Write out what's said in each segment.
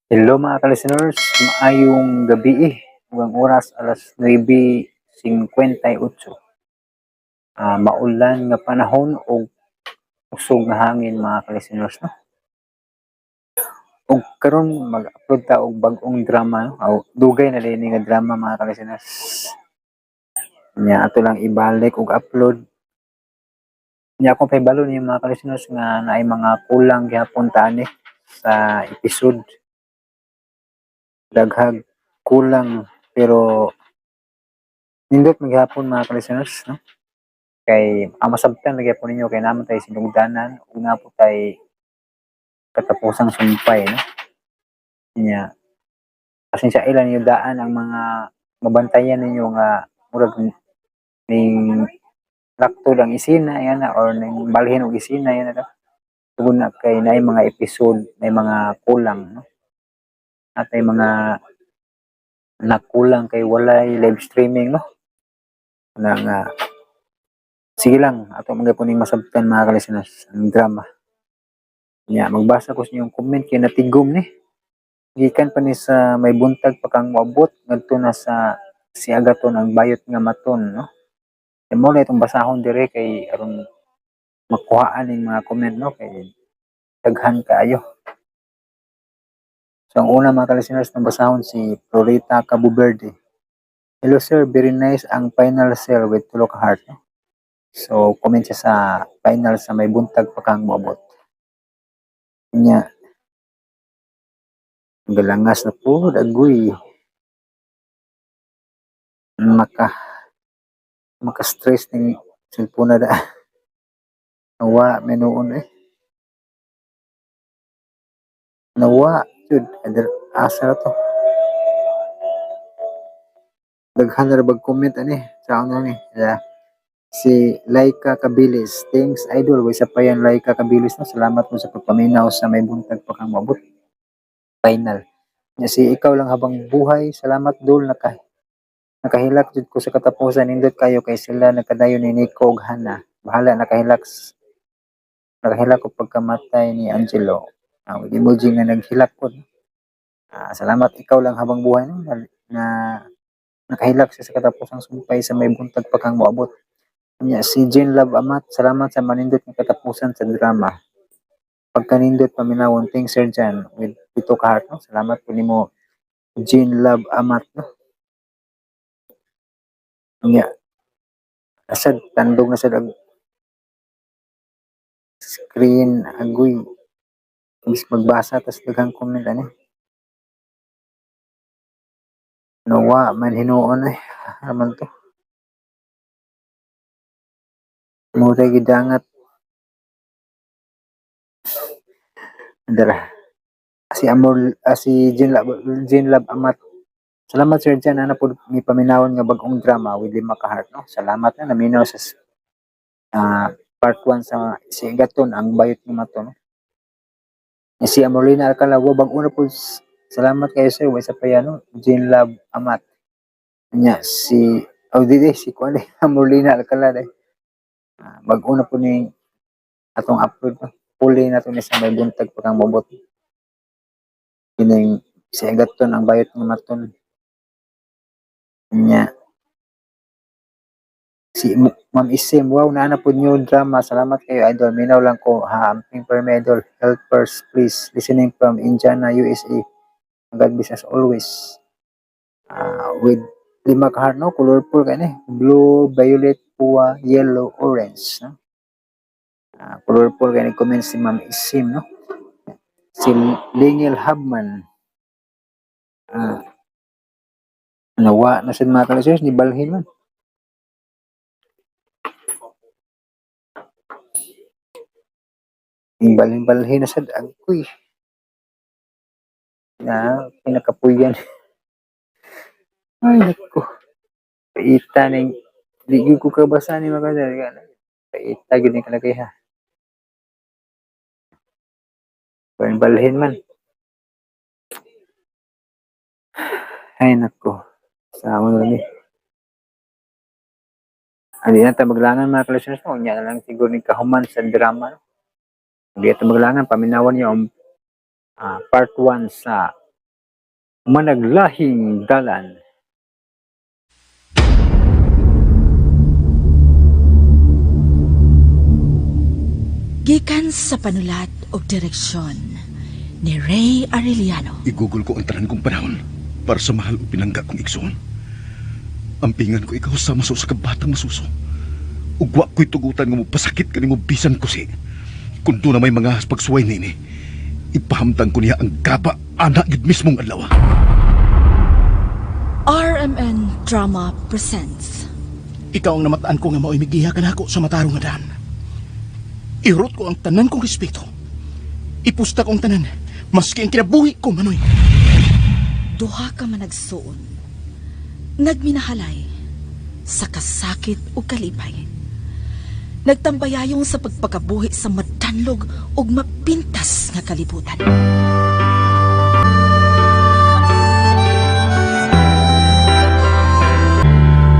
Hello, mga ka-listeners, maayong gabi eh. Ug ang oras alas 9:58. Maulan nga panahon ug usog nga hangin, mga ka-listeners, no. Ug karon mag-upload ta og bag-ong drama, no. Aw, dugay na din nga drama, mga ka-listeners. Nya ato lang ibalik ug upload. Nya akong pahibalo ninyo, mga ka-listeners, nga naay mga kulang gihapon ta ani sa episode. Daghag kulang, pero nindot man gihapon, mga ka-listeners, no, kay ang masabtan na gihapon ninyo kay naa man tay sinugdanan ug naa po tay katapusang sumpay, no. Nya pasensya ila ninyo daan ang mga mabantayan ninyo nga murag ning laktod ang isina yan na or ning balhin og isina yan na, tungod na kay naay mga episode, may mga kulang, no, at ay mga nakulang kay walay live streaming, no, na nga sige lang, ato man gyapon ning masabtan, mga ka-listeners, ang drama. Nya magbasa ko sa inyong comment kay natigom ni gikan pa ni sa May Buntag Pa Kang Moabot ngadto na sa Si Agaton ang Bayot nga Maton, no. Kay mo itong basahon dire kay aron makuhaan ning mga comment, no, kay daghan kaayo. So ang una, mga ka-listeners, na basahon si Florita Cabo Verde. "Hello sir, very nice ang final cell with tulo ka heart," no? So comment siya sa final sa May Buntag Pa Kang Moabot. Nya galangas na po, agoy. Maka stress ning cellphone na da. Nawa may noon eh. Nawa jud asa na to. Daghan na ra bag comment ani sa ano ni. Yeah. Si Laika Kabilis. "Thanks, idol." Way sa pa yan, Laika Kabilis, no. Salamat mo sa pagpaminaw sa May Buntag Pa Kang Moabot. Final. Nya si Ikaw Lang Habang Buhay. "Salamat, dol, nakahilak jud ko sa katapusan. Nindot kayo kay sila nagkadayon ni Nico ug Hana. Bahala, nakahilak ko pagkamatay ni Angelo." With emoji nga naghilak ko. Salamat, Ikaw Lang Habang Buhay, no, na nakahilak siya sa katapusang sumpay sa May Buntag Pa Kang Moabot. Nya si Jean Love Amat, "Salamat sa manindot nga katapusan sa drama. Pagkanindot paminawon. Thanks, Sir Jan," with pito ka heart, no. Salamat po nimo, Jean Love Amat, no. Nya asad tandog na sad ang screen, agoy. Imbis magbasa tas daghang comment ani. Nawa man hinuon eh raman to. Muray gidangat. Dara. Si Amor, si Jean Love Amat. "Salamat, Sir Jan, ana po mi paminawon nga bag-ong drama," with lima ka heart, no. Salamat na naminaw sa part 1 sa Si Agaton ang Bayot nga Mato, no. Si Amorlina Alcala, "Wow, bag-o na po. Salamat kayo, sir." Way sa pa yan, no. Jean Love Amat. Nya si oh di di si kuan Amorlina Alcala day. Bag-o na po ni atong upload, no. Puli na to ni sa May Buntag Pa Kang Moabot. Kining Si Agaton ang Bayot nga Maton. Nya si Ma'am Isim, "Wow, naa na pod new drama. Salamat kayo, idol. Minaw lang ko ha. Amping per medal. Helpers, please. Listening from Indiana, USA. God bless us always." With lima ka heart, no, colorful kay ni. Blue, violet, puwa, yellow, orange, no. Colorful kay ni comment si Ma'am Isim, no. Si Lingil Habman. Nawa na sad, mga ka-listeners, ni balhin man. Balhin-balhin na sad, agoy. Na pinakapuyan. Ay nako. Paita ning di gyud ko kabasa ni mga ka. Paita gyud ni kalagay ha. Balhin man. Ay nako. Sa na ni. Hindi na ta maglangan, mga ka-listeners, no. Unya na lang siguro ni kahuman sa drama, no. Hindi ta maglangan, paminawan niyo ang part 1 sa Managlahing Dalan. Gikan sa panulat og direksyon ni Ray Arellano. Igugol ko ang tanan kong panahon para sa mahal o pinangga kong igsoon. Ampingan ko ikaw sama sa usa ka batang masuso. Ug wa ko'y tugutan nga mopasakit kanimo bisan kusi. Kung doon na may mga pagsuway nini, ipahamtang ko niya ang gaba ana gyud mismong adlaw. RMN Drama presents Ikaw ang namataan ko nga mao'y migiha kanako sa matarong nga daan. Irot ko ang tanan kong respeto. Ipusta ko ang tanan, maski ang kinabuhi ko, Manoy. Duha ka managsuon. Nagminahalay sa kasakit ug kalipay. Nagtambayayong sa pagpakabuhi sa madanlog ug mapintas nga kalibutan.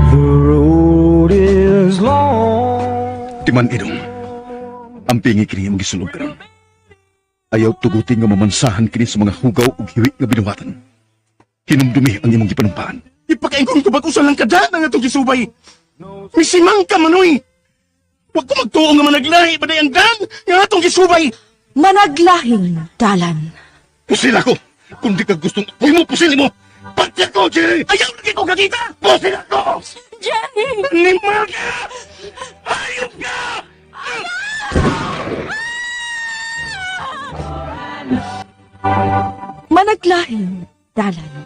The road is long. Timan idong, ang pingi kini imong gisulog karon. Ayaw tugutin nga mamansahan kini sa mga hugaw ug hiwi nga binuhatan. Hinumdumi ang imong gipanumpaan. Ipakaingkong tubag usa lang kada nga itong gisubay. Misimang ka, Manoy! Huwag ko magtuo nga managlahi ba ang daan nga atong gisubay! Managlahing Dalan. Pusil ako! Kung di ka gustong apoy mo, pusil mo! Pagkat ko, Jerry! Ayaw lagi ko kakita! Pusil ako! Jenny! Animal ka! Ayop ka! Managlahing Dalan.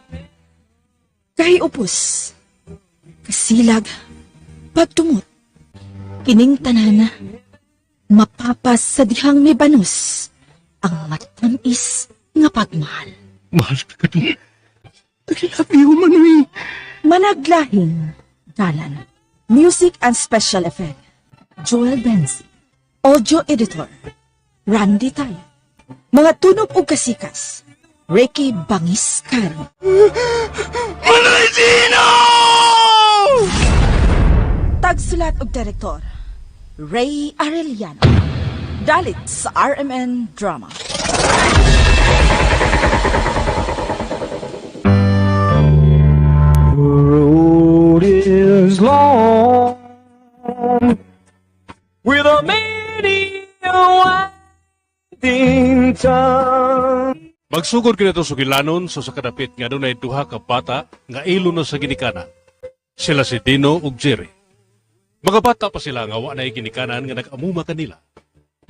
Kahiupos, kasilag, pagtumot, kining tanan, mapapas sa dihang may banus, ang matamis nga pagmahal. Mahal ka katong. I love you, Manoy! Managlahing Dalan. Music and special effect, Joel Benzi. Audio editor, Randy Tay. Mga tunog ug kasikas, Ricky Bangis Caro. Manoy Gino! Tagsulat og direktor, Ray Arellano. Dalit sa RMN Drama. The road is long with a many a winding tongue. Magsugod kini sugilanon sa usa ka dapit nga adunay duha ka bata nga ilo na sa ginikanan. Sila si Dino ug Jerry. Mga bata pa sila nga wa nay ginikanan nga nag-amuma kanila.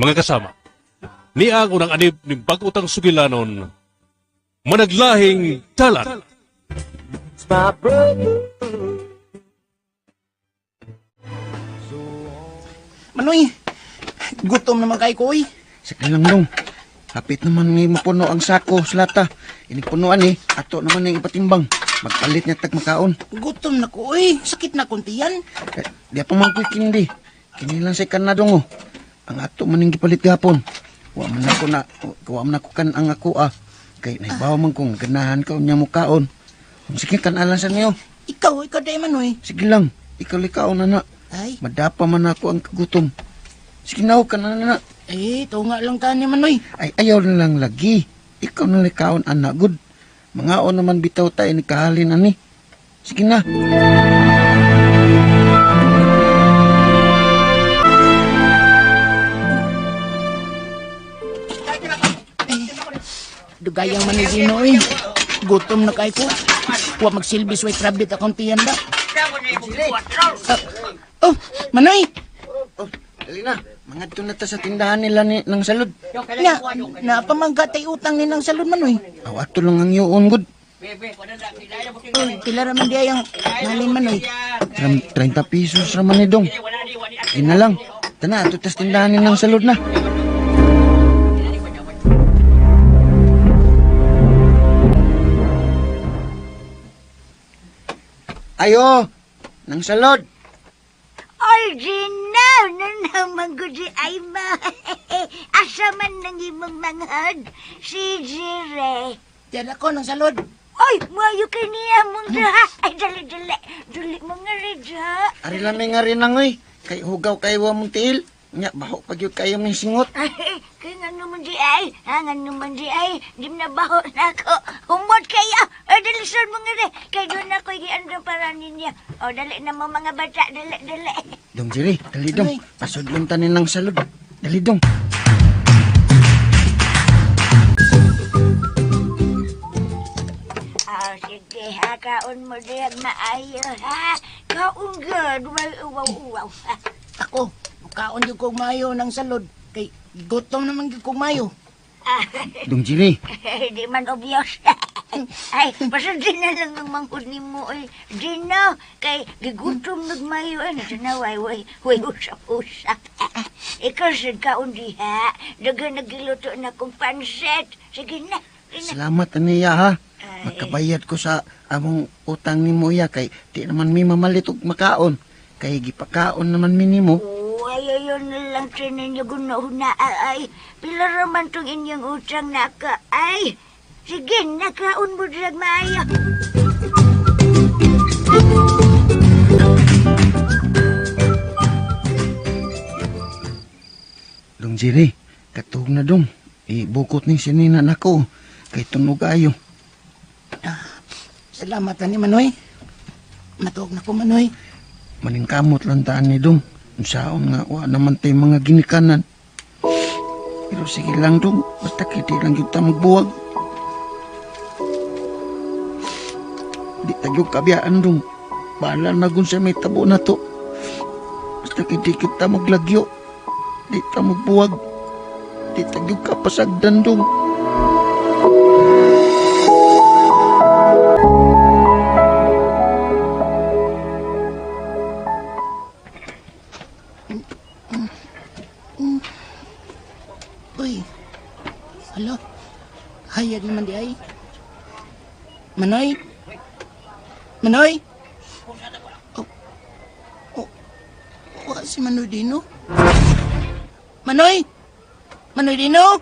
Mga kasama, niya ang unang anib ning bag-utang sugilanon, Managlahing Dalan. It's my brother. Manoy, gutom naman kay ko, oy. Sige lang dong. Hapit naman ni mapuno ang sako sa lata. Inigpunuan eh. Ato naman yung ipatimbang. Magpalit niya tag makaon. Gutom na ko, oy. Sakit na konti yan. Eh, di pa man ko'y kindi. Kini lang sa ikan na dong oh. Ang ato man yung gipalit gapon. Wa man ako na, wa man ako kan ang ako ah. Kay naibaw man kong ganahan ka unya mo kaon. Sige kan alang sa niyo. Ikaw, ikaw day, Manoy. Sige lang. Ikaw likaon na na. Ay, Madapa man ako ang kagutom. Sige na kan na na. eh, ito nga lang tani, Manoy. Ay, ayaw na lang lagi. Ikaw na likaon, anak, good. Mga naman bitaw tayo ni kahalin, ani. Sige na. Dugayang man ni Gino, oy. Gutom na kay ko. Wa magsilbi sway trabit akong tiyan ba. Ah, oh, Manoy! Oh, dali na. Mangadto na ta sa tindahan nila ni, ng salud. Na, napamangga tay utang ni ng salon, Manoy. Aw, ato lang ang iyon, good. Oy, pila raman di ang nalin, Manoy. 30 pesos raman ni dong. Sige na lang. Tana, ato tas tindahan ni ng salud na. Ayo, ng salud. Original na naman ko si Ayma. Asa man nang imong manghod, si Jire. Diyan ako ng salon. Oy, mayo kay niya mong duha. Ay, dali, dali. Dali mo nga rin, ha? Ari lamay nga rin ang oy. Kay hugaw kay wa mong tiil. Nya, baho pag yun kayo ng singot. Ay, kaya nga naman di ay. Ha, nga naman di ay. Di na baho na ako. Humot kayo. O, dalisan mo nga rin. Kaya doon ako igiandang para ninyo. O, dali na mo mga bata. Dali, dali. Dong Jerry, dali dong. Pasudlong tanin ng salud. Dali dong. O, sige ha. Kaon mo diyan maayo ha. Kaon gad. Way uwaw-uwaw. Ako, kaon gyud kog maayo ng salod kay gutom naman gyud kog maayo. Dong Jerry, Di man obvious. Ay, pasundin na lang ng manghod ni mo. Ay, di na. Kay gigutom nagmayo. Ay, nasa na, way, way, way, usap-usap. Ikaw sa kaon diha. Daga nagiluto na kong panset. Sige na. Sige na. salamat aniya ha. Ay. Makabayad ko sa among utang ni mo iya kay di naman mi mamalit og makaon. Kay gipakaon naman mi nimo. Oh, ay, ayun na lang sa ninyo gunahuna. Ay, pila raman tong inyong utang naka. Ay, sige, nakaon mo drag maayo. Dong Jerry, katug na dong. Ibukot ni sinina nako kay tunog ayo. Salamat ani Manoy. Matuog na ko Manoy. Maningkamot lang taan ni dong. Unsaon nga wa naman tay mga ginikanan. Pero sige lang dong, basta kiti lang kita magbuwag. Di tagyog kabiyaan dong. Bahala na gun sa may tabo na to. Basta kiti kita maglagyo. Di ta magbuwag. Di tagyog kapasagdan dong. Uy. Alo. Hayag naman di ay. Manoy. Manoy. Oh. Oh. Wa si Manoy Dino. Manoy. Manoy Dino.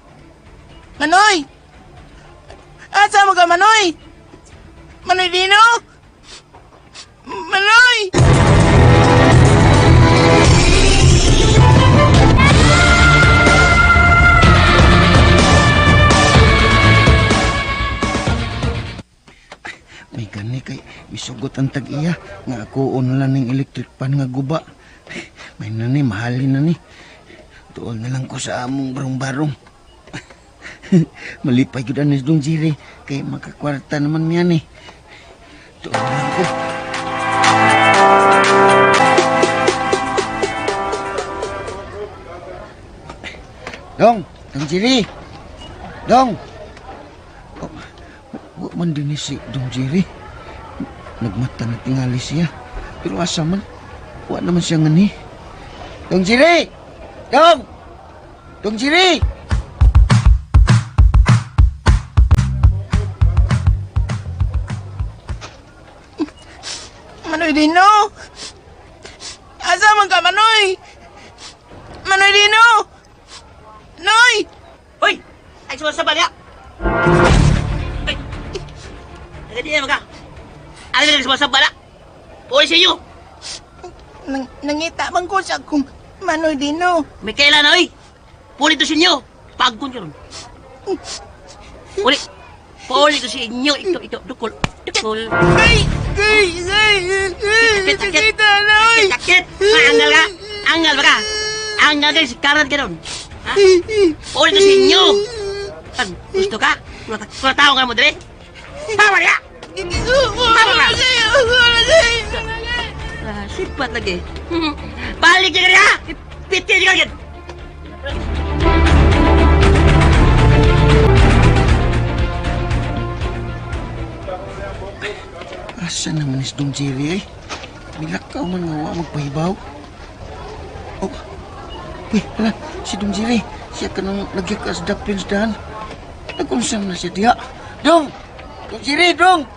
Manoy. Asa mo ka Manoy? Manoy Dino. Manoy. May gani kay misugot ang tag-iya nga ako lang ning electric pan nga guba. May nani mahalin na ni. Tuol na lang ko sa among barong-barong. Malipay gyud ani Dong Jerry kay makakwarta naman miya ni. Tuol na lang ko. Dong, Dong Jerry. Dong. Oh, wa man din ni si Dong Jerry. Nagmata na tingali siya. Pero asa man, wa naman siya ngani. Dong Jerry! Dong! Dong Jerry! Manoy Dino! Asa man ka, Manoy? Manoy Dino! Noy! Hoy! Ay, sumasabal ya! Ay! Nagadiyan mo ka! Ano na sumasabal ha? Uy sa inyo! Nangita man ko sa akong Manoy Dino. May kailan na, oy! Puli to sa inyo! Pagkon ka ron. Uli! Puli to sa inyo! Ito, ito, dukol, dukol. Ay! Ay! Ay! Ay! Sakit, sakit. Sakit na, oy! Sakit! Angal ka! Angal ba ka? Angal ka, sikaran ka ron. Ha? Puli to sa inyo! Tan, gusto ka? Kula tao ka mo, dre? Tama niya! Ah, sipat lagi. Balik ka niya! Ipitil ka agad! Asa naman is Dong Jerry eh? Milakaw man nga wa magpahibaw. Oh, uy, hala, si Dong Jerry. Siya ka nang nagyaka sa dapin sa daan. Nag-unsam na siya diha. Dong! Dong Jerry, Dong!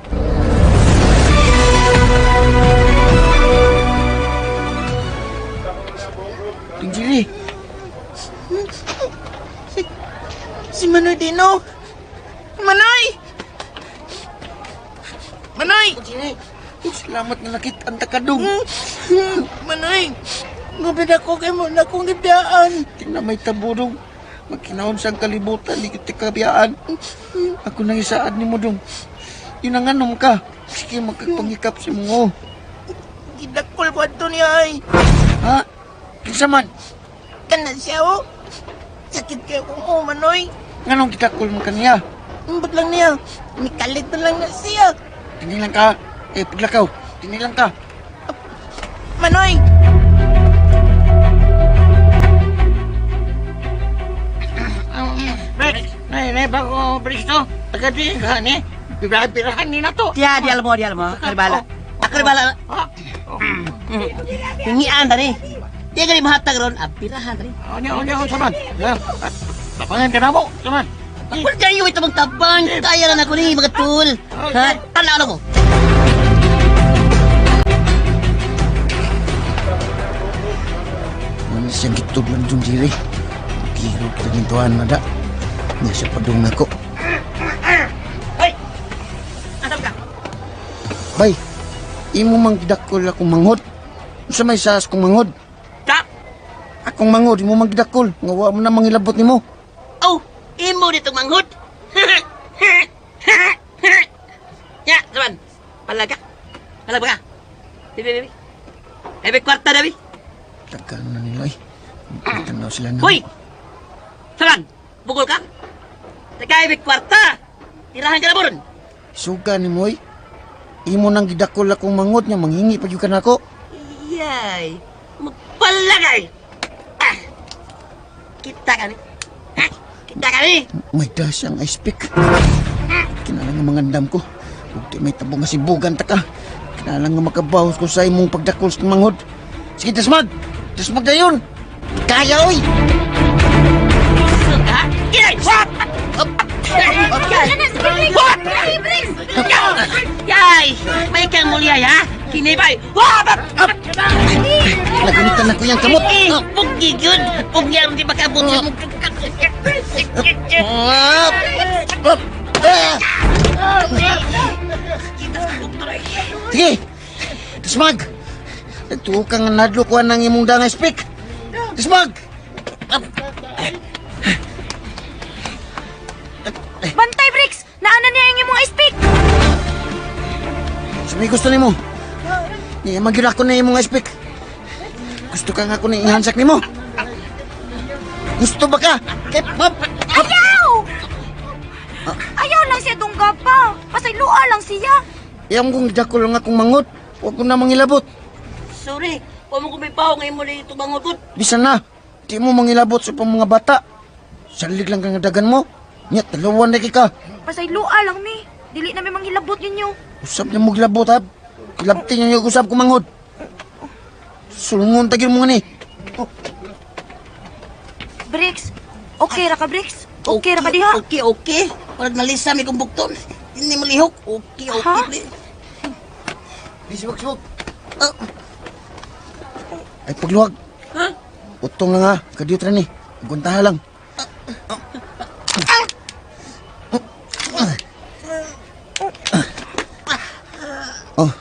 Dong Jerry! Si Manoy Dino! Manoy! Manoy! Dong Jerry! Oh, salamat nga nakit ang takadong. Manoy! Gubid ako kay mo na kong gibiyaan. Tingnan may tabo dong. Magkinaon sa kalibutan, di kita kabiyaan. Ako nang isaad ni mo dong. Yun ang anom ka. Sige, magkagpangikap si mo. Gidakol ko ato niya ay. Ha? Kinsa man? Kana siya oh. Sakit kayo kong umanoy. Nganong gidakol mo kaniya? Ambot lang niya. Mikalit na lang na siya. Tinilang ka. Eh, paglakaw. Tinilang ka. Manoy! Rex, nay, nay, bago Bristo. Taga di ka ni. Bibirahan ni na to. Diya, di alam mo, di alam mo. Karibala. Ako ribala. Hingian tani. Di ka ni mahatag ron, apirahan tani. Onya, onya, saman. Tapangan ka na mo, saman. Wala kayo ito magtabang. Kaya na ako ni mga tul. Ha? Tanaw na mo. Ano siyang gitudlan dong diri? Kiro kita na da. Nga siya padung nako. Hoy! Asam ka? Bay, imo mang gidakol akong manghod. Unsa may saas kong manghod? Ka? Akong manghod, imo mang gidakol. Nga wa mo na mangilabot nimo. Oh, imo dito manghod. Ya, saman. Palaga. Palaga ka. Bibi, bibi. Ebe kwarta dabi. Tagal na nila eh. Tanaw sila na. Hoy! Saman, bukol ka? Teka, ebe kwarta. Tirahan ka na mo ron. Suga ni mo eh. Imo nang gidakol akong manghod nga manghingi pag ka nako. Yay! Magpalagay! Ah! Kita ka ni. Ha? Kita ka ni. May dash ang ice pick. Kinahanglan nga mangandam ko. Ug di may tabo nga sibugan ta ka. Kinahanglan nga makabawas ko sa imong pagdakol sa manghod. Sige, dasmag! Dasmag dayon! Kaya oy! Ha? Yay! What? Up! What? Yay! May kang mulya ha? Kinibay! What? Nagunitan na ko yung kamot. Pugi yun! Pugi ang di makabot yung Up! Up! Ah! Sige! Dasmag! Nagtuo ka nga nadlo ko ng imong dangay speak. Dasmag! Bantay, Bricks! Naana niya ang imong ice pick! Sabi gusto nimo. Niya magyud ako na imong ice pick. Gusto ka nga ako na ihansak nimo. Gusto ba ka? Kay pap! Ayaw! Ayaw lang siya dungga pa. Pasayloa lang siya. Iyang kong gidakol nga akong mangot. Huwag ko na mangilabot. Sorry, huwag mo kumipaw ngayon mo na ito bangutot. Bisan na, di mo mangilabot sa pang mga bata. Salig lang kang dagan mo. Nya, talawan na ka. Pasayloa lang mi. Dili na mi manghilabot ninyo. Usap niya mo gilabot, ha? Kilabti niya yung usap kumanghod. Sulungon tagin mo nga ni. Bricks, okay ra ka, Bricks? Okay ra ka diha? Okay, okay. Parang nalisa may kong bukton. Hindi mo lihok. Okay, okay. Ha? Di, sibok, sibok. Oh. Ay, pagluwag. Ha? Utong lang ha. Kadiyot ra ni. Guntaha lang. Oh.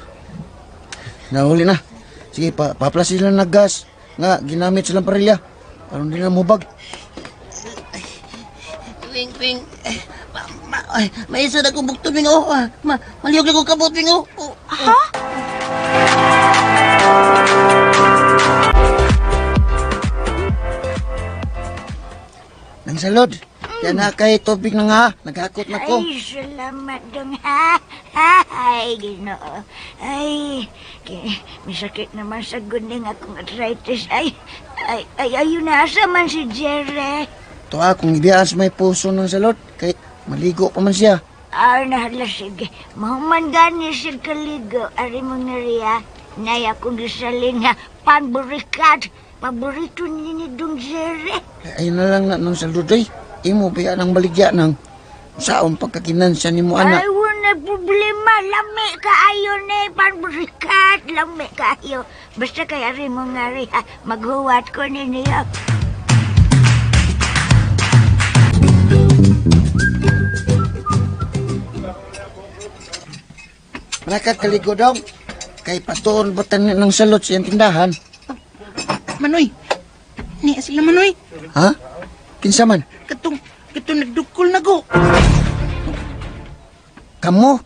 Nahuli na. Sige, pa paplas sila ng gas. Nga, ginamit silang parilya. Aron di na mubag. Wing, wing. Eh, ma, ma, ay, may isa na kong bukton, wing. Oh, ah, ma, malihok na kong kabot, wing. Oh, oh. Ha? Nang salod. Yan na kay tubig na nga. Naghakot na ko. Ay, salamat dong ha. Ay, Ginoo. Ay, may sakit naman sa guning akong arthritis. Ay, ay, ay, ayun na, asa man si Jerry. Tuwa, kung ibiyaan sa may puso ng salod, kay maligo pa man siya. Ay, nahala, sige. Mahuman gani siya kaligo. Ari mo nga riya. Nay, akong gisalin nga panburikat. Paborito ni Dong Jerry. Ay, ayun na lang na ng salod ay. Imo biya ng baligya ng saon pagkakinansya ni mo Ay, anak. wala problema. Lami kaayo ni panburikat. Lami kaayo. Basta kay ari mo nga riya. Maghuwat ko ninyo. Manakat kaligo dong. Kay patuon batan ng salod sa iyang tindahan. Manoy. Ni sila Manoy. Ha? Kinsa man? Katong katong nagdukol na ko. Kamo?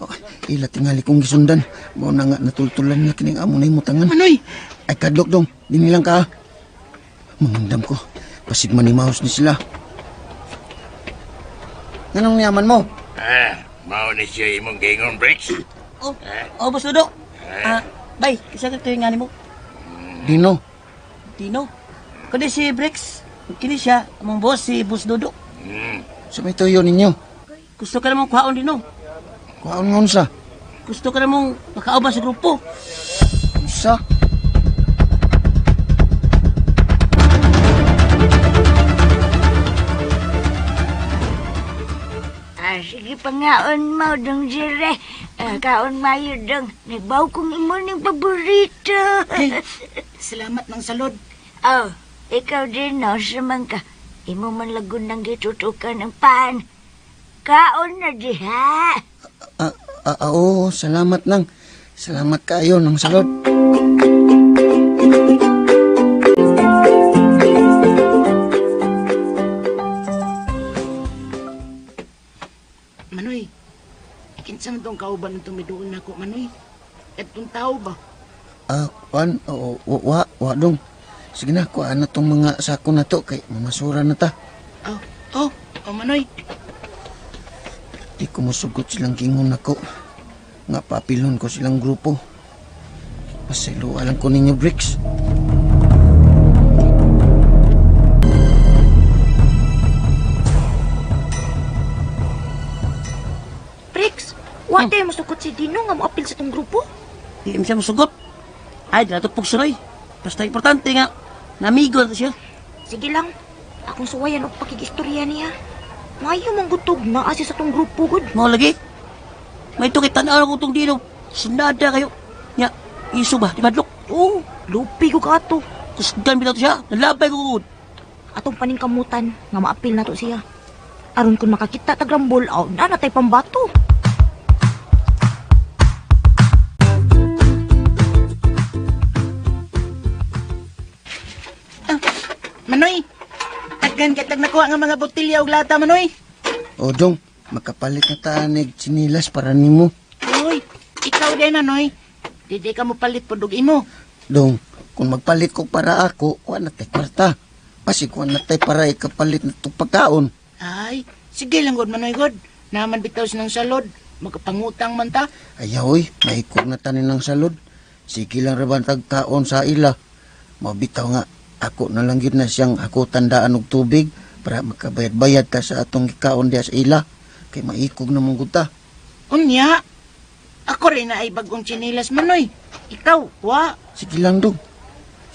Oh, ila tingali kong gisundan. Mao na nga natultulan na kining amo na imutangan. Manoy. Ay kadlok dong, dini lang ka. Ah. Mangandam ko. Pasig manimaos ni sila. Nganong niyaman mo? Ah, mao ni siya imong gingon, Briggs. Oh, oh, Boss Dodo. Ah, bay, isa ka tuyo nga nimo. Dino. Dino. Kundi si Briggs. Kini siya, among boss, si Boss Dodo. Sa may tuyo ninyo. Gusto ka namang kuhaon, Dino. Kuhaon nga unsa? Gusto ka namang makauban sa grupo. Unsa? Ah, sige pangaon mo, dong Jere. Ah, kaon mayo dong. Nagbaw kong imo ning paborito. Salamat ng salod. Oh, ikaw din, no, man ka. Imo man lagun nang gitutukan ang pan. Kaon na diha. Ah, ah, ah, oo, salamat nang. Salamat kayo ng salod. Manoy. Kinsa man tong kauban ng tumiduol nako, Manoy? Etong tao ba? Ah, kuan, oo, wa, wa, wa dong. Sige na, kuan na tong mga sako na to kay mamasura na ta. Oh, oh, oh Manoy. Di ko musugot silang gingon nako. Nga papilon ko silang grupo. Pasayloa lang ko ninyo, Bricks. Bricks, wa tayo masukot si Dino nga moapil sa tong grupo. Di siya musugot. Ay, di na ito pugsuroy. Basta importante nga, namigo na to siya. Sige lang, akong suwayan og pakigistorya niya. Maayo mong gutog na asi sa tong grupo gud. Mao lagi. May ito kay tanaw ko itong Dino. Sunada kayo. Nya, iso ba? Di madlok. Oo, lupi ko kato. Kusgan bitaw to siya. Nalabay ko gud. Atong paningkamutan nga maapil nato siya. Aron kun makakita ta grambol, aw na natay pambato. Manoy. Taggan kitag nakuha nga mga botelya og lata, Manoy. O dong, makapalit na ta nig tsinilas para nimo. Uy, ikaw din, Manoy. Di di ka mo palit pod og imo. Dong, kung magpalit ko para ako, kuan na tay kwarta. Pasig kuan na tay para ikapalit na itong pagkaon. Ay, sige lang god Manoy god. Naman bitaw ng salod. Magpangutang man ta. Ayaw oy, maikog na tanin ng salod. Sige lang raban tagkaon sa ila. Mabitaw nga, ako na lang gyud na siyang ako tandaan og tubig para makabayad-bayad ta sa atong gikaon diha sa ila. Kay maikog na mong ta. Unya. Ako rin na ay bagong tsinelas, Manoy. Ikaw, wa. Sige lang dong.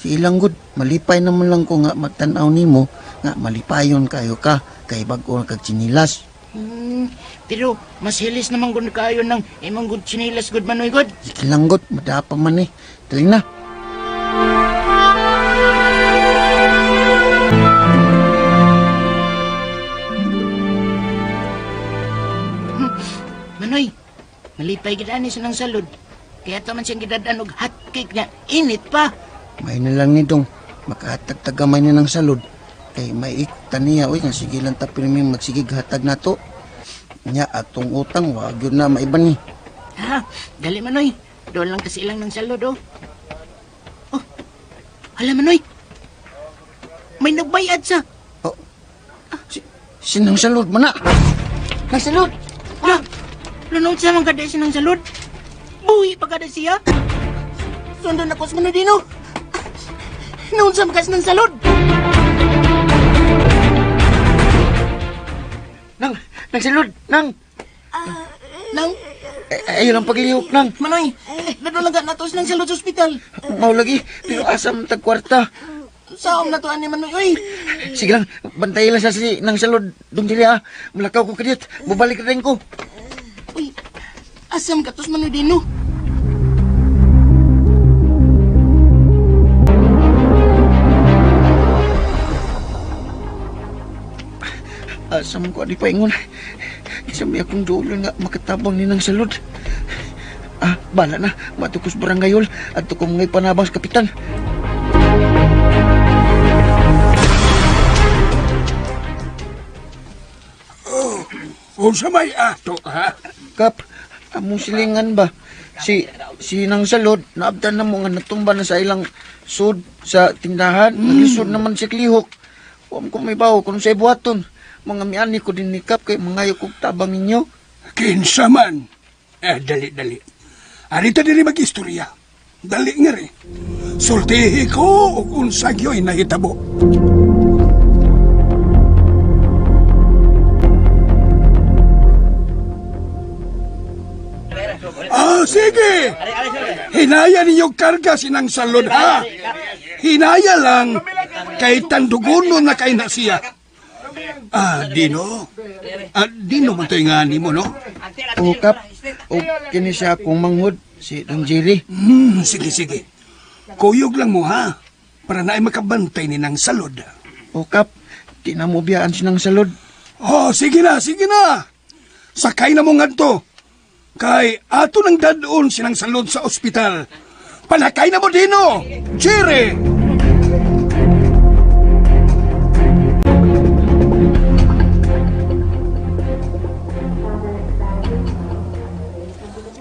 Si ilang gud, malipay naman lang ko nga magtan-aw nimo nga malipayon kayo ka kay bag-o na kag tsinilas. Pero mas hilis naman gud kayo ng imong gud tsinelas gud Manoy god. Sige lang gud, madapa man eh. Dali na. Manoy, malipay gid ani sa nang salod. Kaya to man siyang gidad-an og hot cake nga init pa. May na lang ni dong, makahatag tagamay na ng salod. Kay maikta niya, uy, nga sige lang ta pirmi magsigig hatag na to. Nya, atong utang, wag yun na maiban ni. Ha, dali Manoy. Doon lang kasi ilang ng salod oh. Oh. Hala Manoy. May nagbayad sa. Oh, sinang salod man na? Nang salod! La, lunod sa mga kada siya ng salod. Buhi pa kada siya. Sundan ako sa Manoy Dino. Noon sa makas ng salod. Nang, nang salod, nang! Nang, Ay, ayun ang paglihok, nang! Manoy, nadulaga na to ng salod sa ospital. Mao lagi, pero asa man tag kwarta. Saom na to ani Manoy, oy. Sige lang, bantayi lang sa si nang salod dong dili ha. Mulakaw ko kadiyot, mubalik rin ko. Uy, asam ka tos Manoy Dino. Asa man ko di paingon. Kinsa may akong duolon nga makatabang ni nang salud. Ah, bala na. Matukos barangayol. At ko mga ipanabang sa kapitan. Oh, unsa may ato, ha? Kap, among silingan ba? Si nang salod, naabtan na mo nga natumba na sa ilang sud sa tindahan. Naglisod naman si Klihok. Huwag ko may bawo kung sa buhaton. Mga miani ko din ni Kap kay mangayo kog tabang ninyo. Kinsa man. Eh, dali, dali. Arita diri mag-istorya. Dali nga rin. Sultihi ko og unsa gyoy nahitabo. Ah, sige! Hinaya ninyo karga sinang salod, ha? Hinaya lang kay tandugono na kay na siya. Ah, Dino. Ah, Dino man to'y nga nimo, no? O Kap, o kini siya akong manghod, si Don Jerry. Sige, sige. Kuyog lang mo, ha? Para naay makabantay ni nang salod. O Kap, di na mo biyaan sinang salod. Oh, sige na, sige na. Sakay na mo ngadto. Kay ato nang dadon sinang salod sa ospital. Palakay na mo, Dino! Jerry!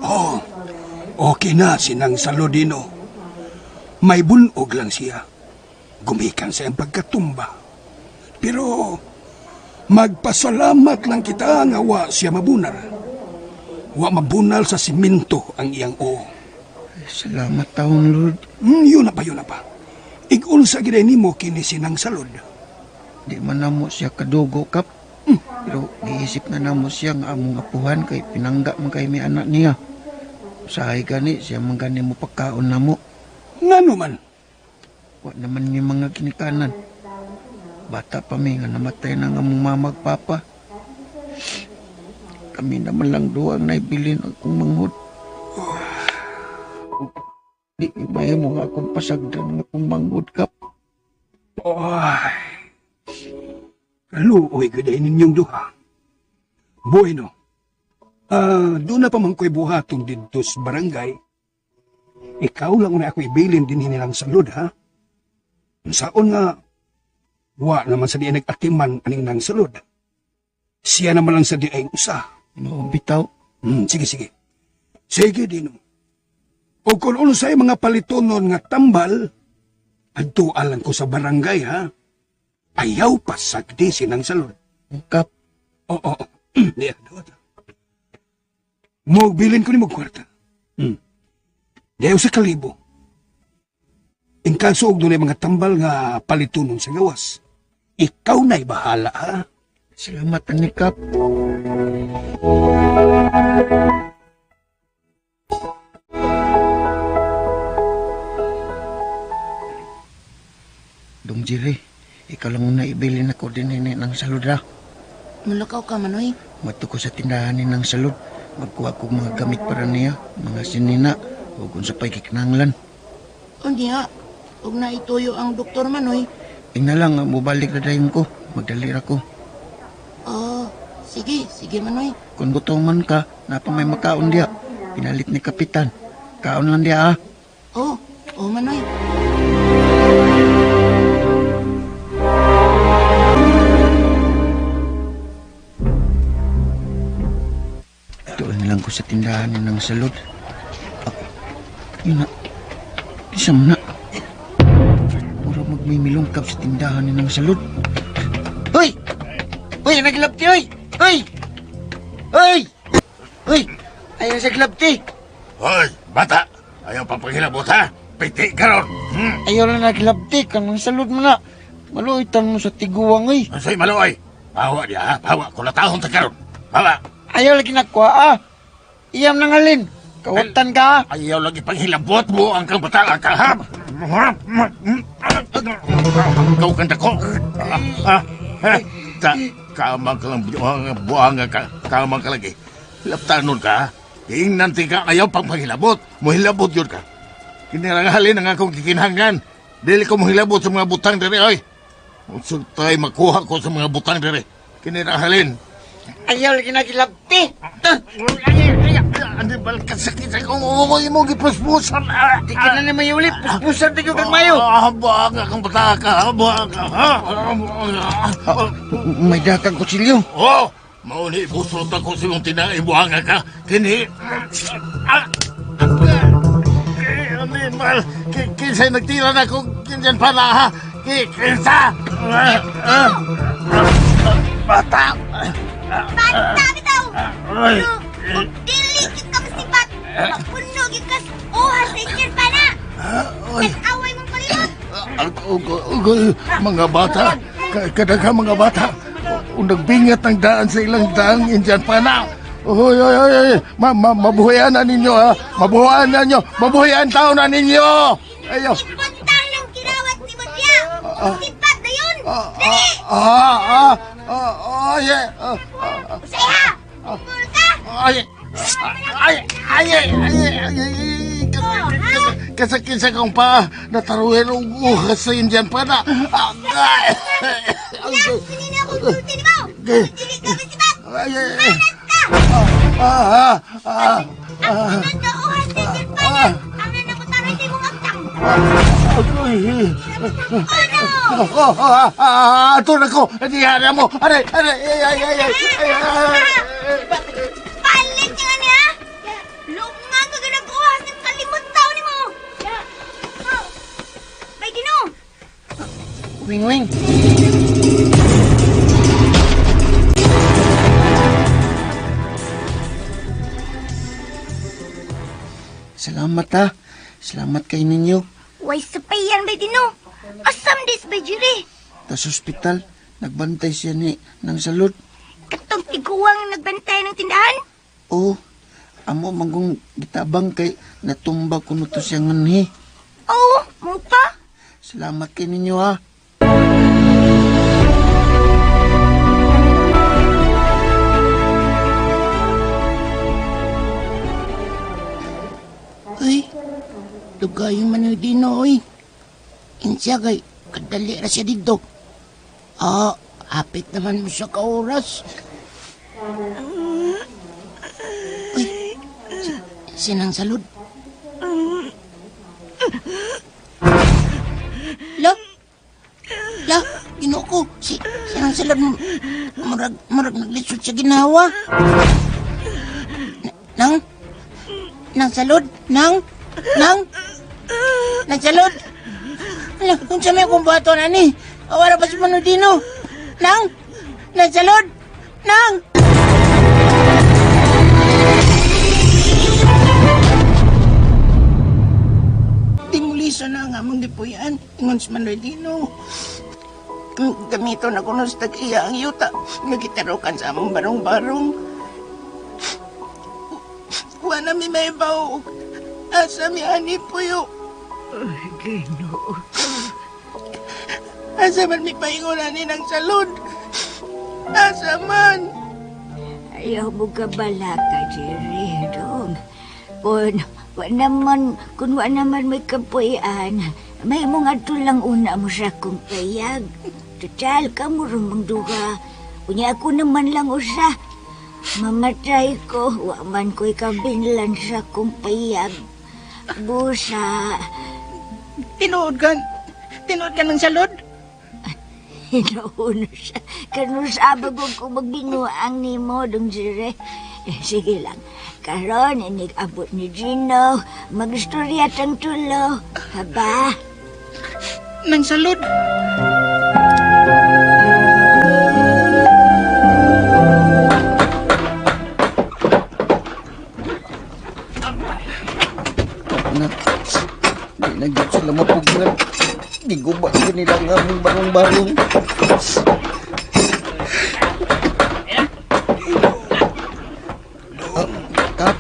Oh, okay na sinang salodino. May bunog lang siya. Gumikan sa iyang pagkatumba. Pero magpasalamat lang kita nga wa siya mabunal. Wa mabunal sa simento ang iyang oo. Salamat taon, Lord. Yun na pa, yun na pa. Igun sa giday nimo kini sinang salod. Di man namo siya kadugo, Kap. Pero giisip na namo siya nga among apuhan kay pinangga man kay may anak niya. Usahay gani siya man gani mo pagkaon namo. Ngano man? Wa naman ni mga ginikanan. Bata pa mi nga namatay na nga among mama ug papa. Kami naman lang duha ang naibilin akong manghod. Di mahimo nga akong pasagdan nga akong manghod, Kap. Ay. Kaluoy gyud ay ninyong duha. Bueno. Ah, doon na pa man ko'y buhaton didto sa barangay. Ikaw lang una ako ibilin din hinilang salud, ha? Saon nga, wa naman sa di ay nag-atiman aning nang salud. Siya naman lang sa di ay usa. Mao bitaw. Sige, sige. Sige, Dino. O kung unsay mga palitonon nga tambal, adto alang ko sa barangay, ha? Ayaw pasagdi sinang salud. Kap. Oo, oo. Diya, doon. Mogbilin ko ni mo kwarta. Diyaw sa kalibo. In kaso og dunay mga tambal nga palitunon sa gawas, ikaw na'y bahala, ha? Salamat, ani Kap. Dong Jerry, ikaw lang una ibilin ako din ini ng salud, ha? Mulakaw ka, Manoy. Madto ko sa tindahan ni ng salud. Magkuha ko mga gamit para niya, mga sinina, o kung sa pa'y kikinanglan. Unya, ug naituyo ang doktor, Manoy. Ing na lang, mubalik na dayon ko. Magdali ra ko. Oh, sige, sige, Manoy. Kung gutom man ka, napa may makaon diya. Pinalit ni Kapitan. Kaon lang diya, ha? Oh, oh, Manoy. Doon lang ko sa tindahan ni ng salud. Ako, yun na. Isa mo na. Puro magmimilongkap sa tindahan ni ng salud. Hoy! Hoy, naglabti, hoy! Hoy! Hoy! Hoy! Ayaw sa glabti! Hoy, bata! Ayaw papanghilabot, ha? Piti ka ron! Ayaw lang naglabti, kanang salud mo na. Maluitan mo sa tiguang, oy. Sa'y maluoy! Bawa niya, ha? Bawa, kulatahon ta karon. Bawa! Ayaw lagi nakuha, ah. Iyam nang alin. Kawatan ka, ah. Ayaw lagi panghilabot mo ang kang bata ka, ha? Ikaw kang dako. Kamang ka lang, buang ka, kamang ka lagi. Laptanon ka, ha? Tingnan ka, ayaw pang panghilabot. Muhilabot yun ka. Kinirangalin ang akong kikinhangan. Dili ko muhilabot sa mga butang diri, oy. Unsog tayo makuha ko sa mga butang diri. Kinirangalin. Ayaw lagi nagilabti. Ano ba kasakit sa kong umoy mo gipuspusan? Di ka na ni mayuli. Puspusan di ko kag mayo. Buang akong bata ka. Buang ka. May dakang kutsilyo. Oh! Mauni busot ako sa imong tinai buanga ka. Kini. Animal, kinsay nagtira na kung kinyan pa na ha? Kinsa? Bata! Bata bitaw! Ay! Kung dili gyud ka masibat, mapuno gyud ka sa uha sa inyan pa na. Away mong kalimot. Mga bata, kadaghan mga bata, nagbingat ang daan sa ilang daang Indian pana. Oy, oy, oy, oy, mabuhayan na ninyo, ha? Mabuhayan na ninyo! Mabuhayan tao na ninyo! Ayo! Ipuntang ng kinawat ni Mutya. Sibat na yun. Dali! Ay, Usaya! Ungol ka! Ay, ay, ay, ay, ay, ay, kasakit sa kong paa, nataruhin ang uhas sa Indian pana. Ay, Sinina akong sulti ni mo! Dili ka masibat! ay, ay, Ka! ah, ah, Ang sunod na uhas sa inyan pa na! Ang nanamutaran sa imong agtang! Oh, oh, ah, ah, ato na ko. Diyan mo. Aray, aray, ay, ay, ay, ay, ay, ay. Palit niya niya! Lunga ka ginag-uhas ng kalimot tao ni mo! Bay Dino! Wing wing. Salamat ha. Salamat kay ninyo. Way sapayan, Bay Dino! Asam dis, Bay Jiri! Tas ospital, nagbantay siya ni ng salud. Katong tiguang nagbantay ng tindahan? Oo, amo manggong gitabang kay natumba kuno to siya nganhi. Oo, mo pa? Salamat kay ninyo ha. Uy, dugay man ni Dino, uy. Insiya kay, kadali ra siya dito. Ah, hapit naman mo siya ka oras. Uy, sinang salud. La, la, ginoo ko, sinang salud, murag naglisod siya ginawa. Nang, nang salud, nang, nang, nang salud. Ala, kung sa may akong bato na ni, awara pa si Manodino. Nang, nang salud, nang. Timuliso na nga among gipuy-an, ingon si Manodino. Gamito na kuno sa tag-iya ang yuta, nga gitarokan sa among barong-barong. Wa na mi may baw, asa mi ani puyo. Ay, Ginoo. Asa man mi paingon ani ng salud? Asa man? Ayaw mo kabala ka, Jerry, dong. Kung wa naman may kapuy-an, may mong adto lang una mo sa akong payag. Total, kamo rumang duha. Unya ako naman lang usa. Mamatay ko, wa man ko'y kabinlan sa akong payag. Busa. Tinuod ka? Tinuod ka ng salud? Hinuuno siya. Kanus abag ko magbinuang ni mo, dong Jerry. Sige lang. Karon, inig abot ni Gino. Magistorya tang tulo. Haba? Nang salud. Na, di na gyud sila mapugnan. Giguba ko nila ang among barong-barong. Kap,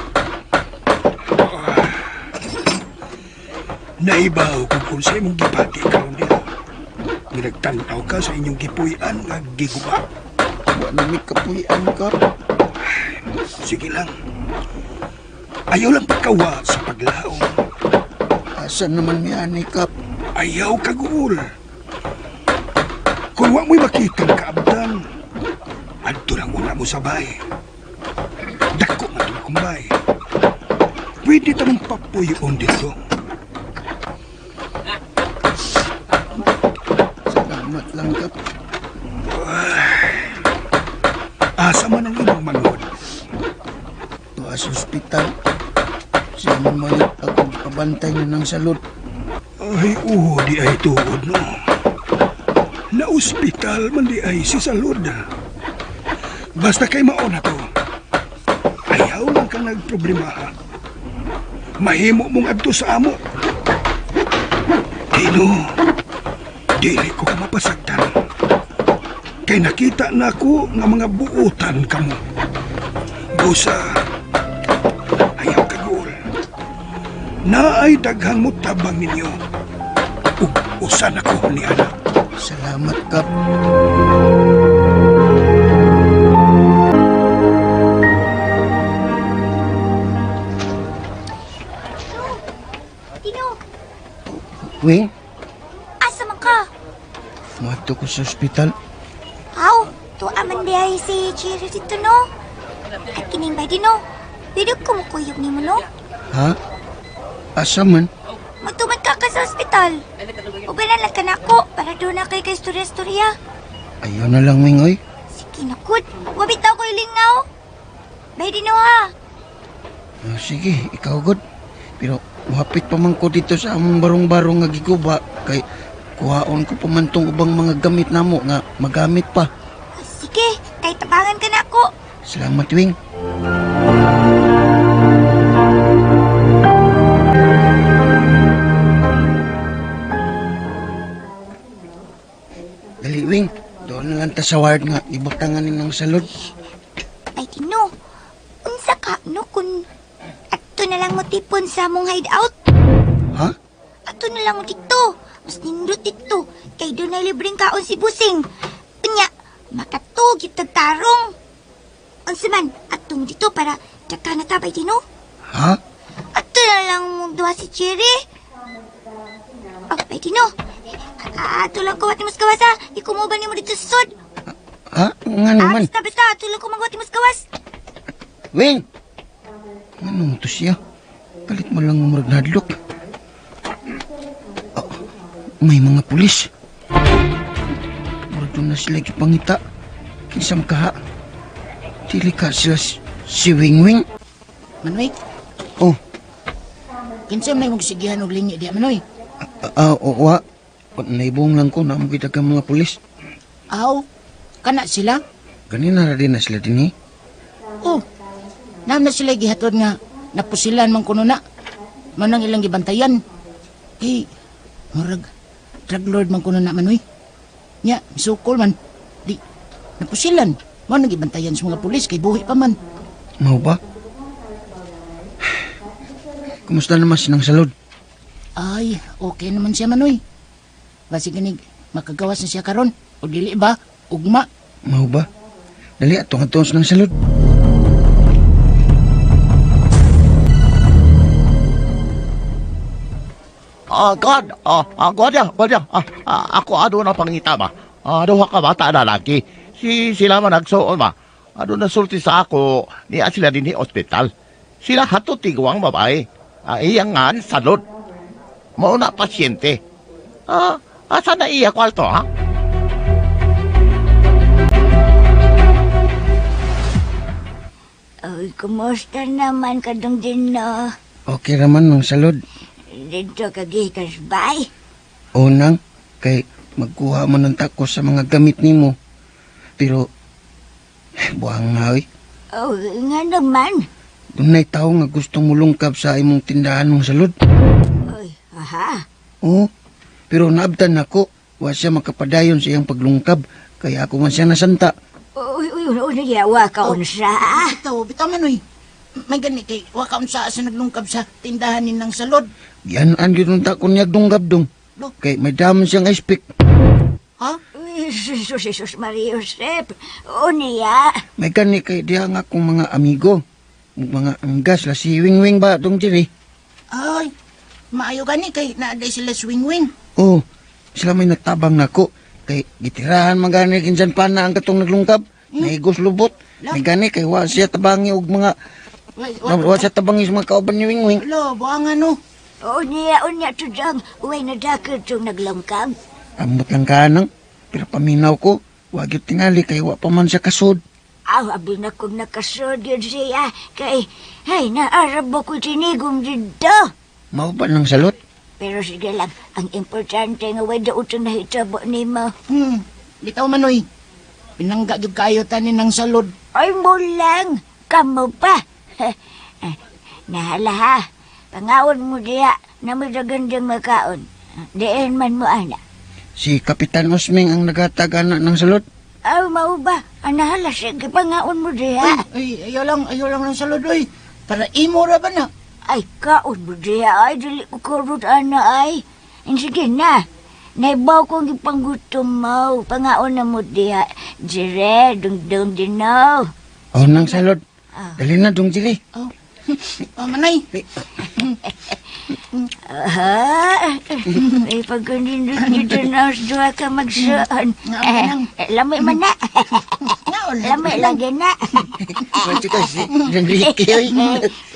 Naibaw kung kung sa imong gipati karon diha. Nga nagtan-aw ka sa inyong gipuy-an nga giguba. Wa na mi kapuy-an, Kap. Sige lang. Ayaw lang pagkawa sa paglaom. Asa naman mi ani, Kap? Ayaw kaguol. Kung wa mo'y makitang kaabdan, Adto lang una mo sa bay. Dako man itong akong bay. Pwede tamang papuyon dito. Salamat lang, Kap. Asa man ang imong manghod? Tuwa sa ospital. Siya man man akong pabantay na ng salud. Ay, oo, di ay tuod, no. Na-ospital man di ay si Salud. Basta kay mauna to. Ayaw lang kang nagproblema, ha. Mahimo mong adto sa amo. Dino, dili ko ka mapasagdan. Kay nakita na ko nga mga buutan kamo. Busa, ayaw kagul. Naay daghang mutabang ninyo. Ug usan ako ni anak. Salamat, Kap. Dino, Wing, asa man ka? muadto ko sa ospital. Aw, tuwa man di ay si Jerry dito, no? At kining ba, Dino? Pwede ko mukuyog ni mo, no? Ha? Asa man? Magtumad ka sa ospital. Ubanan lang ka na ako para doon na kay istorya-istorya. Ayaw na lang, Wing, oy. Sige na, kud. Wabitaw ko ilingaw. Bay, Dino, ha? Ah, sige, ikaw god. Pero muhapit pa man ko dito sa among barong-barong nga giguba kay kuhaon ko pa man tong ubang mga gamit namo nga magamit pa. Sige, kay tabangan ka na ako. Salamat, Wing. Dali, Wing. Doon na lang ta sa ward nga ibutangan ni ng salud. Ay, Dino, unsa ka, no, kung ato na lang mo tipon sa among hideout? Ha? Ato na lang mo dito. Mas nindot dito. Kay doon na libreng kaon si Busing. Unya, makatug itag tarong. Unsa man, ato mo dito para daka na tabay, Dino. Ha? Ato na lang mo duha si Cherry. Oh, bay, Dino. Ato lang ko mo sa gawas, ha. Ikumuban nimo dito sa sud. Ha? Nga naman. Basta, basta. Ato lang ko magwat mo sa gawas. Wing! Ano to siya? Palit mo lang murag nahadlok. Oh, may mga pulis. Murag doon na sila gipangita. Kinsam kaha. Dili ka sila si Wing Wing. Manoy? Oh. Kinsa man imong sigihan og lingi diha, Manoy? Wa. Naibong lang ko na mo kita ka mga pulis. Aw, kana sila? Ganina ra din na sila dinhi. Oh, naam na sila gihatod nga napusilan man kuno na. Manang ilang gibantayan. Kay, murag, drug lord man kuno na, Manoy. Nya, misukol man. Di, napusilan. Manang gibantayan sa mga pulis kay buhi pa man. Mao ba? Kumusta naman sinang salud? Ay, okay naman siya, Manoy. Basi ganig, makagawas na siya karon. O dili ba? Ugma. Mao ba? Dali, atong atong sinang salud. God! Gwardiya, gwardiya. Ako ado na pangita ba? Duha ka bata na lagi. Si sila man nagsuon ba? Ado na sulti sa ako, niya sila dinhi ospital. Sila hato tiguang babae. Iyang ngan salud. Mao na pasyente. Asa na iya kwarto, ha? Ay, kumusta naman ka dong Dino? Okay raman, mang salud. Dito ka gikas bay. O nang, kay magkuha man ng tako sa mga gamit nimo. Pero, buhang nga, oy. Oh, nga naman. Dunay tao nga gustong mulungkab sa imong tindahan mong salud. Ay, aha. Oo, pero naabtan nako. Wa siya makapadayon sa iyang paglungkab. Kaya ako man siya nasanta. Uy, uy, uy, uy, yawa ka unsa. Bitaw, bitaw man, uy. May gani kay wa ka unsa sa naglungkab sa tindahan ni ng salod. Yan ang ginunta ko niya dunggab dong. Kay may daman siyang ice pick. Ha? Uy, Jesus, Jesus, Maria Josep. O niya. May gani kay diha nga akong mga amigo. Mga amigas, la si Wing Wing ba dong diri? Ay, maayo gani kay naaday sila swing wing. Oh, sila may nagtabang nako. Kay gitirahan man gani kinsan pa na ang katong naglungkab. Nahigos lubot. May gani kay wa siya tabangi og mga wa siya tabangi sa mga kauban ni Wingwing. Lo, buangan no. Oo niya, unya to dang. Uy, nadakil tong naglangkang. Amot lang ka nang. Pero paminaw ko, wa gyud tingali kay wa pa man siya kasud. Aw, abi na kong nakasod yun siya. Kay, ay, naarab ako tinigong dito. Mao ba nang salot? Pero sige lang, ang importante nga way daot ang nahitabo nimo. Bitaw manoy. Pinangga gyud kayo tanin ng salod. Ay mo lang, kamo pa. Nahala ha, pangaon mo diya na may dagandang makaon. Diin man mo ana. Si Kapitan Osming ang nagatag ana ng salot. Aw, mao ba? Anahala, sige, pangaon mo diha. Ay, ayaw lang ng salod oy. Para imo ra ba na? Ay, kaon mo diha. Ay, dili ko karot, ana, ay. Sige na. Naibaw kong ipanggutom mo. Pangaon na mo diha. Jere, dungdung dinaw. Oh, nang salod. Dali na dong dili. Oh, manay. Aha. Ay, pagkanindot nyo na duha ka magsuon. Lamay man na. Lamay lang gina. Mati ka si Enrique oy.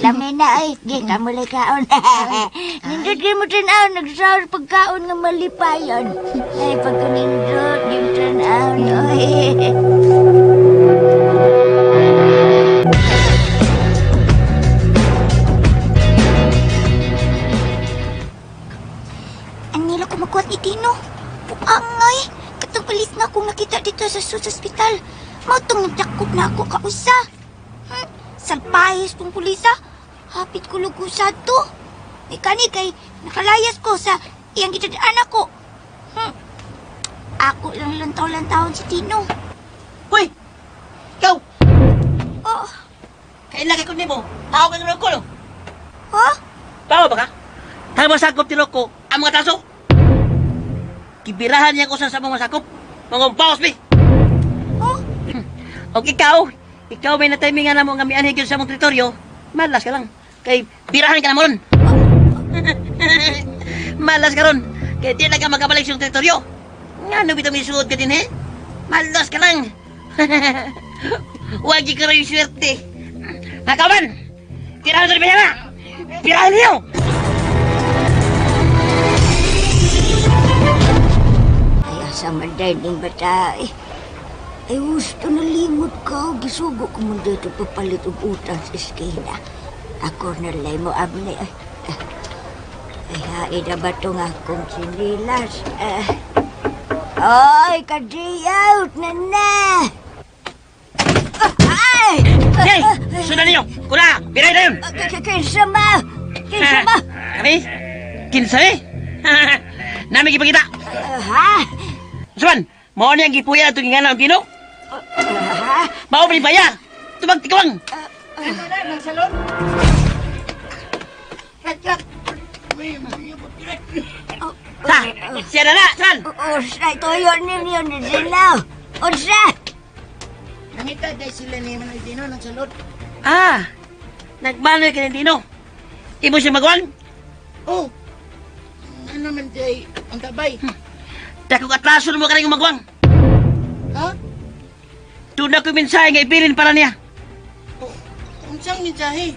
Lamay na ay. Gi, kamulay kaon. Nindot kayo mo tanaw. Nagsaor pagkaon nga malipayon. Ay, pagkanindot yung tanaw. Oy. Ang nila kumakuat ni Tino. Puangay! Katong pulis na akong nakita dito sa sus hospital. Mautong nagdakop na ako kausa. Salpahis tong pulisa. Hapit ko lugusa to. May kani kay nakalayas ko sa iyang gitadaan ako. Ako lang lantaw-lantawon si Tino. Hoy! Ikaw! Oh, Kailangan ko nimo. Tao kang roko no. ha? Tao ba ka? Tama sakop ti roko ang mga taso. Gibirahan niya ko sa mga sakop. Mga paos bi. Oh, Og ikaw may natimingan na mo nga mianhi gyud sa mong teritoryo, malas ka lang. Kay birahan ka na mo ron. Malas ka ron. Kay di na ka makabalik sa teritoryo. Nga no bitaw misuod ka din he? Malas ka lang. Wag ka rin swerte. Nakaman! Tirahan sa bayana! Birahan niyo! Ay, asa man dahil bata. Eh. Ay, gusto na limot ka. Gisugo ko mo dito papalit og utang sa eskina. Ako na lay mo abli. Ay, ay, hain na ba itong akong sinilas? Ay, kadiyaw na na! Ay! Hey! Sundan ninyo! Kuna! Biray na yun! Kinsa ma! Kinsa ma! Kami? Kinsa eh? Nami gipakita! Ha? Suman! Mao niya ang gipuya itong ingana ang Tino? Ha? Mao pa ni Baya! Tubag tikawang! Ha! Siya na na! Saan? Unsa toyo ninyo ni Dinaw? Unsa? Nangita dahil sila ni Manoy Dino ng salod. Ah! Nagmanoy ka ni Dino. Imo siya magwan? Oh. Ano man day ang tabay? Dakong atraso mo ka rin magwang. Ha? Doon na ko mensahe nga ibilin para niya. Unsang mensahe?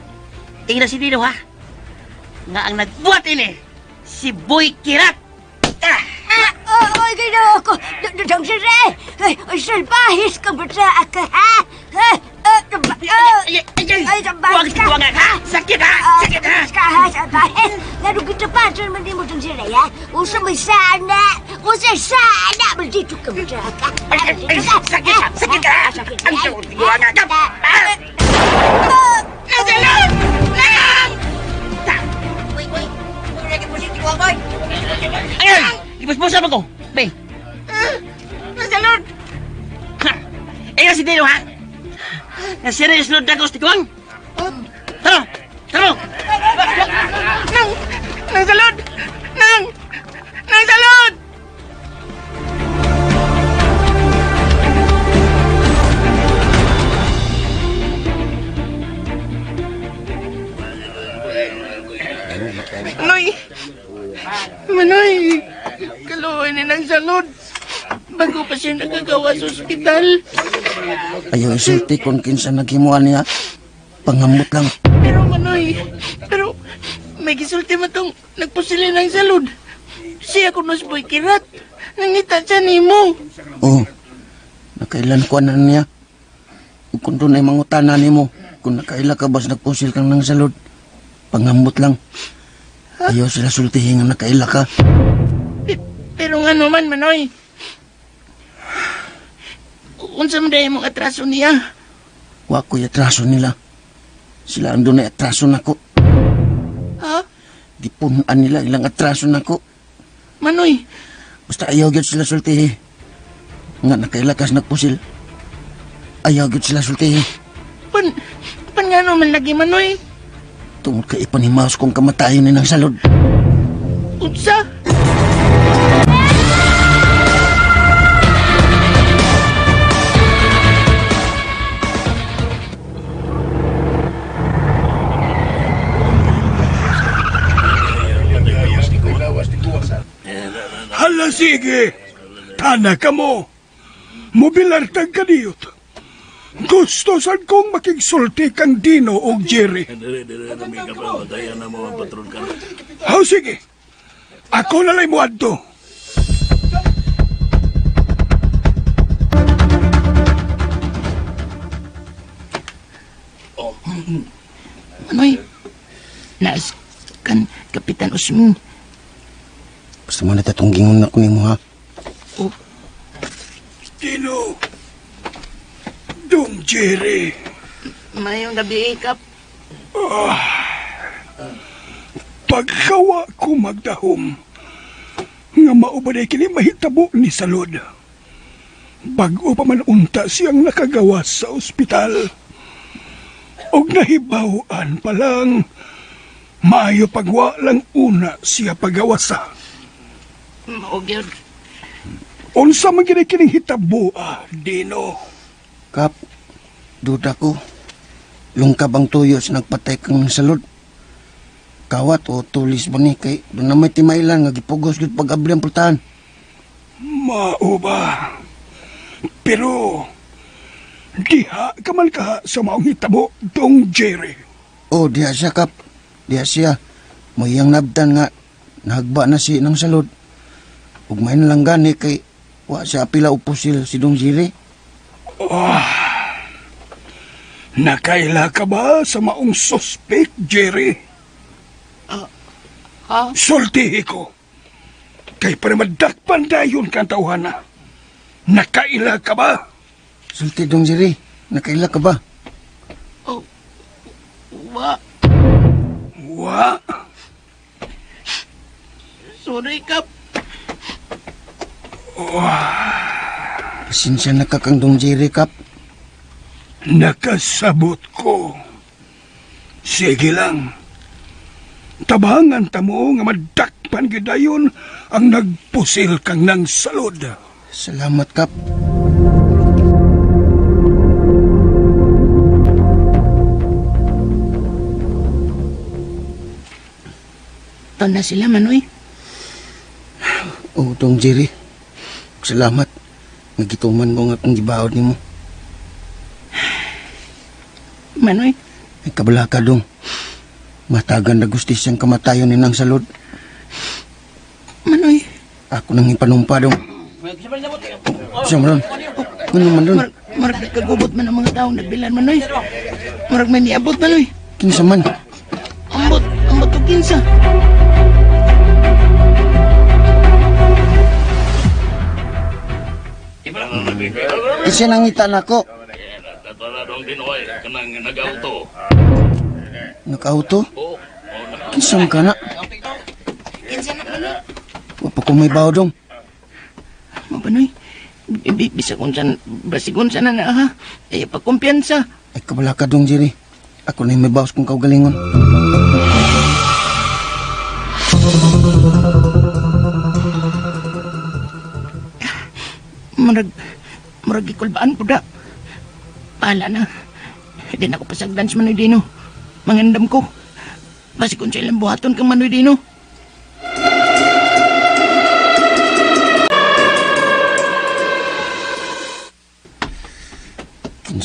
Tingnan si Dino ha. Nga ang nagbuhat ini, si Boy Kirat. Ah! Ay, ginoo ko! Dudong sire! Ay, salbahis ka ba sa ka, ha? Ay, ay, ay! Ay, Huwag ka! huwag ha! Sakit ha! Sakit ha! Ka, ha? Salbahis! Nga kita pa, man mo dong sire, ha? Usa may sana! Usa sana! Maldito ka ba sa ka? Ay, ay, ay, sakit ha! Sakit ha! Ang tawag nga ka! Ah! Nasalot! Lang! Ayun! Ipuspusan mo ko! Bay! Nasalod! Ha! Ayun si Dino ha! Nasira yung sulod dagos, tikuang! Tara! Tara! Nang! Nang salod! Nang! Nang salod! Manoy! Manoy! Kaluoy ni ng salod! Bago pa siya nagagawa sa ospital. Ayaw isulti kung kinsa naghimuan niya. Pangamot lang. Pero Manoy, pero may gisulti man tong nagpusili ng salud. Siya kuno si Boy Kirat. Nangita siya nimo. Oh, nakailan ko na niya. Ug kung doon ay mangutana nimo, kung nakaila ka bas nagpusil kang ng salud, pangamot lang. Ayaw sila sultihin nga nakaila ka. Pero nga naman, Manoy. Unsa man dahil mong atraso niya? Wa ko'y atraso nila. Sila ang doon ay atraso nako. Ha? Gipunan nila ilang atraso nako. Manoy, Basta ayaw gyud sila sultihi. Nga nakaila kas nagpusil. Ayaw gyud sila sultihi. pan, pan nga naman lagi, Manoy. Tungod kay ipanimaos kong kamatayon ni ng salud. Unsa? Hala sige! Tana ka mo! Mobilartag ka diyot. Gusto sad kong makigsulti kang Dino og Jerry. Haw sige! Ako na lang mo adto. Manoy, naas kan Kapitan Usming. Basta mo na tatong gingon na ko nimo ha. Oh, Dino! Dong Jerry! mayong gabi, Kap. Pagkawa ko magdahom, nga mao ba day kini mahitabo ni Salod. Bag-o pa man unta siyang nakagawas sa ospital. Og nahibaw-an pa lang, maayo pagwa lang una siya pagawasa. Mao gyud. Unsa man gini kining hitaboa, Dino? Kap, duda ko. Lungkab ang tuyo sa nagpatay kang ng salud. Kawat o tulis ba ni kay doon na may timailan nga gipugos gyud pag-abli ang pultahan. Mao ba? Pero, diha kamal ka sa maong hitabo, Dong Jerry. Oh, diha siya kap. Diha siya. Mayang nabtan nga nahagba na si ng salud. Ug may na lang gani kay wa siya apila og pusil si Dong Jerry. Nakaila ka ba sa maong suspect, Jerry? Ha? Sultihi ko. Kay para madakpan dayon kang tawhana. Nakaila ka ba? Sulti Dong Jerry, nakaila ka ba? Oh, wa. Wa. Sorry, Kap. Pasensya na ka kang Dong Jerry kap. Nakasabot ko. Sige lang. Tabangan ta mo nga madakpan gidayon ang nagpusil kang nang salod. Salamat kap. Ton na sila, Manoy. Oh, Dong Jerry. Salamat. Nga gituman mo nga akong gibaod nimo. Manoy, Ay kabala ka dong. Matagan na gusti siyang kamatayon ni nang salud. Manoy. Ako nang ipanumpa dong. Siya man ron. Ano man ron? Murag nagkagubot man ang mga taong nagbilan, Manoy. Murag may niabot, Manoy. Kinsa man? Ambot, ambot og kinsa. Kasi nangita nako. Nag-auto? Kinsa man ka na? Kinsa na, Manoy? Wa pa ko may bawo dong. Mo Manoy. Bisag unsan, basig unsa na na ha. Ay pagkumpiyansa. Ay kabala ka dong Jerry. Ako na may bawas kong kaugalingon. Murag, murag ikulbaan po da. Pala na. Di na ako pasagdan sa Manoy Dino. Mangandam ko. Basig unsa ilang buhaton kang Manoy Dino.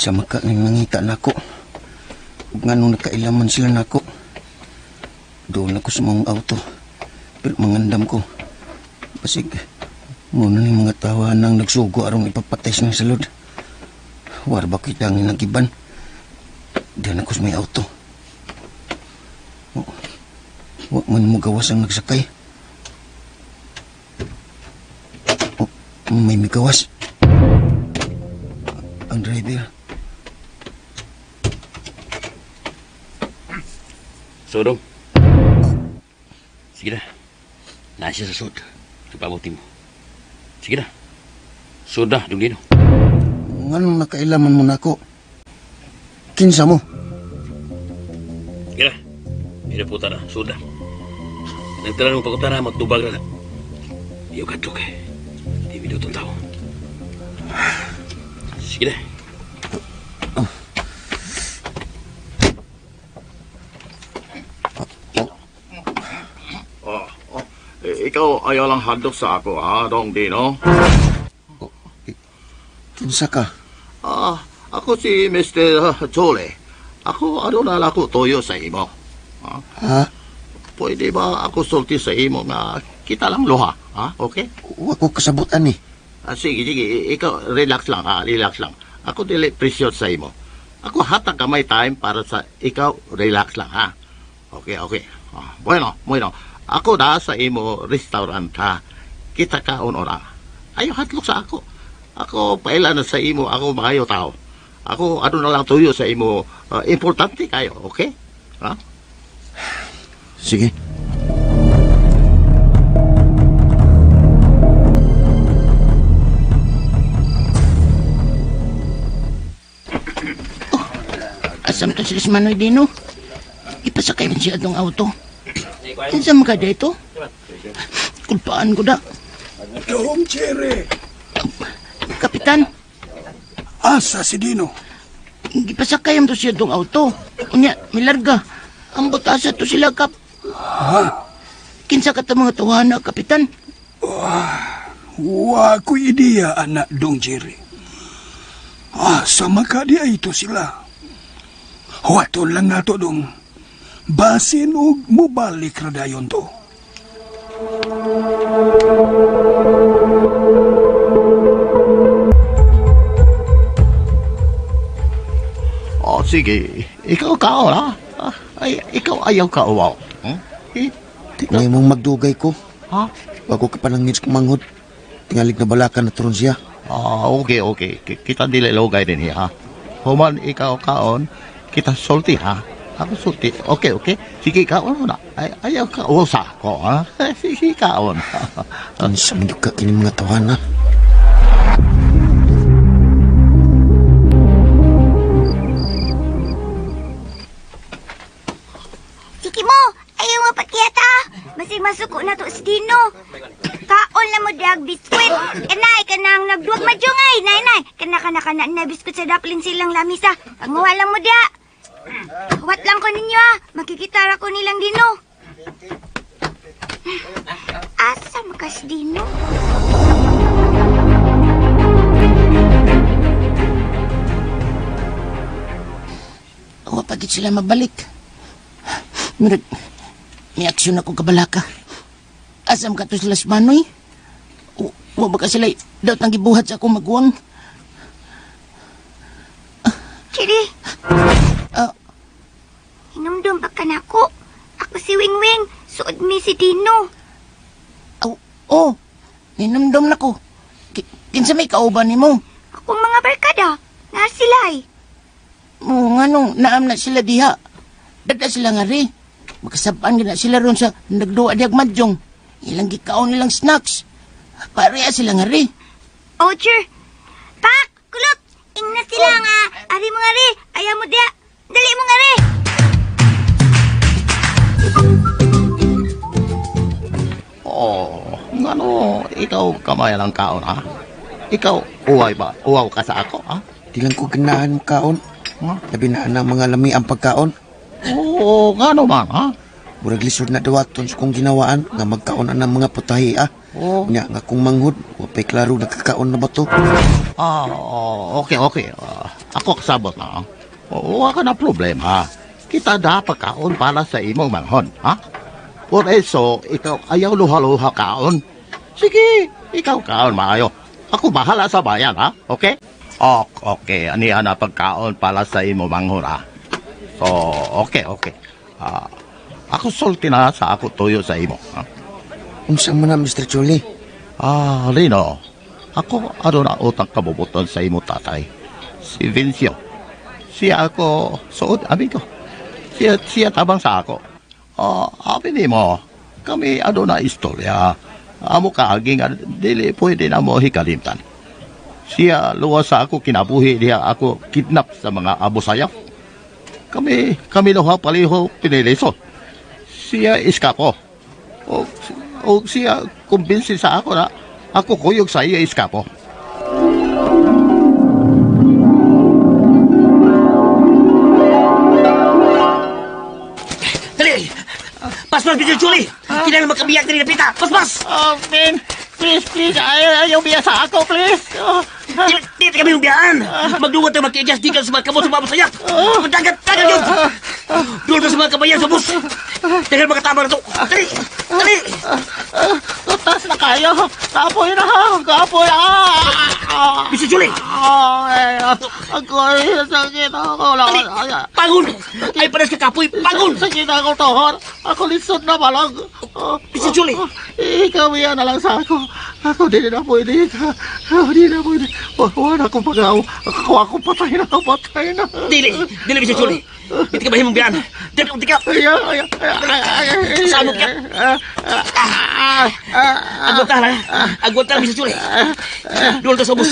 Kinsa man ka ning nangita nako. Ug nganong nakailaman sila nako. Doon ako sa mga auto. Pero mangandam ko. Basig, muna ni mga tawa nang nagsugo arong ipapatay sa nang salod. War ba kita ang inagiban? Diyan ako sa may auto. Wa man mo gawas ang nagsakay. O, may migawas. Ang driver. Sodong. Sige na. Naa siya sa sud. Ipabuti mo. Sige na. Sud na, Dong Dino. Nganong nakailaman mo nako? Kinsa mo? Sige na. Inaputa na. Sud na. Nagtara ng pagkutara, magtubag na. Iyo kadlok eh. Di minutong tao. Sige na. Oh, oh. Eh, ikaw ayaw lang hadlok sa ako, ha, Dong Dino? Kinsa ka? Ah, ako si Mr. Jole. Ako, ano na lang ako toyo sa imo. Ha? Ha? Pwede ba ako sulti sa imo nga kita lang luha? Ha? Okay? Wa ko kasabutan ni. Ah, sige, sige. Ikaw, relax lang, ha? Relax lang. Ako dili presyon sa imo. Ako hatag ka may time para sa ikaw, relax lang, ha? Okay, okay. Ah, bueno, bueno. Ako na sa imo restaurant, ha? Kita kaon ora. Ayaw hadlok sa ako. Ako, paila na sa imo, ako maayo tao. Ako, ano na lang tuyo sa imo. Importante kayo, okay? Ha? Sige. Asam to sila si Manoy Dino. Ipasakay man siya atong auto. Kinsa man ka dito? Kulpaan ko da. Dong Jerry. Kapitan. Asa si Dino? Gipasakay man to siya atong auto. Unya, milarga. Ambot asa to sila, Kap. Ha? Kinsa ka ta mga tuwana, Kapitan? Wa ko'y ideya, anak Dong Jerry. Asa man ka di ay ito sila. Huwaton lang nato dong. Basin og mubalik ra dayon to. Oh, sige. Ikaw ka, ha? Ay, ikaw ayaw ka, uwaw. Eh, Di na imong magdugay ko. Ha? Bago ka panangit kong manghod. Tingalig na balakan na turon siya. Ah, okay, okay. Kita dili lugay din ha. Human ikaw kaon, kita sulti ha. Ako sulti. Okay, okay. Sige, kaon mo na. Ay, ayaw ka uwaw sa ako, ha? Sige, kaon. Kinsa man ka kini mga tawana. Sige mo, ayaw mo pagkiyata. Masig masuko na to si Dino. Kaon na mo dag biskwit. Kanay, kanang nagduwag madyungay. Nay, nay. Kana, kana, kana na biskwit sa daplin silang lamisa. Panguha lang mo dia. Huwat lang ko ninyo ah. Makikitara ko nilang Dino. Asa makas Dino? Wa pa gid sila mabalik. Murag, may aksyon ako kabalaka. Asam ka to sila sa Manoy? Wa ba ka sila daw tang gibuhat sa akong maguwang? Chiri. Hinumdum pa ka nako. Ako si Wingwing. Suod mi si Dino. Aw, oh, ninumdum na ko. Kinsa may kauban nimo? Akong mga barkada. Na sila ay. Oo, nga nung naam na sila diha. Dada sila nga ri. Makasabaan na sila ron sa nagduwa diyag madyong. Ilang gikaon nilang snacks. Pareha sila nga ri. Oh, sure. Pak! Kulot! Ingna sila nga. Ari mo nga ri. Ayaw mo diya. Dali mo nga ri. Oh, ngano, ikaw kamay lang kaon, ha? Ikaw, uway ba? Uwaw ka sa ako, ha? Di lang ko ganahan mo kaon. Ha? Labi na ang mga lami ang pagkaon. Oo, ngano man, ha? Murag lisod na dawaton sa kong ginawaan nga magkaon ang mga putahi, ah. Oo. Nya nga kung manghod, wa pa'y klaro nagkakaon na ba to? Ah, oh, okay, okay. Ako kasabot na. Wa ka na problema. Kita dapat kaon para sa imong manghon, ha? Por eso, ikaw ayaw luha-luha kaon. Sige, ikaw kaon maayo. Ako bahala sa bayan, ha? Okay? Okay, aniya na pagkaon para sa imong manghon, ha? So, okay, okay. Ako sulti na sa ako tuyo sa imo. Ha? Unsa man na, Mr. Chuli? Rino, ako ano na utang kabubuton sa imo tatay. Si Vincio. Siya ako suod, amigo. Siya tabang sa ako. Abi nimo, kami ano na istorya. Amo kaaging dili pwede na mo hikalimtan. Siya luwas sa ako kinabuhi diha ako kidnap sa mga Abu Sayyaf. Kami luha paliho piniliso. Siya iskapo. O siya kumbinsi sa ako na ako kuyog sa iya iskapo. Dali! Paspas, Mr. Chuli! Kailangan magkabiyak na rin pita! Paspas! Oh, man! Please, please! Ayaw biya sa ako, please! Di kami yung biyaan! Magduwat tayo mag-adjust dito sa mga kamot sa mga sayak! Dagat! Dagat yun! Doon sa mga kabayan sa bus! Dagat mga tama na to! Dali! Dali! Tutas na kayo! Kapoy na! Kapoy! Mr. Chuli! Agoy! Sakit ako! Dali! Pangon! Ay, pares ka kapoy! Pangon! Sakit ako, tohor! Ako lisod na balag! Mr. Chuli! Ikaw yan na lang sa ako! Ako di na pwede. Ako di na pwede. Wala akong pag-aw. Ako patay na. Patay na. Dili! Dili, Mr. Chuli! Hindi ka mahimong biyan! Dili, unti ka! Ayaw! Saan ka? Agwanta na! Agwanta na, Mr. Chuli! Doon ka sa ubos!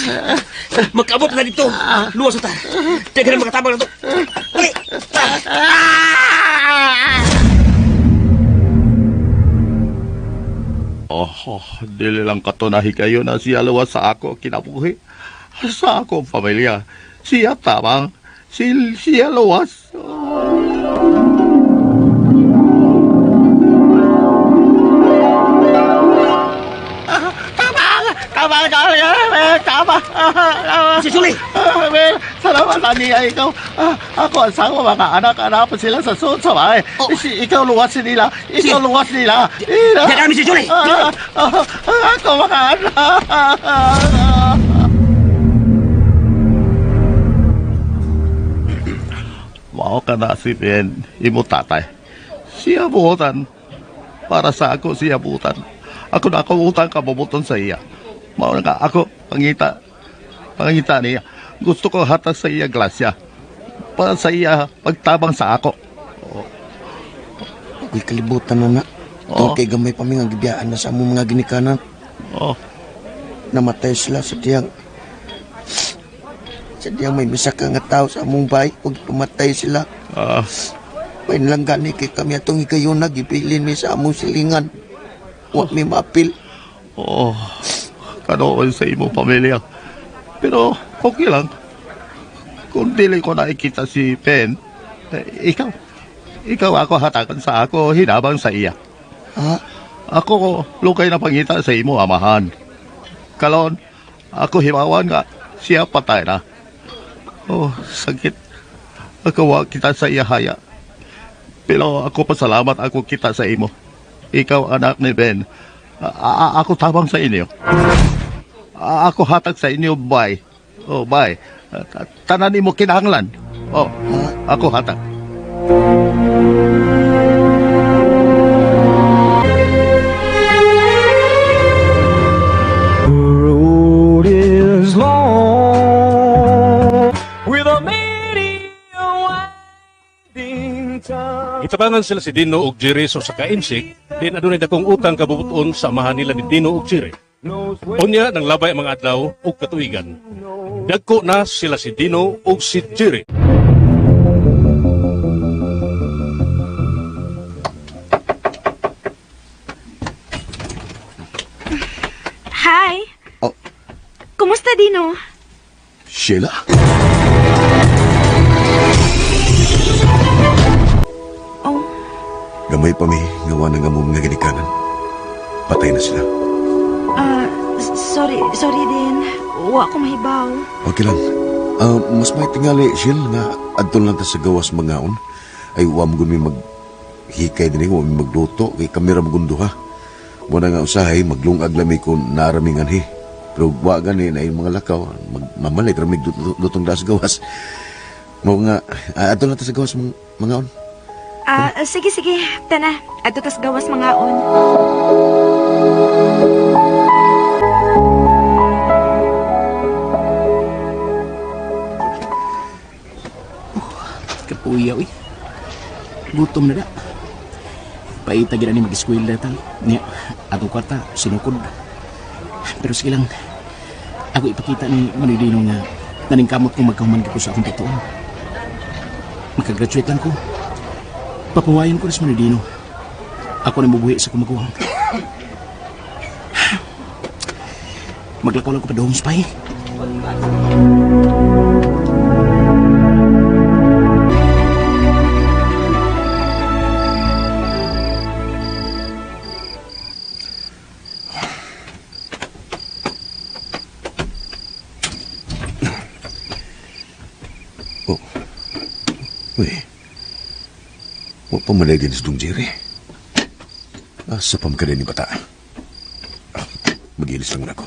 Magkaabot na dito! Luwas na ta! Teka na makatabang na to! Dali! Oh, dili lang katunahi kayo na siya luwas sa ako kinabuhi. Sa ako pamilya. Siya tamang. Siya luwas. Tama! Tama! Tama! Si Suli! Salamat niya ikaw. Ako ang sango mga anak-anak pa sila sa suot sa bahay. Oh. Ikaw luwas nila. Ikaw luwas nila. Yan si Suli! Ako mga anak! Mao ka na si Ben, imo tatay. Siya buotan. Para sa ako siya buotan. Ako na ako utang kabubuton sa iya. Mao na ka ako pangita. Pangita niya. Gusto ko hatag sa iya glasya. Para sa iya pagtabang sa ako. Ako'y kalibutan na na. Oo. Tungkol kay gamay pa mi nga gibiyaan na sa among mga ginikanan. Oh. Namatay sila sa diyang may misaka nga tao sa among bahay ug pumatay sila. May lang gani kay kami atong higayuna gibilin mi sa among silingan. Wa mi maapil. Oh, kanoon sa imong pamilya. Pero okay lang. Kung dili ko nakikita si Ben, ikaw ako hatakan sa ako hinabang sa iya. Ha? Ako lukay na pangita sa imo amahan. Kalon, ako himawan nga siya patay na. Oh, sakit. Ako wa kita sa iya haya. Pero ako pasalamat ako kita sa imo. Ikaw anak ni Ben. Ako tabang sa inyo. Ako hatag sa inyo, bye. Oh, bye. Tanan nimo kinahanglan. Oh, ako hatag. The road is long with a many a winding tongue. Itabangan sila si Dino ug Jerry sa usa ka insik, din adunay dakong utang kabubuton sa amahan nila ni Dino ug Jerry. Unya nang labay ang mga adlaw ug katuigan. Dagko na sila si Dino ug si Jerry. Hi! Oh. Kumusta, Dino? Sheila? Oh. Gamay pa mi, nga wa na nga mo mga ginikanan. Patay na sila. Sorry, sorry din. Wa ko mahibaw. Okay lang. Mas may tingali, Shil, nga adto lang ta sa gawas mangaon. Ay, wa mo gud mi maghikay din, wa mi magluto. Kay kami ra magundo, ha? Muna nga usahay, maglungag lami kung naraming anhi. Pero wa gani na yung mga lakaw, mamalit ramig lutong da sa gawas. Mo nga, adto lang ta sa gawas mangaon. Sige, sige. Tana, adto tas gawas mangaon. Kapuya, uy. Gutom na da. Paita gina ni mag-eskwela tal. Niya, atong kwarta, sinukod. Pero sige lang, ako ipakita ni Manoy Dino nga naningkamot kong magkahuman ko sa akong totoo. Makagraduate lang ko. Papawayan ko na si Manoy Dino. Ako na mabuhi sa kumaguwang. Maglakaw lang ko pa doon, spy. Oh. Uy. Wa pa malay din sa Dong Jerry. Asa pa magkaday ni bata? Mag-ilis lang muna ako.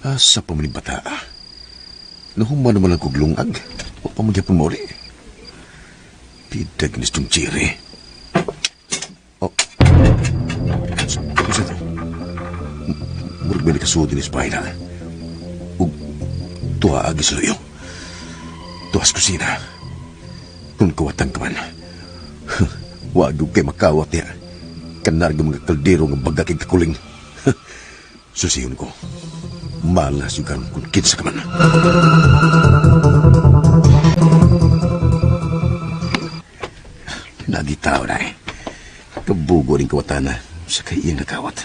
Asa pa man ni bata? Nahuman naman ang kuglungag. Wa pa magyapon mo uli. Pidag ni Dong Jerry. Oh. Sa to? Murag ba nakasuod ni Spina? Ug tuwa agis luyo. Tuwa sa kusina. Kung kawatan ka man. Wag yung kay makawat niya. Kanar yung mga kaldero nga baga kay kakuling. Susiyon ko. Malas yung karon kung kinsa ka man. Nagitaw na eh. Kabugo rin kawatan na sa kay iyang nakawat.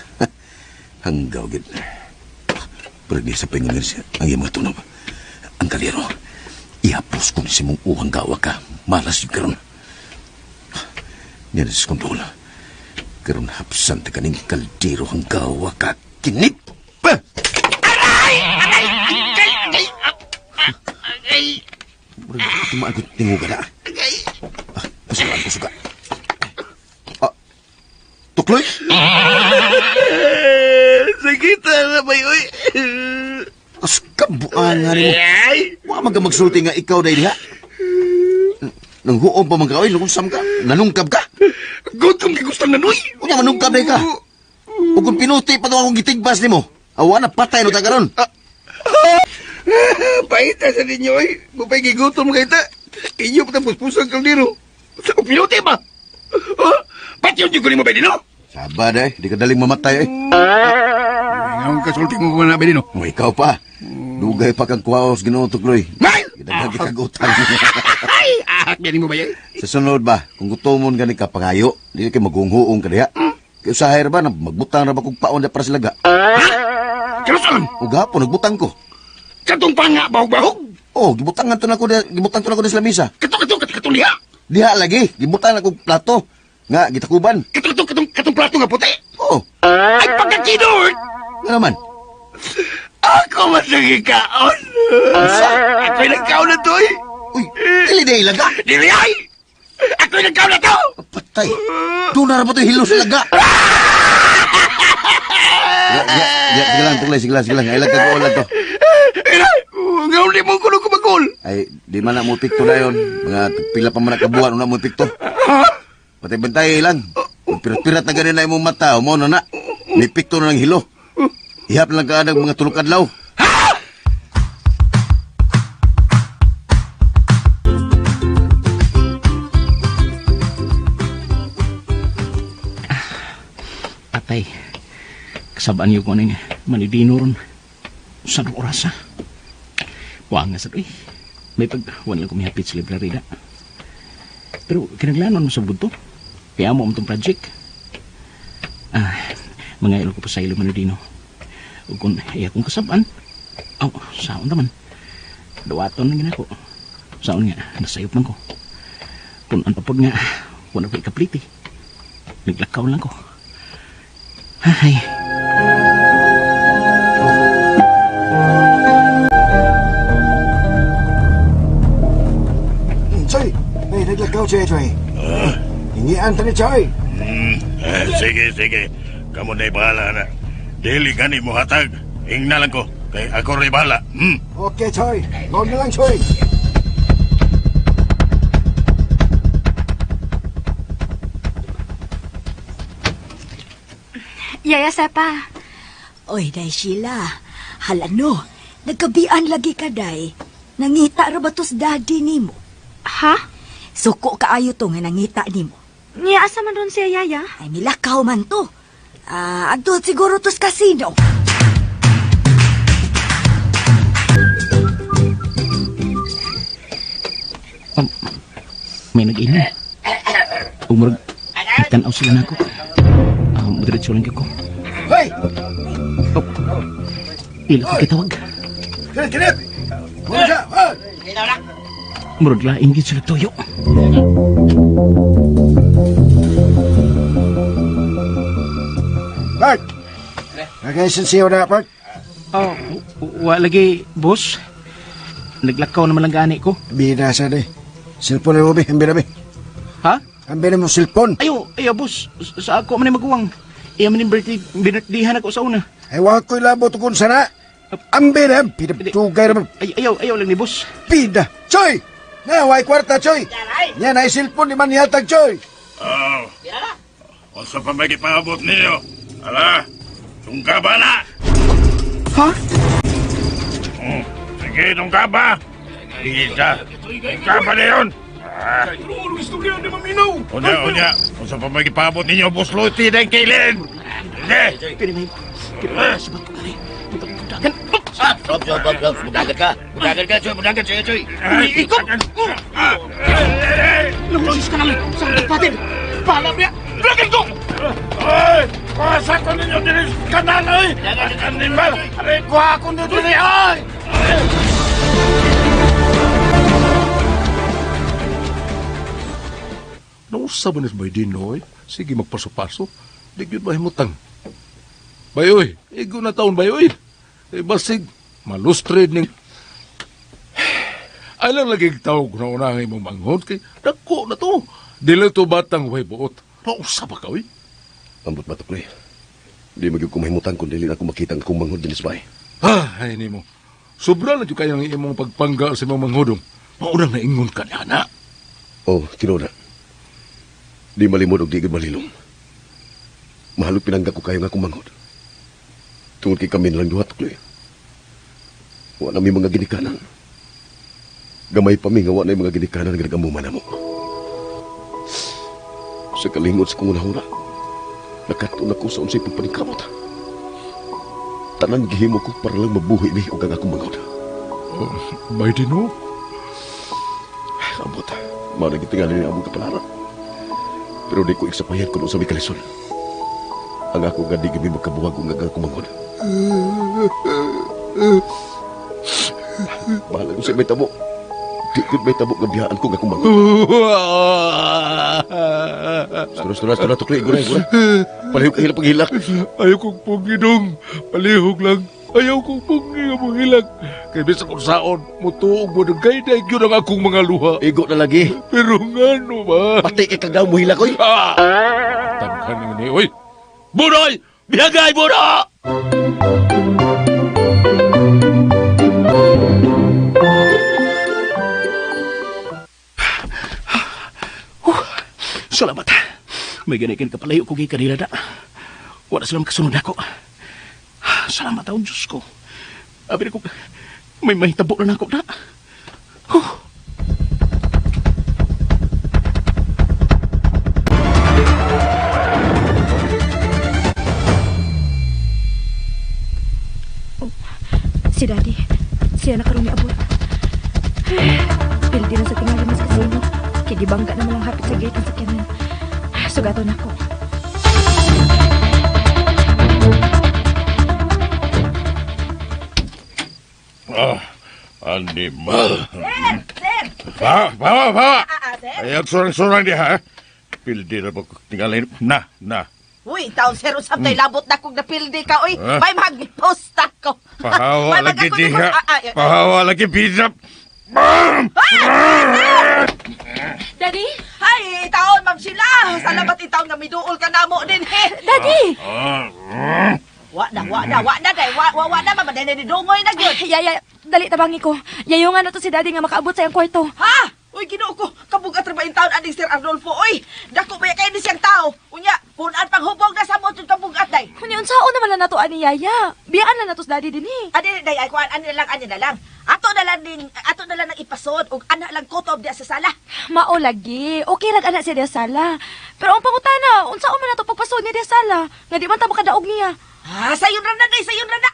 Hanggaw gid. Pero di sa pingon siya ang iyang mga tunog. Ang kalero, ihapos ko ni si mong uhang gawa ka. Malas yung karon. Niya na sa kondol. Karon hapsan ta kaning kaldero ang gawa ka. Kinip! Aray! Aray! Aray! Aray! Aray! Tumagot tinguga na. Pasukaan, pasuka. Tukloy? Sakit na ba yun? As kabuan nga rin mo. Wa man ka magsulti nga ikaw dahil diha. Nang huom pa man ka, oy, nungusam ka, nanungkab ka. Gutom kay gustang nanoy. Unya, manungkab na ka. O kung pinuti pa to akong gitigbas nimo, awa na patay no ta karon. Paita sa ninyo, oy. Mupay gigutom kay ta. Inyo pa tapos-pusang kaldero. O pinuti ba? Patyon yung kunin mo ba dino? Sabad eh, di ka daling mamatay eh. Ang kasulti mo ko na ba dino? O ikaw pa. Dugay pa kang kuwaos Ginoo Tukloy. May! Gidagdag kitag utang. Ay, ahak yan mo ba yan? Sa sunod ba, kung gutomon gani ka pangayo, di kay magunghuong ka diha. Kay usahay ra ba, magbutang ra ba kog paon para sa laga? Kanusan? O gahapon, nagbutang ko. Katong panga, bahog-bahog? Oh, gibutangan to na ko, gibutang to na ko sa lamisa. Katong diha? Diha lagi, gibutang na kog plato. Nga, gitakuban. Katong plato nga puti? Oo. Ay, pagkakinod! Nga naman? Ako man sa gikaon. Ako'y nagkaon na to eh. Uy, dili na ilaga. Dili ay! Ako'y nagkaon na to! Patay. Doon na ba ito hilo sa laga? Sige lang, tuloy, sige lang. Ay, lang kag-ulan to. Ngayon di mo kuno kumagol. Ay, di man na mo epekto na yun. Mga pila pa man nakabuhan, una mo epekto. Patay-bantay lang. Pirat-pirat na ganin na imong mata, mo na na. May epekto na ng hilo. Ihap lang ka ng mga tulok adlaw. Atay, kasabaan niyo ko aning manidino ron. Saan oras ha? Huwag nga sa uy. May pag wala lang kumihapit sa library na. Pero kinaglanon mo sa buto. Kaya mo ang project. Mga ilo ko pa sa ilo manidino. O kung iya kong kasabaan, aw, saon naman. Dawaton na ginako. Saon nga, nasayop man ko. Kung ang papod nga, wala ko ikapliti. Naglakaw lang ko. Ay. Choy, may naglakaw siya, Choy. Hingian ta ni Choy. Eh, sige, sige. Kamu na bahala na. Dili gani mo hatag. Ingna lang ko. Kay ako rin bahala. Hmm. Okay, Choy. Go na lang, Choy. Yaya Sepa. Oy, day Sheila. Hala no, nagkabian lagi ka, day. Nangita ra ba tos daddy nimo? Ha? Suko kaayo to nga nangita nimo. Niya asa man ron siya, Yaya? Ay, milakaw man to. Ah, adto siguro tos kasino. May nag-inom. Umurag, nagtanaw sila nako. Mudiretso lang ko. Hoy! Oh. Ila ko kitawag. Kinit, kinit! Muna siya! Hoy! Murag laing gid sila tuyo. Bart! Nagaisensiyo na, Bart. Oh, wa lagi, boss. Naglakaw naman lang gani ko. Bida sa di. Cellphone na mo, be. Ambi na, be. Ha? Ambi na mo cellphone. Ayo, ayo, boss. Sa ako man ay maguwang. Iya man yung birthday, binirthday ako sa una. Ay, wa ko'y labo tukon sana. Ambi na, pida, tugay na. Ay, ayaw, ayaw lang ni boss. Pida! Choy! Na, way kwarta, Choy! Yan ay cellphone ni man yatag, Choy! Oh. Unsa pa may gipaabot ninyo? Ala, tungka ba na? Ha? Sige, tungka ba? Isa. Tungka ba na yun? Ah. Unya, unya. Unsa pa may gipaabot ninyo, busluti na kilin? Sige. Stop, stop, stop, stop. Mudagan ka. Mudagan ka, Choy. Mudagan, Choy, Choy. Ikaw! Namusis ka naman sa kapatid! Paalam niya! Dagan ko! Oy! Kuha ko ninyo din sa kanal, oy! Animal! Aray, kuha ko ninyo din, oy! Nausa ba ni Bay Dino, oy? Sige, magpaso-paso. Di gyud mahimutang. Bay, oy! Igo na taon, bay, oy! Eh, basig, malustred ning... Ay lang lagi tawag na una ang imong manghod kay dako na to. Dili to batang way buot. Nausa ba ka, oy? Ambot ba, Tukloy? Di magyud ko mahimutang kung dili na ako makita ang akong manghod dinis bay. Ah, ay nimo. Sobra na jud kayo ang imong pagpangga sa imong manghodong. Maunang naingon ka niya, na. Oh, tinuod na. Di malimod og di gud malilom. Mahalog pinangga ko kayo nga akong manghod. Tungod kay kami nalang duha, Tukloy. Wa na mi mga ginikanan. Gamay pa mi nga wa na mga ginikanan nga nag-amuman namo. Sa kalingot sa kong unahuna, nakatun ako sa unsay pagpaningkamot. Tanan gihimo ko para lang mabuhi mi og ang akong manghod. Oh, bay Dino. Abot, mao na gitingali ni among kapalaran. Pero di ko iksapayan kung unsa may kalisod. Ang ako nga di gami makabuhag og ang akong manghod. Bahala ko sa may tabo. Di ko may tabo nga biyaan ko nga akong manghod. Stura, stura, stura, tukli, gura, gura. Palihog ka hilak paghilak. Ayaw kong pungidong. Palihog lang. Ayaw kong pungi nga mohilak. Kay bisan kung saon, mutuog mo ng gayday yun ang akong mga luha. Igo na lagi. Pero nga no ba? Pati kay kagaw mohilak, oy. Ah! Tangkan naman ni, oy. Bunoy! Biyagay, buno! Salamat. May ganikin ka palayo ko gikan nila da. Wala silang kasunod ako. Salamat taon, Diyos ko. Abi ko, may mahitabo na nako na. Si Daddy, siya na karong miabot. Pildi na sa tingali mas kasino. Kay gibangga naman ang hapit sa gate ang sakyanan. Sugaton ako. Ah, animal. Sir! Bawa, bawa, bawa. Sir? Ayaw surang-surang diha. Pildi na ba ko tingalay? Na, na. Uy, taon sir, usab tay labot na kong napildi ka, uy. Ah? May magposta ko. Pahawa May lagi mag- diha. Ah, ah, ah. Pahawa lagi bidap. Daddy? Ay, taon, Ma'am Sheila. Salamat itaon nga miduol ka namo din, he. Daddy! Wa na, wa na, wa na, day. Wa, wa, wa na, ma'am. Day, day, dungoy na gyud. Yaya, dali tabangi ko. Yayo nga na to si Daddy nga makaabot sa iyang kwarto. Ha? Uy, Ginoo ko, kabugat ra ba in taon aning Sir Arnolfo, uy. Dako ba kay ni siyang tao? Unya, punan panghubog na sa mo jud kabugat day. Kunya unsaon naman na nato ani Yaya? Biyaan na nato si Daddy dinhi. Ani day ay kuan ani na lang ani na lang. Ato na lang ning ato na lang nang ipasod ug ana lang kutob diya sa sala. Mao lagi. Okay rag ana siya diya sala. Pero ang pangutana, unsaon man nato pagpasod niya diya sala? Nga di man ta makadaog niya. Ah, sayon ra na day, sayon ra na.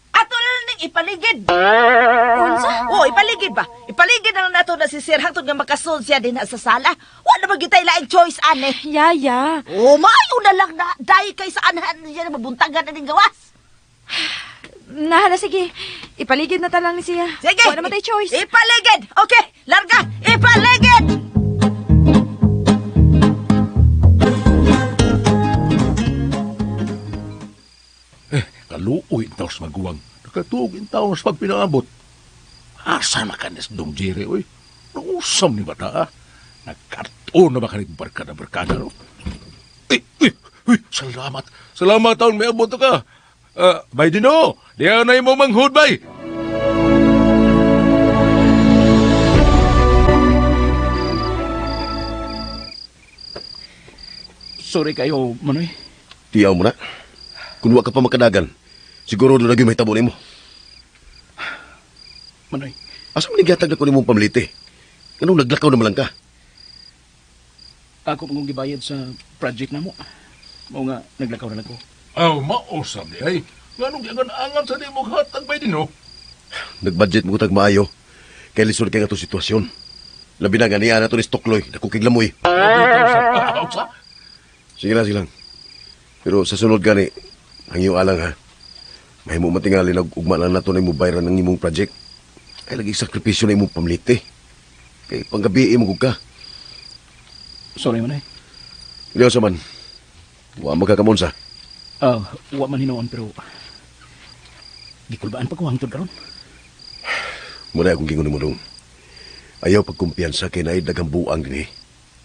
Ato na lang ning ipaligid. Unsa? Oo, ipaligid ba? Ipaligid na lang nato na si Sir hangtod nga makasod siya din sa sala. Wa na man gyud tay laing choice ane. Yaya. Oh, maayo na lang na dai kay sa anahan niya na mabuntagan na ning gawas. Nahala sige. Ipaligid na ta lang ni siya. Sige. Wa na man tay choice. Ipaligid. Okay, larga. Ipaligid. Eh, kaluoy in taos maguwang. Nakatuog in taos pag pinaabot. Asa na kanis dong Jerry, oy? Nausam ni bata, ah. Nagkarton na ba kanit barkada-barkada, no? Uy, uy, uy, salamat. Salamat taon may abot ka. Ah, bay Dino, diya na imo manghud, bay. Sorry kayo, Manoy. Tiyaw mo na. Kung wa ka pa makadagan, siguro doon na gyud mahitabo nimo. Manoy. Asa man gihatag na ko nimong pamlite? Nganong naglakaw na man lang ka? Ako mong gibayad sa project na mo. Mao nga, naglakaw na lang ko. Aw, mausam di ay. Nganong giangan-angan sa di mo hatag, bay Dino? Nagbudget mo tag maayo. Kay lisod kay nga itong sitwasyon. Labi na nga niya na to ni Stokloy, nakukig lamoy. Sa? Sige lang, sige lang. Pero sa sunod gani, ang iyong alang ha. Mahimo man tingali nag ugma lang nato na imong bayran ng imong project. Ay lagi sakripisyo na imong pamlite. Kay panggabi mo gud ka. Sorry, Manoy. Hindi sa man. Wa magkakamon sa. Ah, wa man hinuon pero gikulbaan pa ko hangtod karon. Muna akong gingon mo dong. Ayaw pagkumpiyansa kay naay daghang buang dinhi.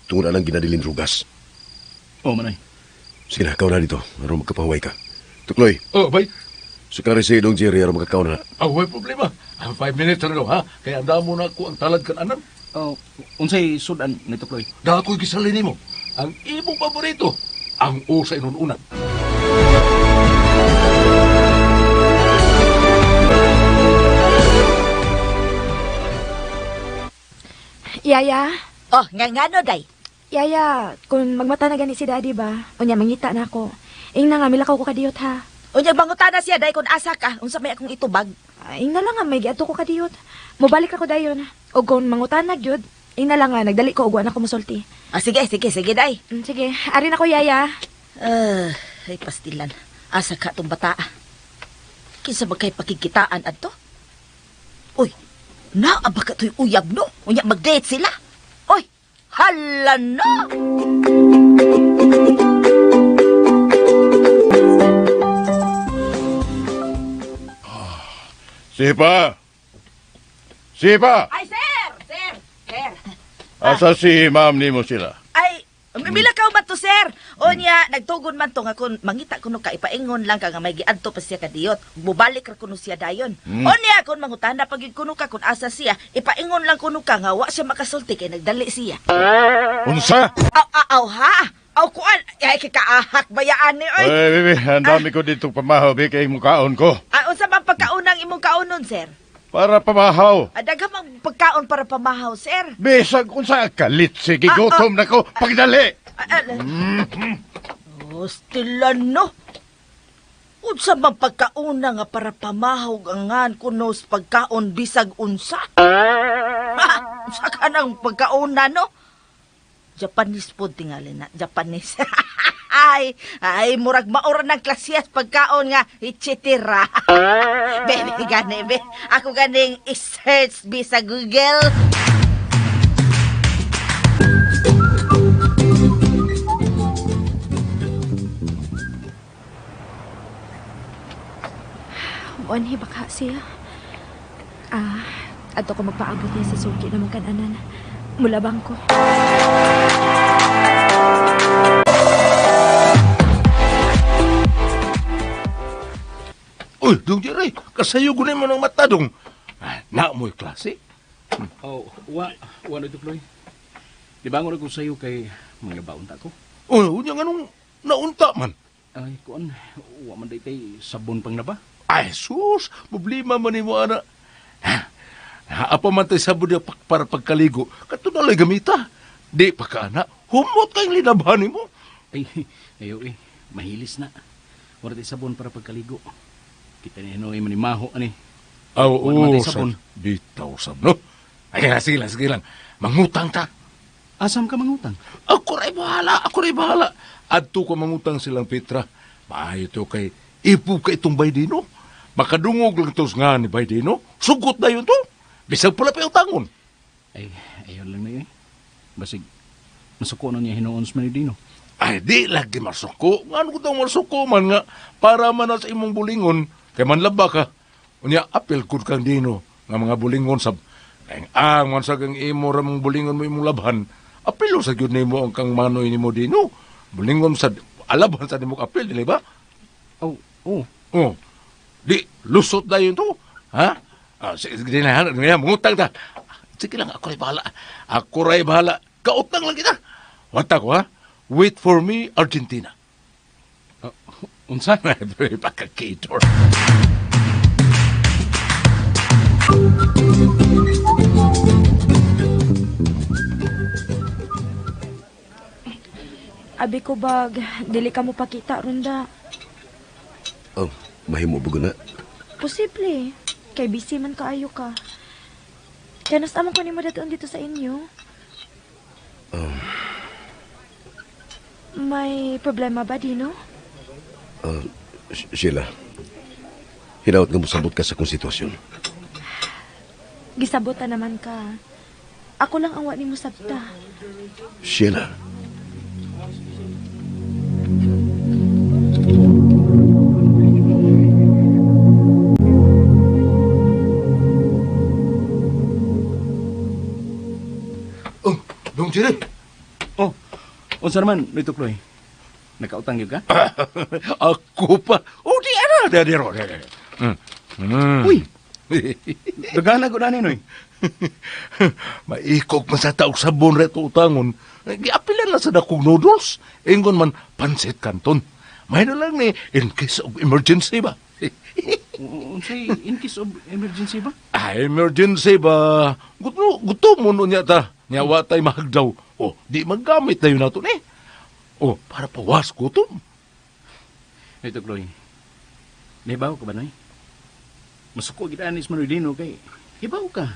Tungod anang ginadilin rugas. Oh, Manoy. Sige na, ikaw na dito. Aron magkapahuway ka. Tukloy. Oh, bay. Sukari si Dong Jerry aron makakaon na. Aw, way problema. Ah, 5 minutes na daw, ha? Kaya andamo na ako ang talad kan anan. Oh, unsay sudan ni Tukloy? Da ako'y gisalin nimo. Ang imong paborito, ang usa inununan. Yaya. Oh, nga ngano day? Yaya, kung magmata na gani si Daddy ba, unya mangita na ako. Ingna nga milakaw ko kadiyot ha. Unya mangutana siya day kung asa ka, unsa may akong itubag. Ingna lang nga may giadto ko kadiyot. Mobalik ako dayon. Og kung mangutana gyud, ingna lang nga nagdali ko og wa na ko mosulti. Ah, sige, sige, sige day. Sige, ari na ko Yaya. Ay pastilan. Asa ka tong bata? Kinsa ba kay pakikitaan adto? Uy, naa ba ka to'y uyab no? Unya mag-date sila. Uy, hala no! Sipa! Sipa! Ay, sir! Sir! Sir! Asa si ma'am nimo sila? Ay, milakaw man to, sir. Unya, nagtugon man to nga kung mangita kuno ka, ipaingon lang ka nga may giadto pa siya kadiyot. Bubalik ra kuno siya dayon. Unya, kung mangutana pag kuno ka kung asa siya, ipaingon lang kuno ka nga wa siya makasulti kay nagdali siya. Unsa? Aw, aw, aw ha? Aw, kuan. Ay, kikaahak bayaan ni, oy. Ay, bibi, ang dami ko dito pamahaw, bi, kay mukaon ko. Ah, unsa man pagkaunang imong kaonon, sir? Para pamahaw. Ah, daghang mang pagkaon para pamahaw, sir. Bisag unsa kalit, sige, gutom na ko. Pagdali! Ah, ah, Hostila no. Unsa man pagkauna nga para pamahaw angan kuno sa pagkaon bisag unsa? Ha, unsa ka nang pagkauna no? Japanese food tingali na, Japanese. Ay, ay murag maura ng klasiyas pagkaon nga etc. Bebe gani be. Ako ganing i-search be sa Google. Muanhi baka siya. Adto ko magpaabot niya sa suki na mong kananan. Mula bangko. Uy, Dong Jerry, kasayo gunin mo ng mata, Dong. Na mo'y klase. Oh, wa na ito, Floy. Di ba nga ko sa'yo kay mga baunta ko? Oh, unya nga nung naunta man. Ay, kuan, wa man day sabon pang naba. Ay, sus, problema man nimo ana. Apa man tay sabon niya para pagkaligo, kato na lang gamita. Di pa ka, ana, humot kayong linabhan nimo. Ay, ayo eh, mahilis na. Wala tay sabon para pagkaligo. Kita ni Hinoy manimaho, ani. Aw, Wala man tay sabon. Bitaw sab, no? Ay, sige lang, sige lang. Mangutang ta. Asam ka mangutang? Ako ray bahala, ako ray bahala. Adto ko mangutang silang Petra. Maayo to kay ipo ka itong Baydino. Makadungog lang tos nga ni Baydino. Sugot na yun to. Bisag pala pa yung tangon. Ay, ayun lang na yun eh. Basig, masuko na niya hinuon sa Manidino. Ay, di lagi masuko. Nga ano ko daw masuko man nga. Para man na sa imong bulingon, kay manlaba ka. Unya, apil kud kang dino nga mga bulingon sa ang ang man sa kang imo ra mong bulingon mo imong labhan. Apilo sa gyud nimo ang kang manoy nimo dino. Bulingon sa alabhan sa nimo apil, dili ba? Oh, oh. Oh. Di lusot dayon to. Ha? Sige, di na, di na, mangutang ta. Sige lang, ako ray bahala. Ako ray bahala. Kautang lang kita. Wata ko, ha? Wait for me, Argentina. Unsa? Pagka-cater. Abi ko bag, dili ka mo pakita runda. Oh, mahimo ba na? Posible. Kay busy man kaayo ka. Kaya nas amang ko nimo datuon dito sa inyo. Oh, May problema ba, Dino? Sheila, hinaot nga mosabot ka sa akong sitwasyon. Gisabotan naman ka. Ako lang ang wa nimo sabta. Sheila, Oh, Dong Jerry. Oh, unsa naman, Lito Floy? Nakautang yun ka? Ako pa. Oh, di ana. Di, di, di, di. Uy! Dagana ko na noy. Maikog man sa taog sabon reto utangon. Giapilan lang sa dakong noodles. Ingon man, pansit kanton. May na lang ni, in case of emergency ba? Unsay in case of emergency ba? Ah, emergency ba? Gusto, gusto mo nun niya ta. Nya wa tay mahagdaw. Oh, di maggamit na yun nato ni. Oh, para pawas gutom. Ito, Chloe. Nahibaw ka ba, Noy? Masuko gid anis Manoy Dino kay hibaw ka.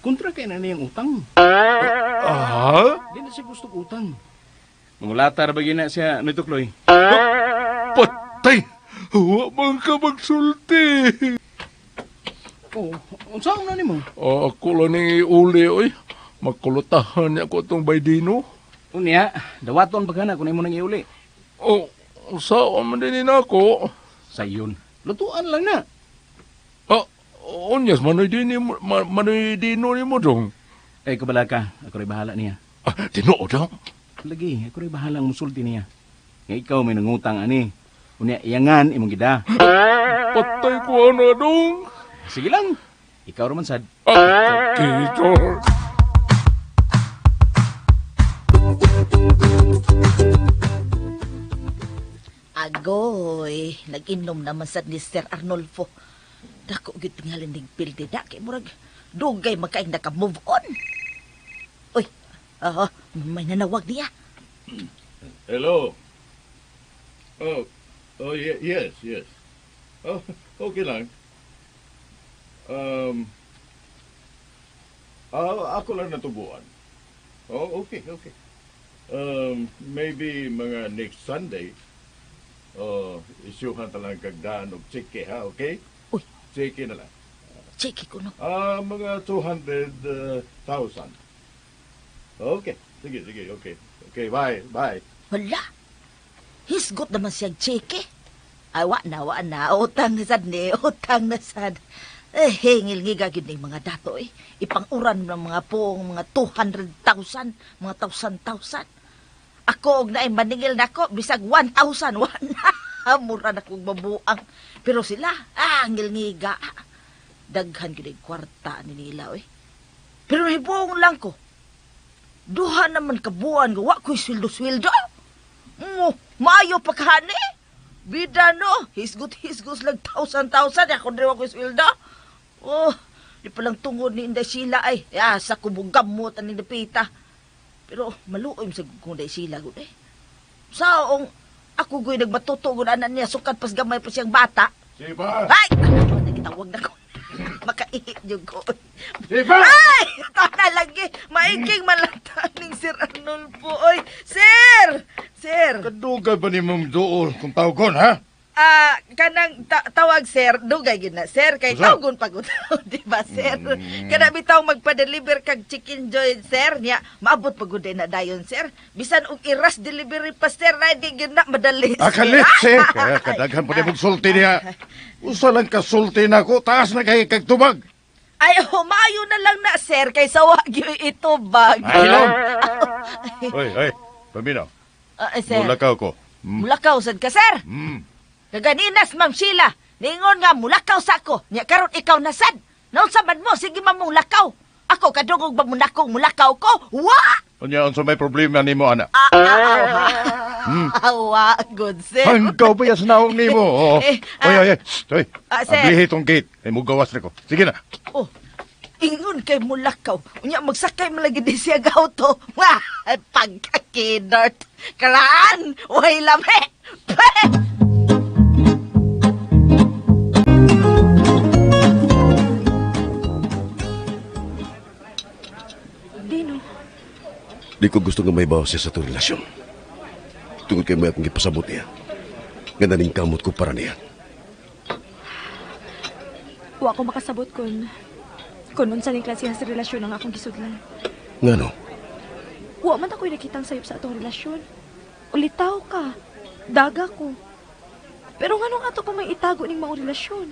Kontra kay na niyang utang. Ah? Di na siya gusto utang. Mangulata ra ba gina siya, Noy Chloe? Patay! Wa man ka magsulti. Oh, unsa na nimo? Oh, ako lang ni uli, oy. Makulutahan niya ko itong Baydino. Unya, dawaton pa kana kung imo nang iuli. Oh, unsa man din ako? Sa iyon. Lutuan lang na. Ah, unyas manoy din mo, manoy dino nimo dong. Ay kabala ka, ako ray bahala niya. Ah, tinuod dong. Lagi, ako ray bahala ang musulti niya. Nga ikaw may nangutang ani. Unya iyangan imong gida. Patay ko ana dong. Sige lang. Ikaw raman sad. Ah, Gator. Agoy, nag-inom naman sad ni Sir Arnolfo. Dako gyud tingali ning pilde da kay murag dugay makaing naka-move on. Uy, may nanawag niya. Hello. Oh, oh yes, yes. Oh, okay lang. Ako lang natubuan. Oh, okay, okay. Maybe mga next Sunday. Oh, isyuhan ta lang kagdaan og tseke ha, okay? Uy. Tseke na lang. Tseke ko no. Mga 200,000. Okay. Sige, sige, okay. Okay, bye, bye. Wala. Hisgot naman siyang tseke. Ay, wa na, wa na. Utang na sad ni, utang na sad. Eh, hingil ngiga gyud ning mga dato eh. Ipanguran ng mga poong mga 200,000, mga 1,000,000. Ako og naay maningil nako bisag 1,000 wa na. Mura na kog mabuang. Pero sila, ngil ngiga. Daghan gyud ang kwarta ni nila oy. Pero hibuong lang ko. Duha naman kabuan nga wa ko'y sweldo-sweldo. Mo, maayo pa kahani. Bida no, hisgot-hisgot lang 1,000,000. Ako diri wa ko'y sweldo. Oh, di palang tungod ni Inday Sheila ay. Ya, sa kubugamot aning dapita. Pero maluoy sa kung Inday Sheila gud eh. Saong ako goy nagmatuto gud anak niya sukad pas gamay pa siyang bata. Sipa! Ay, anak ko nagitawag na ko. Makaihi jud ko. Sipa! Ay, tana lagi. Maiking malata ning Sir Arnulfo oy. Sir! Sir! Kadugay ba ni mong duol kung tawgon, ha? Kanang tawag sir, dugay gyud na sir kay Usa? tawgon pag di ba sir? Kana bitaw magpa-deliver kag chicken joy sir niya, maabot pag gud na dayon sir. Bisan og iras delivery pa sir, ready gyud na madali. sir. Akalit, eh. Kaya kadaghan pa ni mong sulti niya. Usa lang kasulti na ko, taas na kay kag tubag. Ay, oh, maayo na lang na sir kay sawa gyud itubag. Ay, hilom. Oy, oy, paminaw. Sir. Mulakaw ko. Mulakaw sad ka sir. Kaganinas, Ma'am Sheila. Ningon nga mulakaw sa ako. Nya karon ikaw na sad. Naunsa man mo, sige man mong lakaw. Ako kadungog ba munakong mulakaw ko? Wa! Unya unsa may problema nimo ana? Wa, good sir. Hanggaw ba yas naong nimo? Oo. Eh, Oy, oy, oy. Shh, oy. Sir. Ablihi tong gate. Ay mugawas na ko. Sige na. Oh, ingon kay mulakaw. Unya magsakay man lagi di siya auto. Wah, pagkakinort. Kalaan, way lame. Peh! Dino, Di ko gusto nga may bawas siya sa itong relasyon. Tungod kay may akong gipasabot niya. Nga naning kamot ko para niya. wa ko makasabot kun unsa ning klase sa relasyon ang akong gisudlan. Nga no? Wa man ako'y nakitang sayop sa atong relasyon. Ulitaw ka. Daga ko. Pero nganong ato pa may itago ning maong relasyon?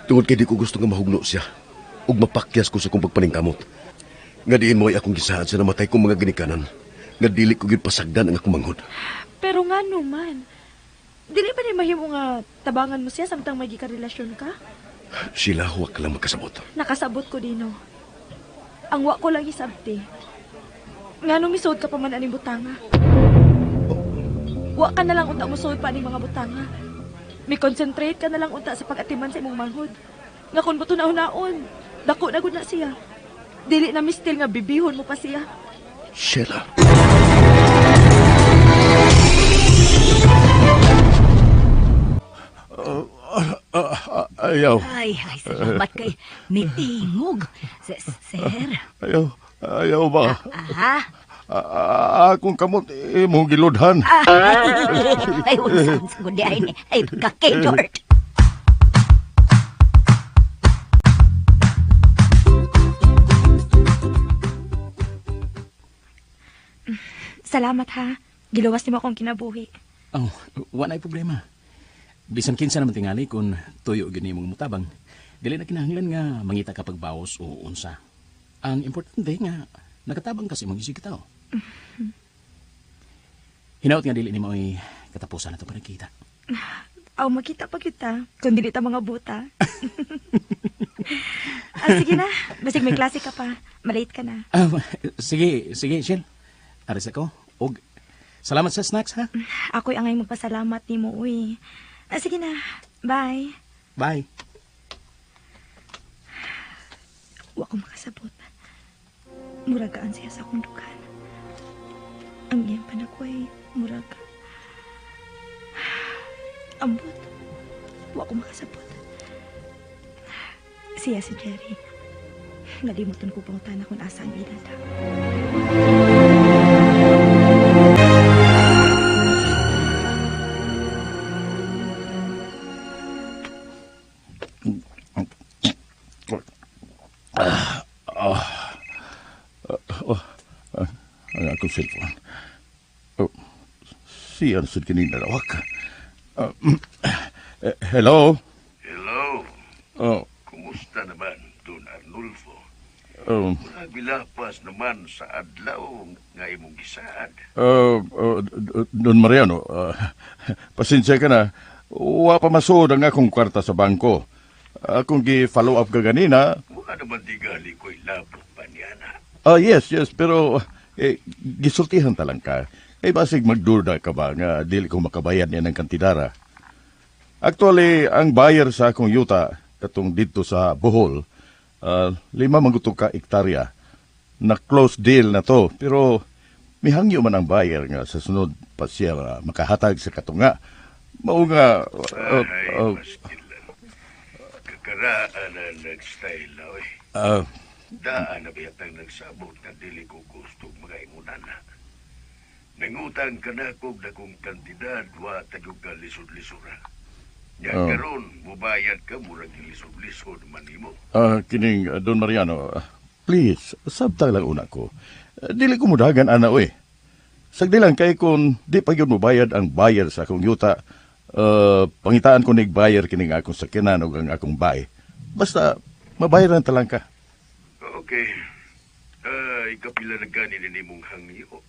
Tungod kay di ko gusto nga mahugno siya. Ug mapakyas ko sa kong pagpaningkamot. Nga diin mo ay akong gisaad sa namatay kong mga ginikanan. Nga dili ko gyud pasagdan ang akong manghod. Pero ngano man? Dili ba ni mahimo nga tabangan mo siya samtang may gikarelasyon ka? Sheila, huwag ka lang magkasabot. Nakasabot ko, Dino. Ang wa ko lang hisabti. Nganong misuod ka pa man aning butanga? Wa ka na lang unta musuod pa aning mga butanga. Mi concentrate ka na lang unta sa pag-atiman sa imong manghod. Nga kun buto naon-naon, dako na gud na siya. Dili na mistil nga bibihon mo pa siya. Sheila. Ayaw. Ay, ay, salamat kay mitingog. Sir. Ayaw. Ayaw ba? Aha. Akong kamot imong giludhan. Ay, unsan sa gudi ay ni. Ay, kakidort. Salamat ha. Giluwas nimo akong kinabuhi. Oh, wa na'y problema. Bisan kinsa naman tingali kung tuyo gyud nimong mutabang. Dili na kinahanglan nga mangita ka pagbawas o unsa. Ang importante nga nakatabang ka sa imong isig tao. Hinaut nga dili nimo ay katapusan na to panagkita. Aw, makita pa kita kung dili ta mga buta. Sige na, basig may klase ka pa. Malate ka na. Sige, sige, Shell. Aris ako. Og salamat sa snacks, ha? Ako'y angay magpasalamat nimo, uy. Sige na. Bye. Bye. Wa ko makasabot. Muragaan siya sa akong dukan. Ang iyang panakway, murag. Ambot. Wa ko makasabot. Siya si Jerry. Nalimutan ko pangutana kung asa ang edad. Ang akong cellphone. Oh, siya na sud kanina rawak. Hello? Hello. Oh, Kumusta naman, Don Arnulfo? Um, Murag bilapas naman sa adlaw nga imong gisaad. Don Mariano, pasensya ka na. Wa pa masuod ang akong kwarta sa bangko. Akong gi-follow up ka ganina. Wa naman tigali ko'y labot pa niya na. Ah, yes, yes, pero eh, gisultihan ta lang ka. Eh, basig magduda ka ba nga dili ko makabayad niya ng kantidara. Actually, ang buyer sa akong yuta, katong didto sa Bohol, 5 mangutok ka ektarya. Na close deal na to, pero mihangyo man ang buyer nga sa sunod pa siya makahatag sa katunga. Mao nga Ay, maskilan. Kakaraan na nag-style na, oy. Daan na biyatang nagsabot nga dili ko gusto mga imunan na. Nangutang ka na kog dakong kantidad, wa tagog ka lisod-lisora. Nya karon mubayad ka murag lisod-lisod man nimo. Kining Don Mariano, please, sabta lang una ko. Dili ko mudagan ana oy. Sagdi lang kay kung di pa gyud mobayad ang buyer sa akong yuta, pangitaan ko nig buyer kining akong sakyanan ug ang akong bay. Basta mabayaran ta lang ka. Okay. Ay, kapila na gani ni nimong hangyo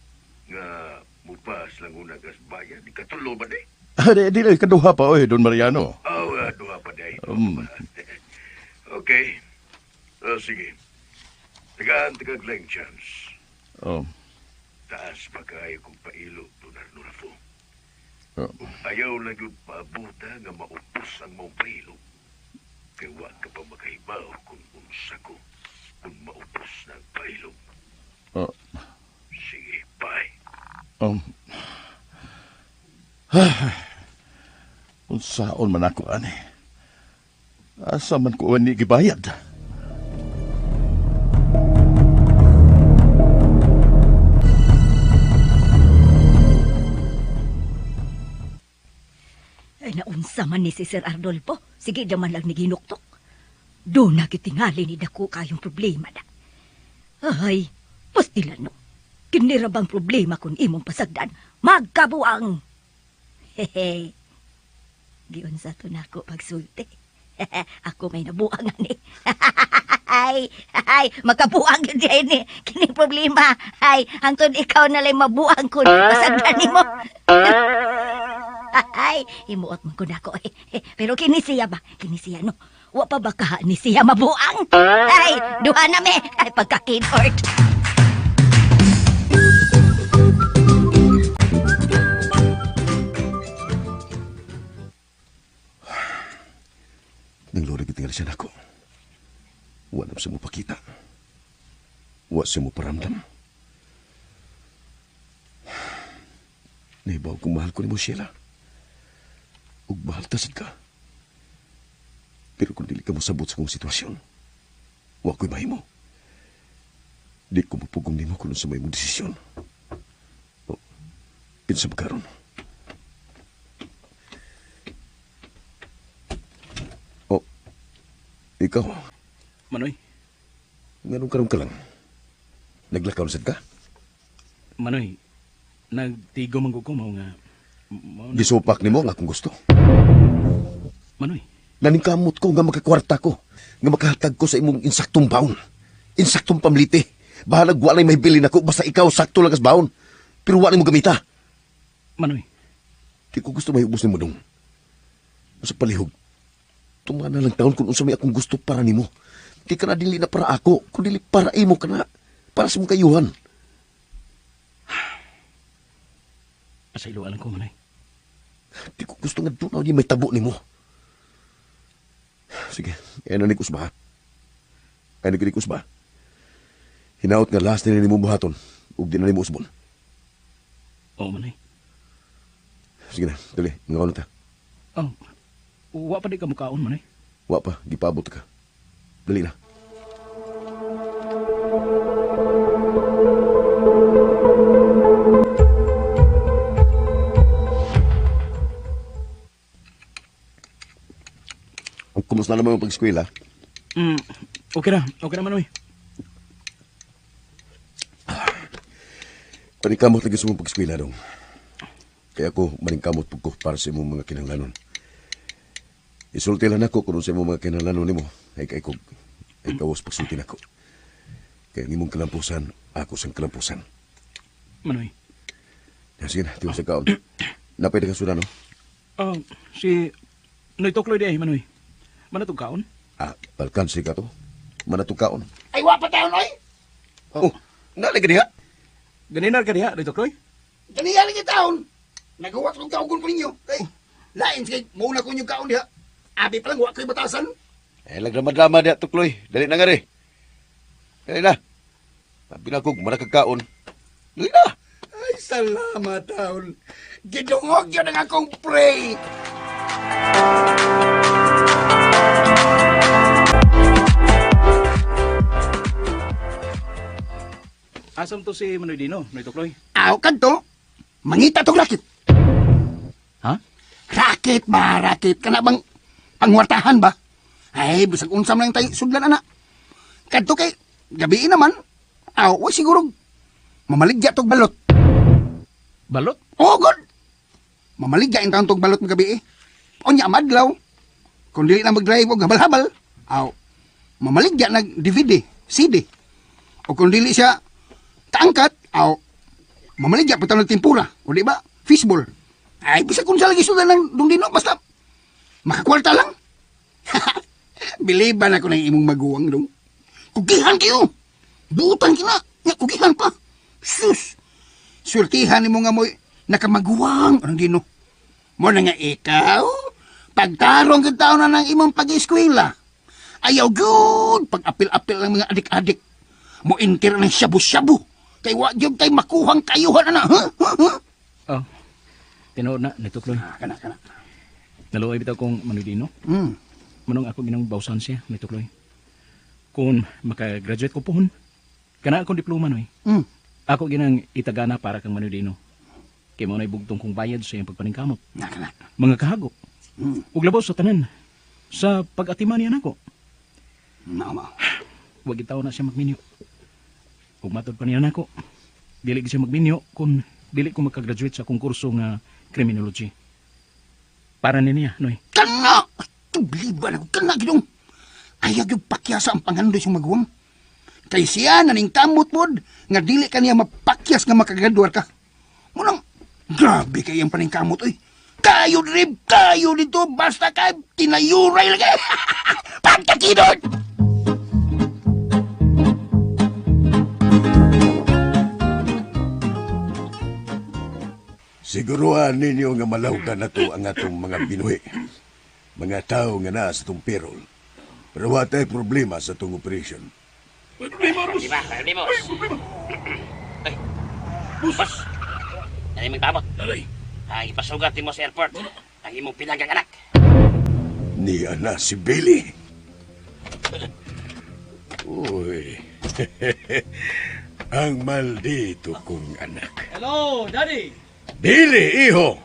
nga mupas lang una kas bayad. Ikatulo ba di? Ah, di, di lang, ikaduha pa oy, Don Mariano. Oh, duha pa di. Okay. Sige. Tagaan tagag lang chance. Oh. Taas pa kayo kung pailo, Don Arnulfo. Oh. Ayaw lang yun paabuta nga maupos ang maong pailo. Kay wa ka pa makahibaw kung unsa ko kung maupos na ang pailo. Oh. Sige, bye. Unsaon man ako ani? Asa man ko ani gibayad? Ay, naunsa man ni si Sir Arnolfo. Sige, daman lang ni ginuktok. Doon na kitingali ni dako kayong problema na. Ay, pastila no. Kinira bang problema kung imong pasagdan? Magkabuang! Hehe. Giunsa to nako pagsulti. Ako may nabuang ani. Ay, ay, makabuang yun di ni. Kini problema. Ay, hangtod ikaw na lang mabuang kun pasagdan nimo. Ay, himuot man ko nako eh. Pero kini siya ba? Kini siya no. Wa pa ba ka ni siya mabuang? Ay, duha na me. Ay, pagka-keyboard. Nanglori gid tingali siya nako. Wa na sa mo pakita. Wa sa mo paramdam. Nahibaw kung mahal ko ni mo, Sheila. Ug mahal ta sad ka. Pero kung dili ka mosabot sa kong sitwasyon, wa ko'y mahimo. Di ko mapugong nimo kung unsa may imong desisyon. O, kinsa ba karon? O, ikaw. Manoy. Nganong karon ka lang? Naglakaw na sad ka? Manoy, nagtigo man ko mao nga mao na- Gisupak nimo ang akong gusto. Manoy. Naningkamot ko nga makakwarta ko, nga makahatag ko sa imong insaktong baon. Insaktong pamlite. Bahalag walay may bilin ako, basta ikaw sakto lang kas baon. Pero walay mo gamita. Manoy. Di ko gusto may ubos nimo dong. Sa palihog, tumana lang taon kung unsa may akong gusto para nimo. Di ka na dili na para ako, kun dili para imo ka na. Para sa imong kayuhan. Pasayloan lang ko, Manoy. Di ko gusto nga doon na may tabo nimo. Sige, ay na ni Kusba. Ay na ni Kusba. Hinaot nga last nila nimo buhaton, ug di na nimo usbon. Oo, Manoy. Sige na, dali, mga ta. Oh, wa pa di ka mukaon, Manoy. Wa pa, gipaabot ka. Dali na. Kumusta naman ang pag-eskwela? Okay na, okay na, Manoy. Paningkamot lagi sa mong pag-eskwela dong. Kaya ako maningkamot pug ko para sa imong mga kinahanglanon. Isulti lang nako kung sa imong mga kinahanglanon nimo. Ay kay kog ay kawas pagsulti nako. Kay ang imong kalampusan, ako sang kalampusan. Manoy. Ya, sige na, tiwas sa kaon. Napay ka sudan, no? Si Noy Tokloy di ay, Manoy. Manatog kaon? Ah, balkansi ka to. Manatog kaon. Ay, wa pa tayo, Noy. Oh, nalay ka diha. Ganinar ka diha, Noy Tokloy? Ganiya lagi taon. Nagawa kong kaugon ko ninyo. Kay, lain sige, mauna ko inyong kaon diha. Abi pa lang, wa ko'y batasan. Eh, lagdrama-drama diha, Tukloy. Dali na nga rin. Dali na. Sabi na kong manakagkaon. Dali na. Ay, salamat, taon. Gidungog yun ang akong pray. Asam to si Manoy Dino, Noy Tokloy? Aw, kadto. Mangita tong rakit. Ha? Rakit ba, rakit? Kana bang pangwartahan ba? Ay, bisag unsam lang tayo sudlan, ana. Kadto kay, gabi naman. Aw, wa siguro mamaligya tog balot. Balot? Oh, God! Mamaligya in taon tog balot magabi eh. Unya, madlaw. Kung dili na mag-drive og habal-habal, aw, mamaligya nag DVD, CD. O kung dili siya kaangkat, aw, mamaligya pa taon nagtimpura. O di ba? Fishball. Ay, bisa kung sa lagi sudan ng dundino, basta makakwarta lang. Biliban ako ng imong maguwang dong. Kugihan kayo. Buutan kina. Nga, kugihan pa. Sus! Surtihan ni mo nga mo'y nakamaguwang. Anong dino? Mo na nga ikaw, pagtarong kita na ng imong pag-eskwela. Ayaw good pag-apil-apil ng mga adik-adik. Mo intir ng shabu-shabu. Kay wa gyud kay makuhang kayuhan ana. Huh? Huh? Huh? Oh, tinuod na, Noy Tokloy. Kana, kana. Naluoy bitaw kong Manoy Dino. Mm. Manong ako ginang bawsan siya, Noy Tokloy. Kung makagraduate ko pohon, kana akong diploma, Noy. Mm. Ako ginang itagana para kang Manoy Dino. Kay mao na'y bugtong kong bayad sa iyang pagpaningkamot. Kana. Mga kahago. Mm. Ug labaw sa tanan, sa pag-atiman niya nako. Mao, mao. Wag itaw na siya magminyo. Ug matod pa niya nako. Dili gyud siya magminyo kung dili ko makagraduate sa akong kurso nga criminology. Para ni niya, Noy. Kana! Tubliban ako, kana gidong. Ayaw yung pakyasa ang panghandoy sa maguwang. Kay siya naning kamot pod, nga dili ka niya mapakyas nga makagraduar ka. Munang, grabe kay ang paningkamot, oy. Kayo drib, kayo dito, basta kay tinayuray lagi. Pagkakidot! Siguruhan ninyo nga malawgan na to ang atong mga binuhi. Mga tao nga naa sa itong perol. Pero wa tay problema sa itong operation. Problema, boss. Problema, boss. Ay, boss. Dali magtabot. Dali. Ang ipasugat mo sa airport. Ang imong pinanggang anak. Niya na si Billy. Uy. Ang maldito kong anak. Hello, Daddy! Billy, iho!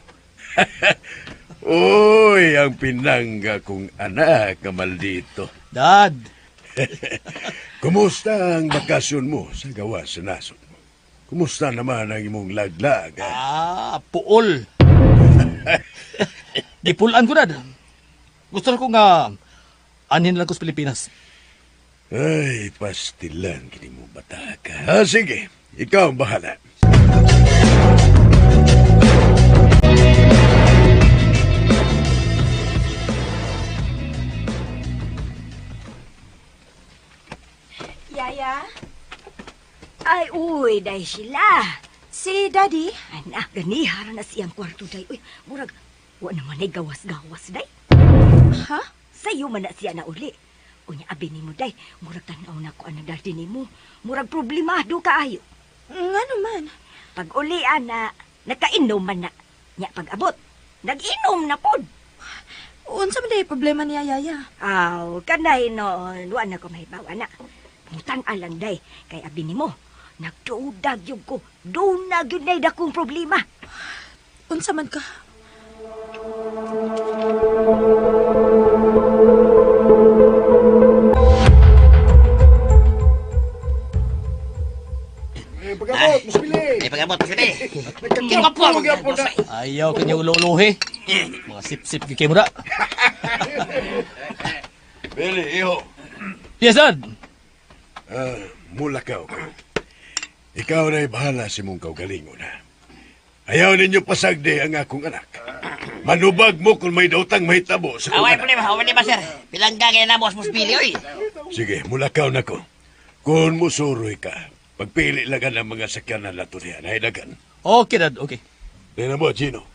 Uy, ang pinangga kong anak, ang maldito. Dad! Kumusta ang bakasyon mo sa gawa sa nasod? Kumusta naman ang imong laglag? Ha? Ah, puol. Gipulan ko, Dad. Gusto ko nga anin lang ko sa Pilipinas. Ay, pastilan kini mo bata ka. Ah, sige, ikaw ang bahala. Yaya? Ay, uy, day sila. Si Daddy? Anak, ganihara na siyang kwarto, day. Uy, murag, wa naman ay gawas-gawas, day. Ha? Sayo man na siya na uli. Unya, abi nimo, day. Murag tanaw na ko anang daddy nimo. Murag problemado kaayo. Nga naman. Pag uli, ana, nakainom man na. Nya, pag abot, nag-inom na pod. Unsa man day problema niya, Yaya? Aw, kanay noon, wa na ko mahibaw, ana. Mutan alang, day. Kay abi nimo, nagdudag yun ko. Doon na yun na'y dakong problema. Unsa man ka? Pag-abot, mas bili. Ay, pag-abot, mas bili. Nagkakampo, gyapon na. Ayaw kanyo ululuhi. Mga sip-sip gyud kay mo na. Billy, iho. Yes, Dad. Mulakaw ko. Ikaw na'y bahala si mong kaugalingon, ha? Ayaw ninyo pasagdi ang akong anak. Manubag mo kung may dautang mahitabo sa akong Away anak. problema, away ba sir? Bilangga kay na boss Billy oy. Sige, mulakaw na ko. Kung musuroy ka, pagpili lang ang mga sakyanan na ito niya, nahidagan. Okay, Dad. Okay. Tingnan mo, Gino.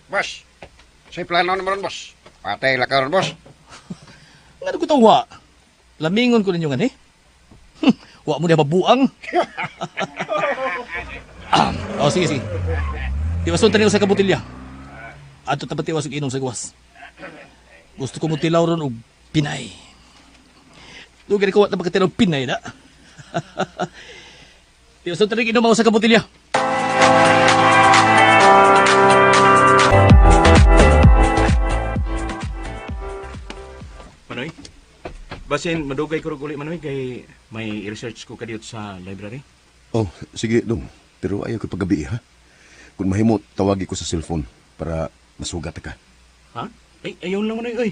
Boss, say plano naman, boss. Patay lang karon, boss. Nga ko tong wa. Lamingon ko ninyo nga ni. Wa mo niya mabuang. Oh, sige, sige. Tiwason tayo sa kabutilya. Ato tapat tiwas og inom sa gawas. Gusto ko mo tilaw ron og Pinay. Dugay ko wa na makatilaw Pinay na. Tiwason tayo inom ako sa kabutilya. Manoy, basin madugay ko uli Manoy kay may research ko kadiyot sa library. Oh, sige, Dong. Pero ayaw ko paggabi, ha? Kung mahimo, tawagi ko sa cellphone para masugat ka. Ha? Ay, ayaw lang Manoy, oy.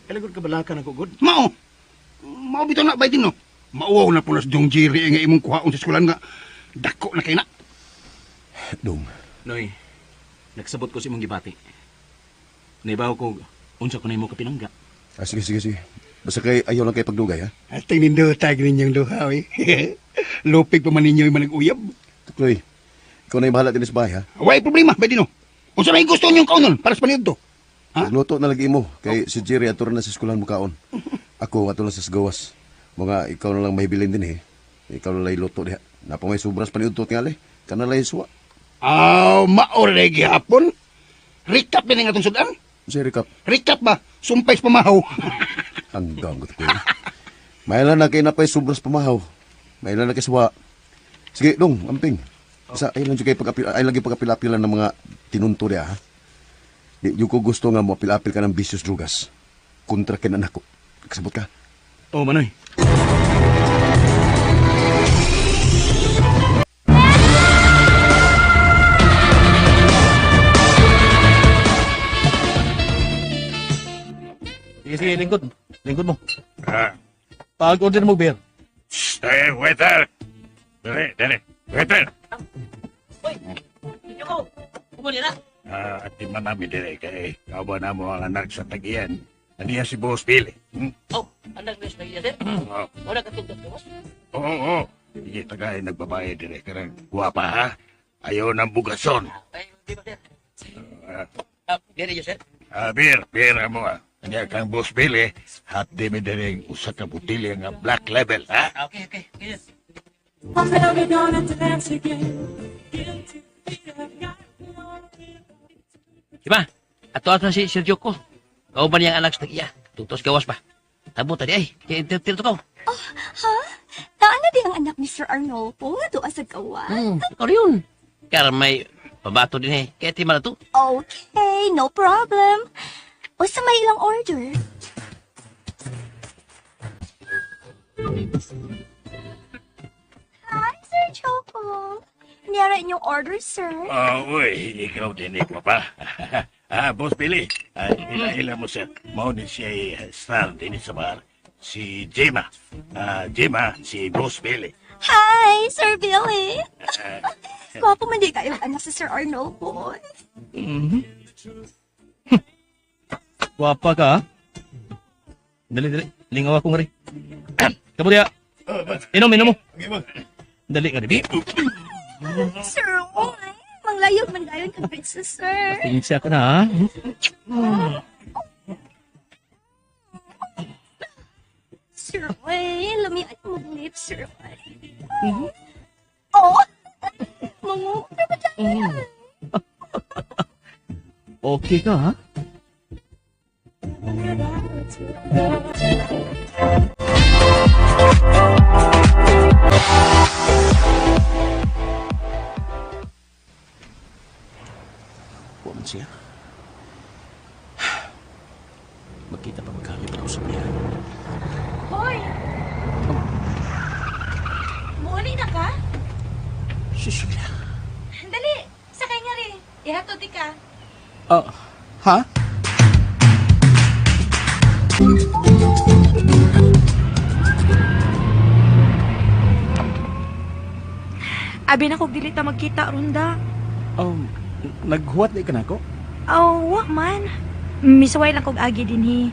Kailangan ka balakan ako, good. Mao. Mao bitaw na bay din no. Mauwaw na pulas dong Jerry nga imong kuhaon sa eskwelahan nga dako na kay na. Dong. Noy, nagsabot ko sa imong gibati. Naibaw ko, unsa ko na imo kapinangga. Ah, sige, sige, sige. Basta kay ayaw lang kay pagdugay, ha? At nindotag ninyong duha, oy. Lupig pa man ninyo yung manag-uyab. Tukloy, ikaw na yung bahala din sa bahay, ha? Way problema, bay din no. Unsa may gusto ninyong kaunon para sa paniudto? Magluto na lagi mo. Kay si Jerry ato na sa eskwelahan mo kaon. Ako ato na sa gawas. Mga ikaw na lang mahibilin din, eh. Ikaw na lang iluto diha. Napa may sobras paniudto tingali. Kana lang suwa. Aw, maor na gihapon. Recap din ang atong sudan. Sa recap? Recap ba? Sumpay sa pamahaw. Hanggang ko. Mailan na kay napay sobras pamahaw. Mailan na kay suwa. Sige, dong, amping. Sa ay lang jud kay pag-apil, ay lagi pag-apil-apilan ng mga tinunto diha, ha? Di jud ko gusto nga mo apil-apil ka ng vicious drugas. Kontra kin anak ko. Kasabot ka? Oh, Manoy. Sige, sige, lingkod. Lingkod mo. Ah. Pag-order mo beer. Eh, waiter. Dali, dali. Waiter. Yoko, kumuli na. Ah, at di man namin dire kay kawa na mo ang anak sa tagiyan. Aniya si Boss Billy. Hmm? Oh, anak ni sa tagiyan, sir. Oo. Wala ka tugtog, boss. Oo, oo. Sige, tagay nagbabayad dire karang guwapa ha. Ayaw ng bugason. Ay, di ba, sir? Ah, Ah, dire yun, sir. ah, beer, beer mo ah. Aniya kang Boss Billy, hat di mi dire usa ka botelya nga black label, ha? Ah, okay, okay. Okay, sir. I'm never gonna dance again. Guilty feet have got no Diba? Ato ato si Sir Joko. Kau ba niyang anak sa tagiya? Tugtos gawas ba? Tabo tadi ay. Kaya interpret ko. Oh, ha? Taan na di ang anak ni Sir Arnolfo nga doa sa gawa. Ikaw yun. Karon may pabato din eh. Kaya ti man na to. Okay, no problem. O sa may ilang order? Hi, Sir Choco. Niyara inyong order, sir. Oh, uy, ikaw din ikaw pa. Ah, Boss Billy, ah, ila-ila mo sir. Mao ni siya star din sa bar. Si Gemma. Ah, Gemma, si Boss Billy. Hi, Sir Billy. Ah, Gwapo man di kayo anak si Sir Arnolfo. Gwapa ka, ha? Dali, dali. Lingaw ako nga rin. Kamo diya. Inom, inom mo. Dali ka, di. Sir, oy. Manglayog man dayon kang princess, sir. Tingin ka na, ha? Sir, oy. Lamian mo lips, sir, oy. Oh! Mangungo ba dyan? Okay ka, ha? Wa man siya. Magkita pa magkami para usap niya. Hoy! Muuli na ka? Susuya. Dali, sakay nga rin. Ihatod di ka. Ah, ha? Abi na kog dili ta magkita ronda. Naghuwat di ka nako? Oh, wa man. Misuway lang kog agi dinhi.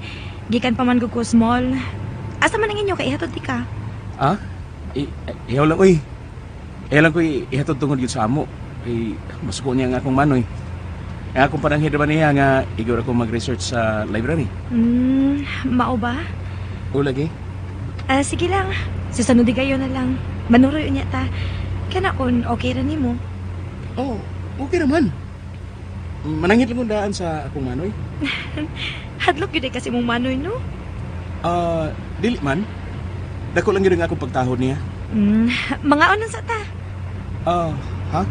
Gikan pa man gud ko small. Asa man ang inyo kay ihatod ti ka? Ah? Ihaw lang, uy. Ihaw lang ko ihatod tungod yun sa amo. Kay masuko niya ang akong manoy. Ang akong pananghid ba niya nga igor ako mag-research sa library. Mao ba? O lagi? Ah, sige lang. Susunod kayo na lang. Manuroy unya ta. Kana kun okay ra nimo. Oh, okay naman. Manangit lang kong daan sa akong manoy. Hadlok gyud ay kasi mong manoy no. Ah, dili man. Dako lang yun ang akong pagtahod niya. Mga onan sa ta. Ah, ha?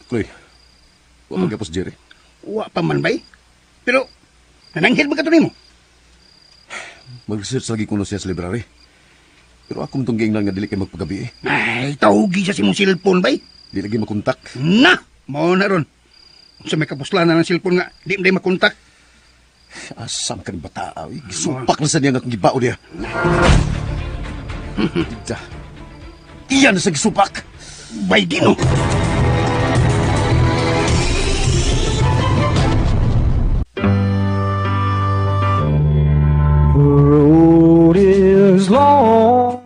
Chloe, wa magyapos Jerry. Wa pa man bay. Pero, nananghil ba ka to nimo? Mag-research lagi kuno siya sa library. Pero akong tong giingnan nga dili kay magpagabi eh. Ay, tawgi sa simong cellphone bay. Di lagi makontak. Na! Mao na ron. Sa may kapuslanan ng cellphone nga, di mo day makontak. Asam ka ni bata, ay. Gisupak na sa niya nga akong gibao niya. Dita. Iyan na sa gisupak. Bay, Dino. Road is long.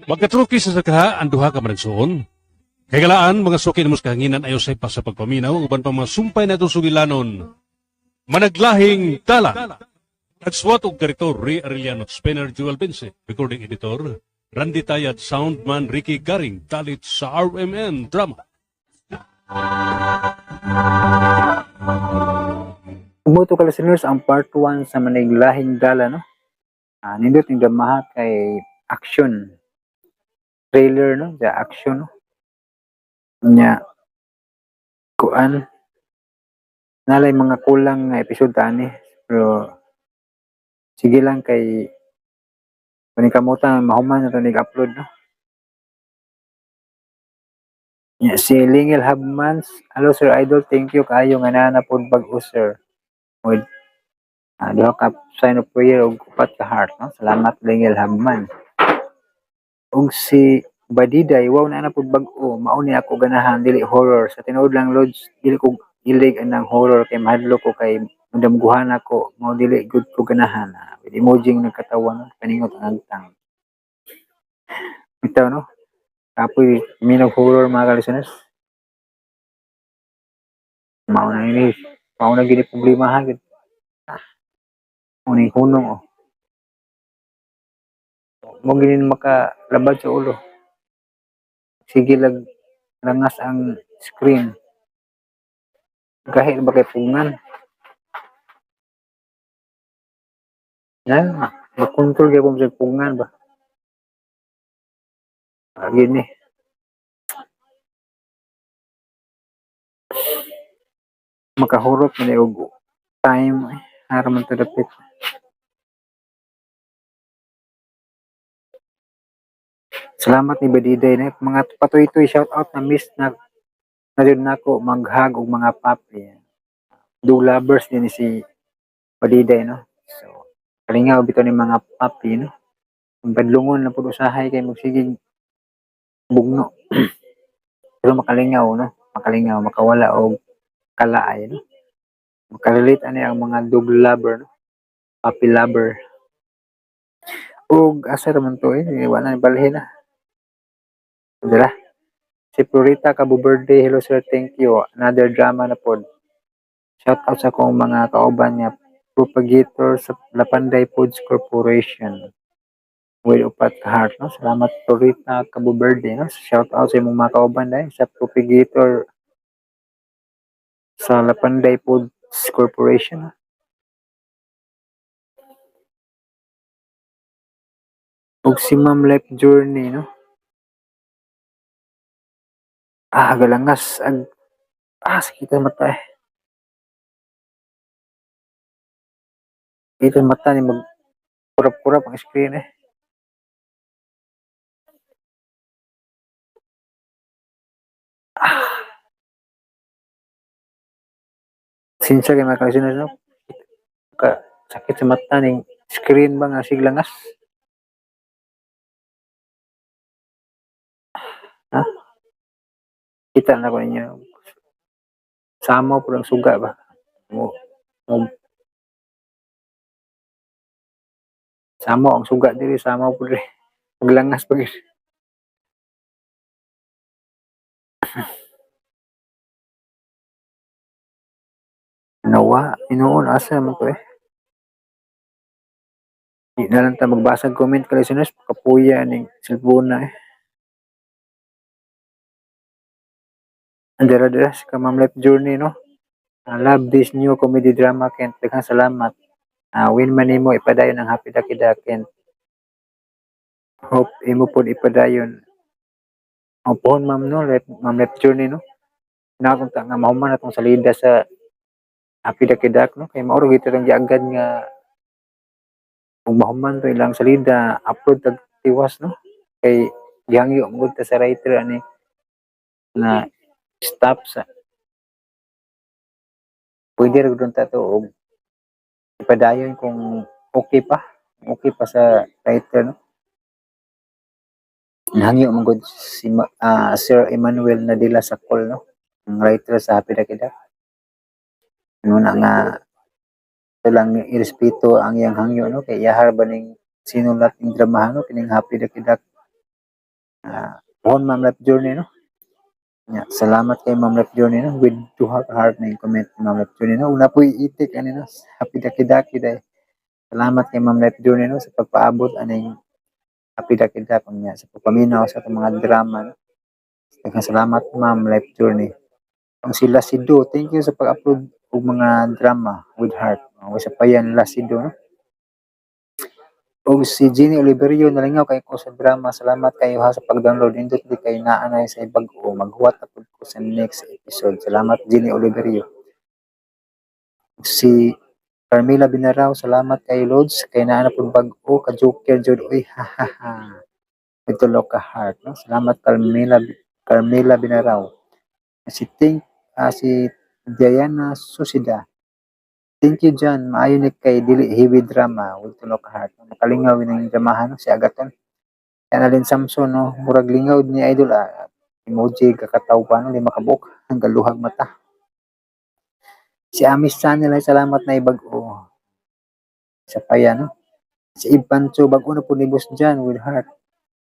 Magkatruki sa sakaha ang duha ka managsuon. Kay galaan mga suki nimo sa kahanginan ayo say pa sa pagpaminaw ang uban pa mga sumpay na itong sugilanon. Managlahing tala. Nagsuwat og director Ray Arellano, Spinner Jewel Vince, recording editor Randy Tayad, soundman Ricky Garing, dalit sa RMN Drama. Umuto ka listeners ang part 1 sa Maniglahing Dala no. Ah, nindot ning dramaha kay action trailer no, the action no. Nya kuan nalay mga kulang nga episode ani pero sige lang kay paningkamutan mahuman na to nig-upload no. Nya, si Lingel Habmans, hello sir idol, thank you kaayo nga naa na pod bag-o sir. With duha ka sign of prayer ug upat ka heart no. Salamat Lingel Habman. Ug si Badiday, wow na na pud bag-o, mao ni ako ganahan dili horror. Sa tinuod lang lods, dili ko gilig anang horror kay mahadlok ko kay madamguhan ako, mao dili gud ko ganahan. With emoji nga nagkatawa no, paningot ang agtang. Bitaw no. Kapoy minog horror mga ka-listeners. Mao na ini, mao na gini problema ha gid. Mao ni hunong oh. Mo gini makalabad sa ulo. Sige lag rangas ang screen. Gahi ba kay pugngan? Na, makontrol gyud sa pugngan ba. Gini. Makahurot man og time eh. Ara man to dapit. Salamat ni Badiday na mga patuy-tuy shout out na miss na na jud nako maghag og mga papi. Do lovers din ni si Badiday no. So kalingaw bitaw ni mga papi no. Ang badlungon na pud usahay kay magsigig bugno. Pero makalingaw no, makalingaw makawala og kalaay no. Makarelate ani ang mga dog lover no, puppy lover. Og asa ra man to eh, wala na balhin na. Dira. Si Florita Cabo Verde, hello sir, thank you. Another drama na pod. Shout out sa akong mga kauban nga propagator sa Lapanday Foods Corporation. With upat ka heart, no? Salamat Florita Cabo Verde, no? Shout out sa imong mga kauban dahil sa propagator sa Lapanday Foods Corporation. No? Ug si Ma'am Life Journey, no? Ah, galangas. Ag, sakit ang mata eh. Sakit ang mata ni mag kurap-kurap ang screen eh. Sinsya kay mga kalisunod, no? Ka, sakit sa mata ning screen ba nga siglangas? Ha? Kita na ko ninyo. Sama po lang suga ba? Mo, mo, sama ang suga diri, sama po diri. Maglangas pa gyud. Nawa, inuon asa man ko eh. Di na lang ta magbasa og comment ka listeners, kapuya ning cellphone na eh. Andara dira si ka Ma'am Life Journey no. I love this new comedy drama, Kent. Daghang salamat. Win man nimo ipadayon ang Happy Daki Kent. Hope imo pod ipadayon. Ang pohon ma'am no, Life, Ma'am Life Journey no. Nakakong ta nga mahuman atong salida sa Happy Daki Dak no kay mao ra gyud itong giagad nga kung mahuman to ilang salida upload tag tiwas no kay gihangyo man gud ta sa writer ani na stop sa pwede ra gud ta to og ipadayon kung okay pa sa writer no. Nahangyo man gud si Sir Emmanuel Nadila Sakol no, ang writer sa Happy Daki Dak. Ano na nga ito lang irespeto ang iyang hangyo no kay iyahar ba ning sinulat ning dramahan no kining Happy Daki Dak. Pohon Ma'am Life Journey no. Ya, salamat kay Ma'am Life Journey no with duha ka heart na yung comment ni Ma'am Life Journey no. Una po itik ani no Happy Daki Daki day. Salamat kay Ma'am Life Journey no sa pagpaabot aning Happy Daki Dak unya sa pagpaminaw sa atong mga drama no. Daghang salamat Ma'am Life Journey. Ang sila si Do, thank you sa pag-upload og mga drama with heart. Sa payan Lasido no. Og si Jenny Oliverio nalingaw kay ko sa drama. Salamat kayo ha sa pag-download. Nindot di kay naanay sa bag-o. Maghuwat na pud ko sa next episode. Salamat Jenny Oliverio. Si Carmela Binaraw, salamat kay Lods kay naa na pud bag-o ka Joker jud oy ha ha ha. Ito ka heart no. Salamat Carmela Carmela Binaraw. Si Tink si Diana Susida. Thank you John. Maayo ni kay dili heavy drama with tulo ka heart. Makalingaw ning dramahan no, si Agaton. Annalyn Samson no, murag lingaw ni idol ah. Emoji kakataw pa no, lima ka buok hanggang luhag mata. Si Amis Channel ay salamat na ibag-o. Sa paya no. Si Ipancho bag-o na po ni Boss John with heart.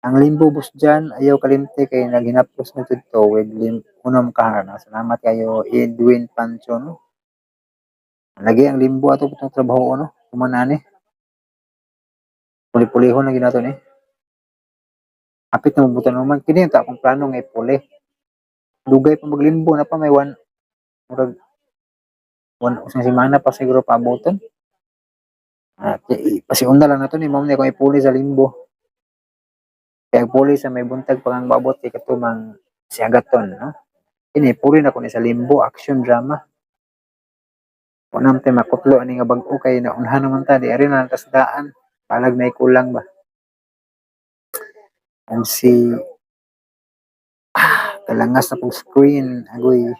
Ang limbo Boss John ayaw kalimte kay naghinapos na to with lim unom ka heart. No? Salamat kayo Edwin Pancho no. Lagi ang limbo ato putong trabaho no. Kumanani. Puli-pulihon na ginato ni. Apit na mabutan naman kini ta akong plano nga ipuli. Dugay pa maglimbo na pa may one murag one usang semana pa siguro paaboton. Pasiunda lang nato ni ma'am ni kung ipuli sa limbo. Kaya puli sa may buntag pa kang maabot kay katumang si Agaton no. Kini puli na ko ni sa limbo action drama. Wa naman tayo makutlo ani nga bag-o kay naunhan naman ta di ari na lang tas daan. Palag may kulang ba. Ang si kalangas na pong screen agoy.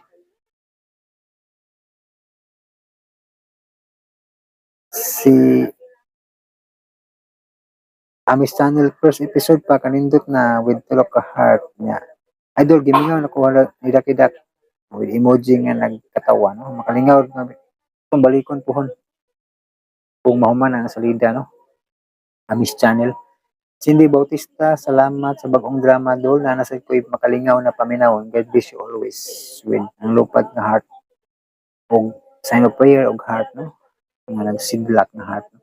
Si Amis Channel first episode pa kanindot na with tulok ka heart niya. Idol gimingaw na ko wala ni Daki Dak with emoji nga nagkatawa no. Makalingaw nga itong balikon pohon kung mahuman ang salida no. Amis Channel. Cindy Bautista, salamat sa bagong drama dol na nasa ko'y makalingaw na paminaw. God bless you always with ang lupad nga heart og sign of prayer og heart no. Nga nagsidlak nga heart no.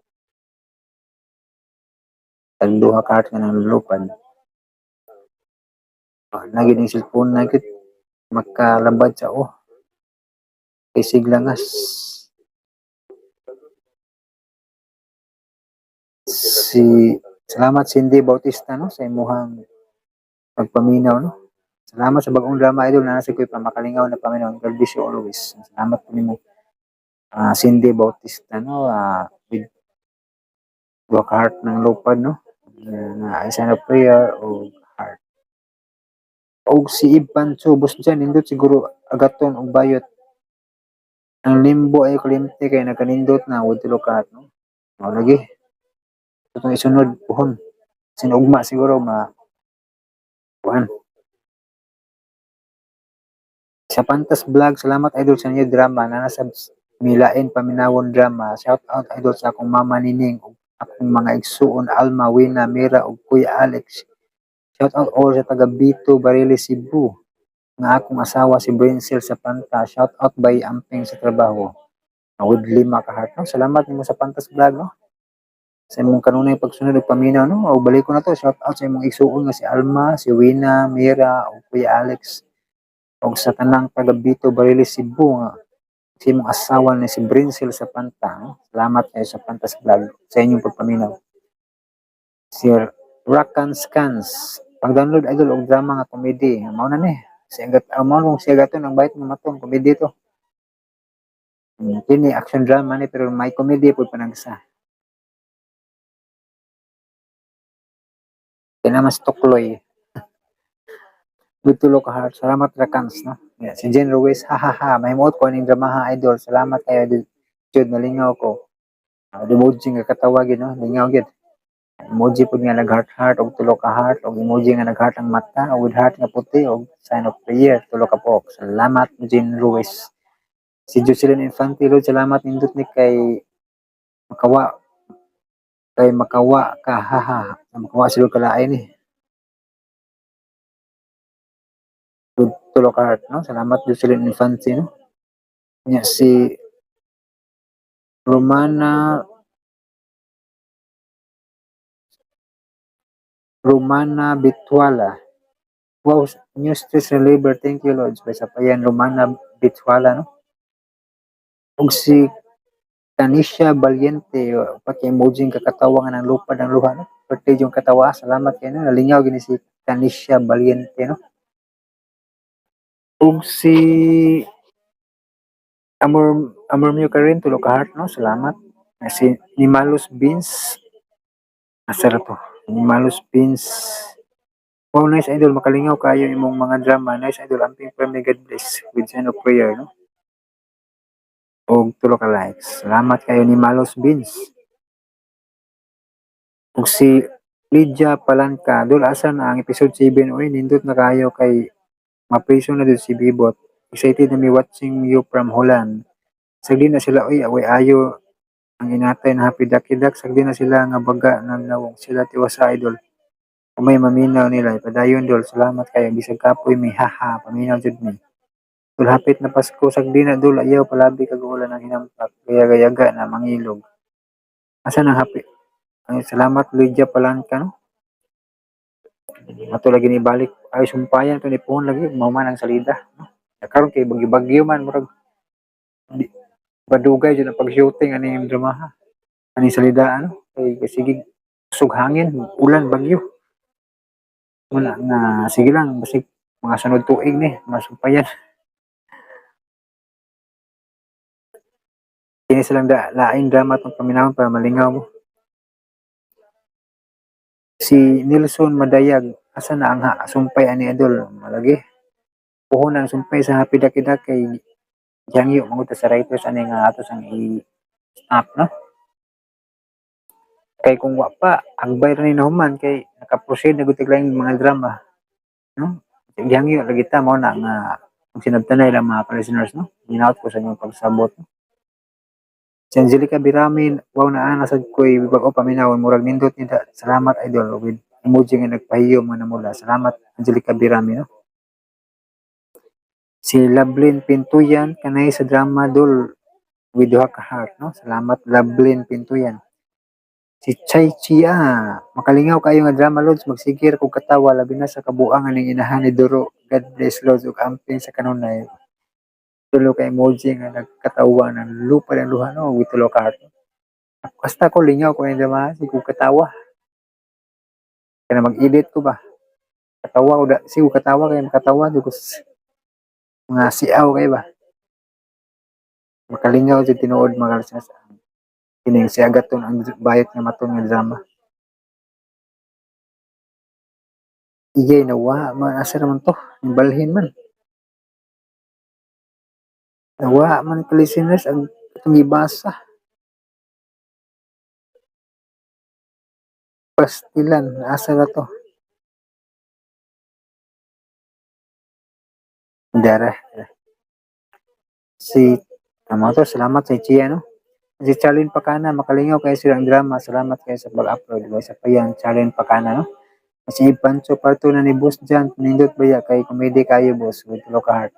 Tag duha ka heart nga nanglupad. Lagi ning cellphone na gid makalabad sa oh. Kay siglangas. Si salamat Cindy Bautista no sa imuhang pagpaminaw no. Salamat sa bagong drama idol na nasa ko'y pamakalingaw na paminaw. God bless you always. Salamat po nimo Cindy Bautista no with duha ka heart ng lupad no. Na sign of prayer o heart. Og si Ivan Chubos dyan, nindot siguro agaton og bayot. Ang limbo ay kulimte kay nagkanindot na with tulo ka heart, no? Mao lagi. Itong isunod puhon. Sinugma siguro ma kuan. Sa Pantas Vlog, salamat idol sa inyo drama na nasa milain paminawon drama. Shout out idol sa akong mama Nining ug akong mga igsuon Alma, Wina, Mira ug Kuya Alex. Shout out all sa taga Bito, Barili, Cebu. Nga akong asawa si Brincel sa Panta. Shout out by Amping sa trabaho. With lima ka heart, no? Salamat nimo sa Pantas Vlog, no? Sa imong kanunay pagsunod ug paminaw, no? O balik ko na to. Shout out sa imong igsuon nga si Alma, si Wina, Mira ug Kuya Alex og sa tanang taga Bito, Barili, Cebu nga si imong asawa ni si Brincel sa Panta, no? Salamat kayo sa Pantas Vlog sa inyong pagpaminaw. Sir Rakan Scans, pag-download idol og drama nga comedy. Mao na ni. Si Agat, mao kung si Agaton ang bayot nga maton, comedy to. Kini action drama ni pero may comedy pud panagsa. Kaya mas tukloy. With tulo ka heart. Salamat Rakans, no? Yeah, si Jen Ruiz, hahaha, mahimuot ko aning dramaha idol. Salamat kayo, jud nalingaw ko. Emoji nga katawa gyud, no? Lingaw gyud. Emoji pud nga nag-heart heart og tulo ka heart og emoji nga nag-heart ang mata og with heart nga puti og sign of prayer tulo ka pook. Salamat Jen Ruiz. Si Jocelyn Infante, Lord, salamat nindot ni kay makawa ka, haha. Makawa si Lord kalain ni. Good tulo ka heart, no? Salamat Jocelyn Infante, no? Nya si Romana Romana Bitwala. Wow, new stress reliever. Thank you, Lord. Basta pa yan, Romana Bitwala, no? Ug si Tanisha Valiente, paki-emoji nga kakatawa nga ng lupad ng luha, no? Birthday yung katawa. Salamat kayo, no? Nalingaw gini si Tanisha Valiente, no? Ug si Amor Amor Mio Karen, tulo ka heart, no? Salamat. Si Nimalus Beans. Asa ra to? Nimalus Beans. Wow, nice idol. Makalingaw kayo imong mga drama. Nice idol. Amping firmly God bless with sign of prayer, no? Og tulo ka likes. Salamat kayo ni Malos Beans. Ug si Lydia Palanca, dul asa na ang episode 7, oy nindot na kayo kay mapriso na dud si Bibot. Excited na mi watching you from Holland. Sagdi na sila oy, away ayo ang inatay na happy ducky duck. Sagdi na sila nga baga nagnawong sila tiwasa idol. Kung may maminaw nila, ipadayon dol. Salamat kayo. Bisag kapoy mi, haha, paminaw jud mi. Dul hapit na Pasko, sagdi na dul, ayaw palabi kag ulan ang hinampak. Gaya-gayaga na mangilog. Asa nang happy? Ay, salamat Lydia Palanca, no? Ato lagi ni balik ay sumpayan to ni puhon lagi mao man ang salida, no? Karon kay bagyo-bagyo man murag di, badugay jud ang pag-shooting ani yung dramaha. Ani salida ano kay sige kusog hangin, ulan, bagyo. Wala nga sige lang basig mga sunod tuig ni masumpayan. Kini silang da, laing drama tong paminawon para malingaw mo. Si Nelson Madayag, asa na ang sumpay ani idol? Malagi. Puhon ang sumpay sa Happy Ducky Duck kay Jangyo manguta sa writers ani nga ato sang i-snap, no? Kay kung wa pa, agbay ra ni nahuman kay naka-proceed na gud laing mga drama, no? Jangyo lagi ta mao na nga ang sinabtanay lang mga listeners, no? Ginaot ko sa inyong pagsabot, no? Si Angelica Biramin, wow na ana sad ko'y bag-o paminawon murag nindot ni da. Salamat idol with emoji nga nagpahiyo mga namula. Salamat Angelica Biramin, no? Si Lovelyn Pintuyan kanay sa drama dol with duha ka heart, no? Salamat Lovelyn Pintuyan. Si Chay Chia, makalingaw kayo nga drama lods, magsigir kog katawa labi na sa kabuangan ning inahan ni Duro. God bless lods ug amping sa kanunay. Tulo ka emoji nga nagkatawa ng lupa ng luha, no? With tulo ka heart. Basta ko lingaw ko yung drama, sige kog katawa. Kaya mag-edit ko ba? Katawa ko da, sige katawa kay makatawa jud ko mga siaw kay ba. Makalingaw jud tinuod mga listeners. Kining si Agaton ang bayot nga maton nga drama. Iyay nawa man asa naman to, nimbalhin man. Nawa man ka listeners ang itong gibasa. Pastilan, asa na to? Dara. Si tama to, salamat sa Chia, no? Si Charlene Pacana, makalingaw kayo silang drama. Salamat kayo sa pag-upload. Diba? Sa pa yan, Charlene Pacana, no? Si Pancho Parto na ni Boss Jan, nindot ba ya? Kay komedi kayo, boss, with tulo ka heart.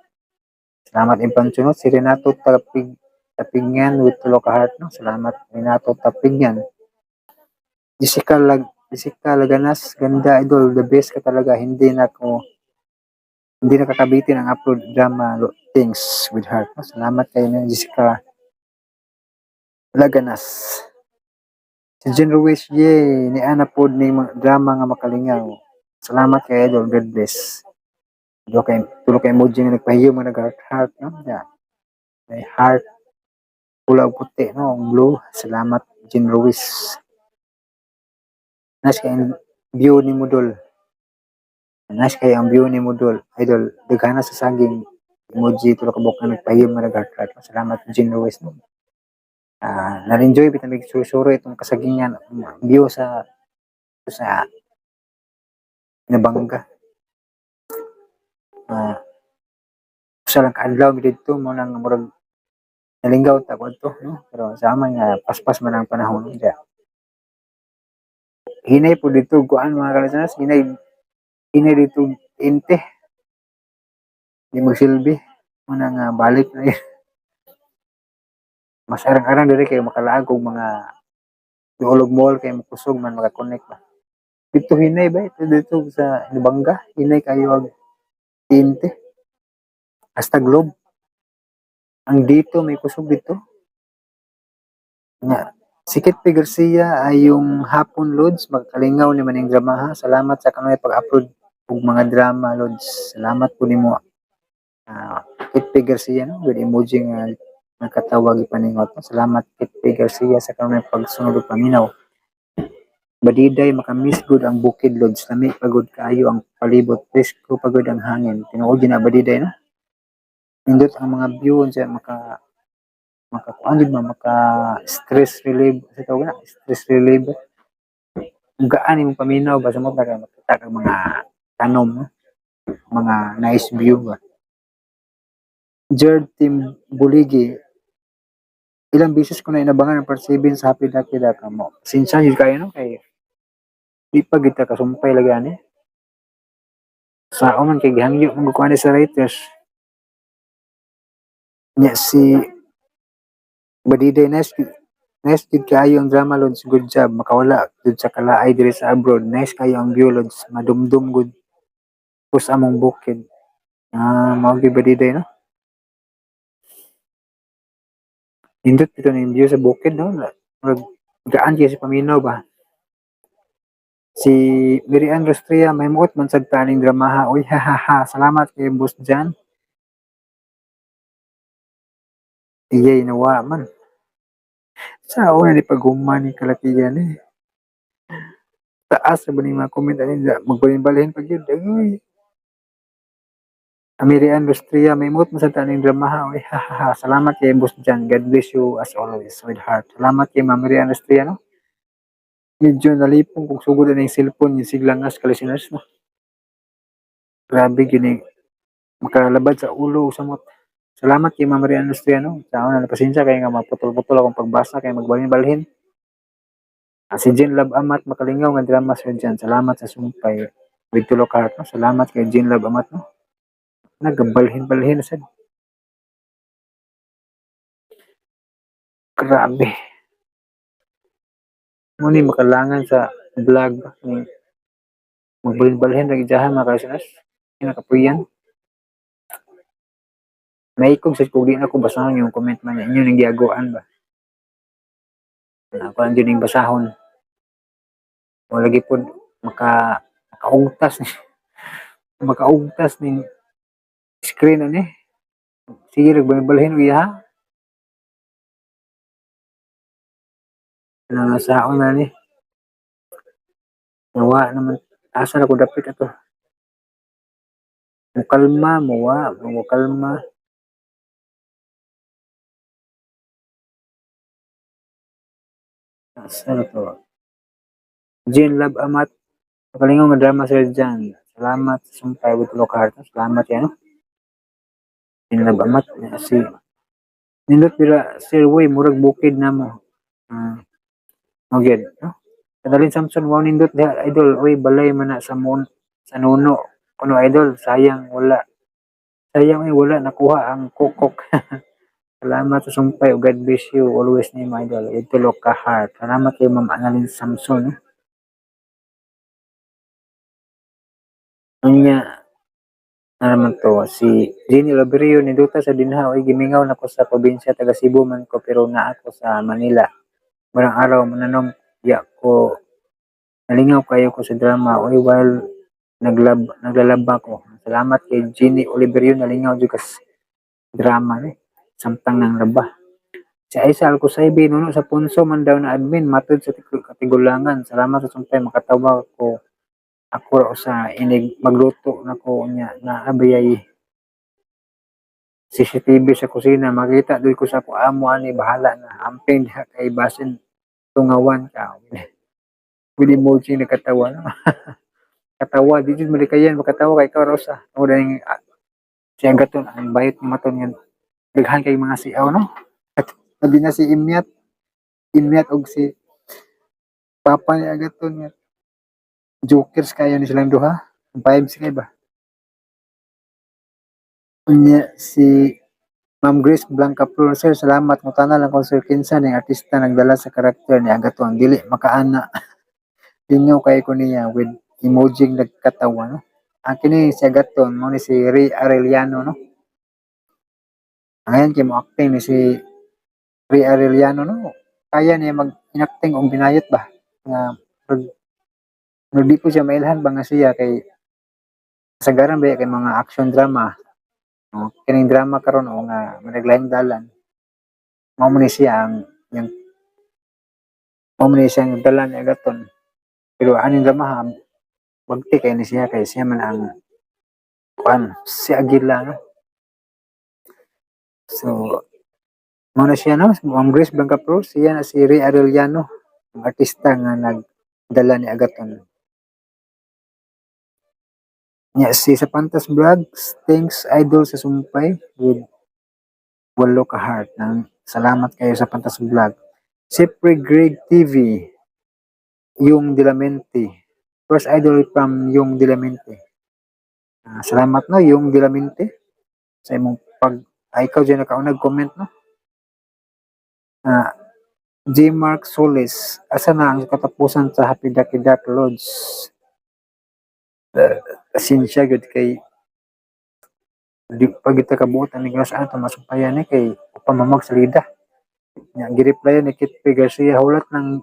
Salamat, Pancho, no? Si Renato Tapig, Tapigyan with tulo ka heart, no? Salamat, Renato Tapigyan. Jessica Laganas, ganda, idol, the best ka talaga. Hindi nakakabitin ang upload drama things with heart. No? Salamat kayo na Jessica Laganas. Si Jen Ruiz, yay! Ni Ana pod ni mga drama nga makalingaw. Salamat kay idol, God bless. Tulo kay emoji nga nagpahiyo mga nag-heart heart, no? Yeah. May heart, pula ug puti, no? Blue. Salamat, Jen Ruiz. Nice kay ang view ni Mudol. Nice kay ang view ni Mudol. Idol, daghana sa saging emoji tulo ka buok nga nagpahiyo mga nag-heart heart. Salamat, Jen Ruiz, no? Na-enjoy bitang mig suro itong kasagingan view sa sa Nabangga. Usa lang kaadlaw mi didto mo nang murag nalinggaw ta ko adto, no? Pero sa ama nga paspas man ang panahon niya. Hinay po dito kuan mga kalisanas, hinay hinay dito inte. Di magsilbi mo na nga balik na yun. Mas arang-arang diri kay makalaag og mga duolog mall kay makusog man makakonect ba. Dito hinay ba ito dito sa Lubanga, hinay kayo ang tinte. Hasta Globe. Ang dito may kusog dito. Nga si Kit P. Garcia ay yung hapon loads magkalingaw ni maning drama ha. Salamat sa kanunay pag-upload og mga drama loads. Salamat po nimo. Kit P. Garcia, no, with emoji nga nakatawag ipaningot. Salamat Kit P. Garcia sa kanunay pagsunod ug paminaw. Badiday makamiss gud ang bukid loads. Lami pagod kaayo ang palibot, presko pagod ang hangin. Tinuod gyud na badiday, no? Nindot ang mga view unsa maka maka kuan gid ba maka stress relief sa tawag na stress relief. Gaan imong paminaw ba sa mo para makita kag mga tanom, no? Mga nice view ba. Jared Team Buligi, ilang beses ko na inabangan ang part 7 sa Happy Ducky Daka mo. Sinsya yun kayo, no? Kay di pa kita kasumpay lagi ani. Sa man kay gihangyo man ko ani sa writers. Nya si Badiday, nice nice gid kaayo ang drama lods, good job makawala jud sa kalaay diri sa abroad. Nice kayo ang view lods, madumdum gud pus among bukid. Mao gyud Badiday, no? Nindot ito na yung view sa bukid, no? Murag gaan kay sa paminaw ba. Si Mirian Rostria, may muot man sad taning dramaha. Uy, ha ha ha. Salamat kay Boss Jan. Iyay, nawa man. Sa una ni paghuman ni kalakiyan eh. Taas na ba ni mga comment ani magbalhin-balhin pag yun. Agoy. Amirian Rostria, may muot man sad taning dramaha. Uy, ha ha ha. Salamat kay Boss Jan. God bless you as always with heart. Salamat kay Ma'am Mirian Rostria, no? Medyo nalipong kung sugod na yung cellphone yung siglangas ka listeners, no? Grabe gini makalabad sa ulo samot. Salamat kay Ma'am Marian Rostria, no? Sa una, pasensya kay nga maputol-putol akong pagbasa kay magbalhin-balhin. Si Jean Love Amat, makalingaw nga drama sir Jan. Salamat sa sumpay with tulo ka heart, no? Salamat kay Jean Love Amat, no? Nagabalhin-balhin na sad. Grabe. Muni makalangan sa vlog ba? Ni magbalhin-balhin lagi diyan mga ka-listeners. Nakapuyan. Naikog sa kung di na ko basahon yung comment man inyo ning giagoan ba. Ako lang din yung basahon. O lagi po makaugtas ni makaugtas ning screen ani. Sige nagbalhin-balhin uya ha. Nangasaon na ni. Nawa naman asa na ko dapit ato. Mukalma, muwa, mukalma. Asa na to? Jean Love Amat. Makalingaw nga drama, Sir Jan. Salamat sa sumpay with tulo ka heart. Salamat yan, no? Jean Love Amat. Si Nindot bira, Sir Way, murag bukid na mo. Ah, okay, no? Kadalin Samson, wow, nindot diha, idol. Uy, balay man na sa mon sa nuno. Kuno, idol, sayang wala. Sayang ay wala nakuha ang kukok. Salamat sa sumpay. God bless you always ni my idol. With tulo ka heart. Salamat kay Ma'am Annalyn Samson, no? Unya, na naman to, si Jenny Loberio, ninduta sa dinha, oy, gimingaw na ko sa probinsya, taga Cebu man ko pero naa ko sa Manila. Marang araw mananom ya ko, nalingaw kayo ko sa drama, oy, while naglalaba ko. Salamat kay Jenny Oliverio, nalingaw jud kas drama ni samtang nang laba. Si Aisa Alcosaibe, nuno sa punso man daw na admin, matud sa katigulangan. Salamat sa sumpay, makatawa ko. Ako ra sa inig magluto nako nya na abayay CCTV sa kusina, makita doy ko sa ako amo ani, bahala na amping diha kay basin tungawan ka with emoji nakatawa, no? Katawa di jud malikayan makatawa kay ikaw Rosa tungod ning siya gaton ang bayot ni maton nga daghan kay mga siaw, no? At labi na si Imyat Imyat og si Papa ni Agaton nga jokers kayo ni silang duha. Ang vibes kay ba. Unya si Ma'am Grace Blanca Flor, sir, salamat. Mutana lang ko, sir, kinsa ning artista nagdala sa karakter ni Agaton? Dili makaana. Lingaw kay ko niya with emoji nagkatawa, no? Ang kini si Agaton mo ni si Ray Arellano, no? Ngayon kay mo acting ni si Ray Arellano, no? Kaya niya mag inacting og binayot ba nga murag di po siya mailhan ba nga siya kay kasagaran ba kay mga action drama, no? Kining drama karon o nga managlaing dalan, mao man ni siya ang yang mao man ni siya ang dala ni Agaton, pero aning drama ha, bagti kay ni siya kay siya man ang kuan si Aguila, no? So mao na siya, no? Ma'am Grace Blanca Pro, siya na si Ray Arellano, ang artista nga nagdala ni Agaton. Nya si sa Pantas Vlogs, thanks idol sa sumpay with walo ka heart. Nang salamat kayo sa Pantas Vlog. Siyempre Greg TV, yung Dilamente. First idol from yung Dilamente. Ah, salamat no, yung Dilamente sa imong pag ay, ikaw dyan nakaunag comment, no? Ah, J. Mark Solis, asa na ang katapusan sa Happy Ducky Duck Lodge? Pasensya gud kay di pa kita kabuot ani sa ato masumpayan ni kay pamamag salida. Nya gi-reply ni Kit P. Garcia, hulat ng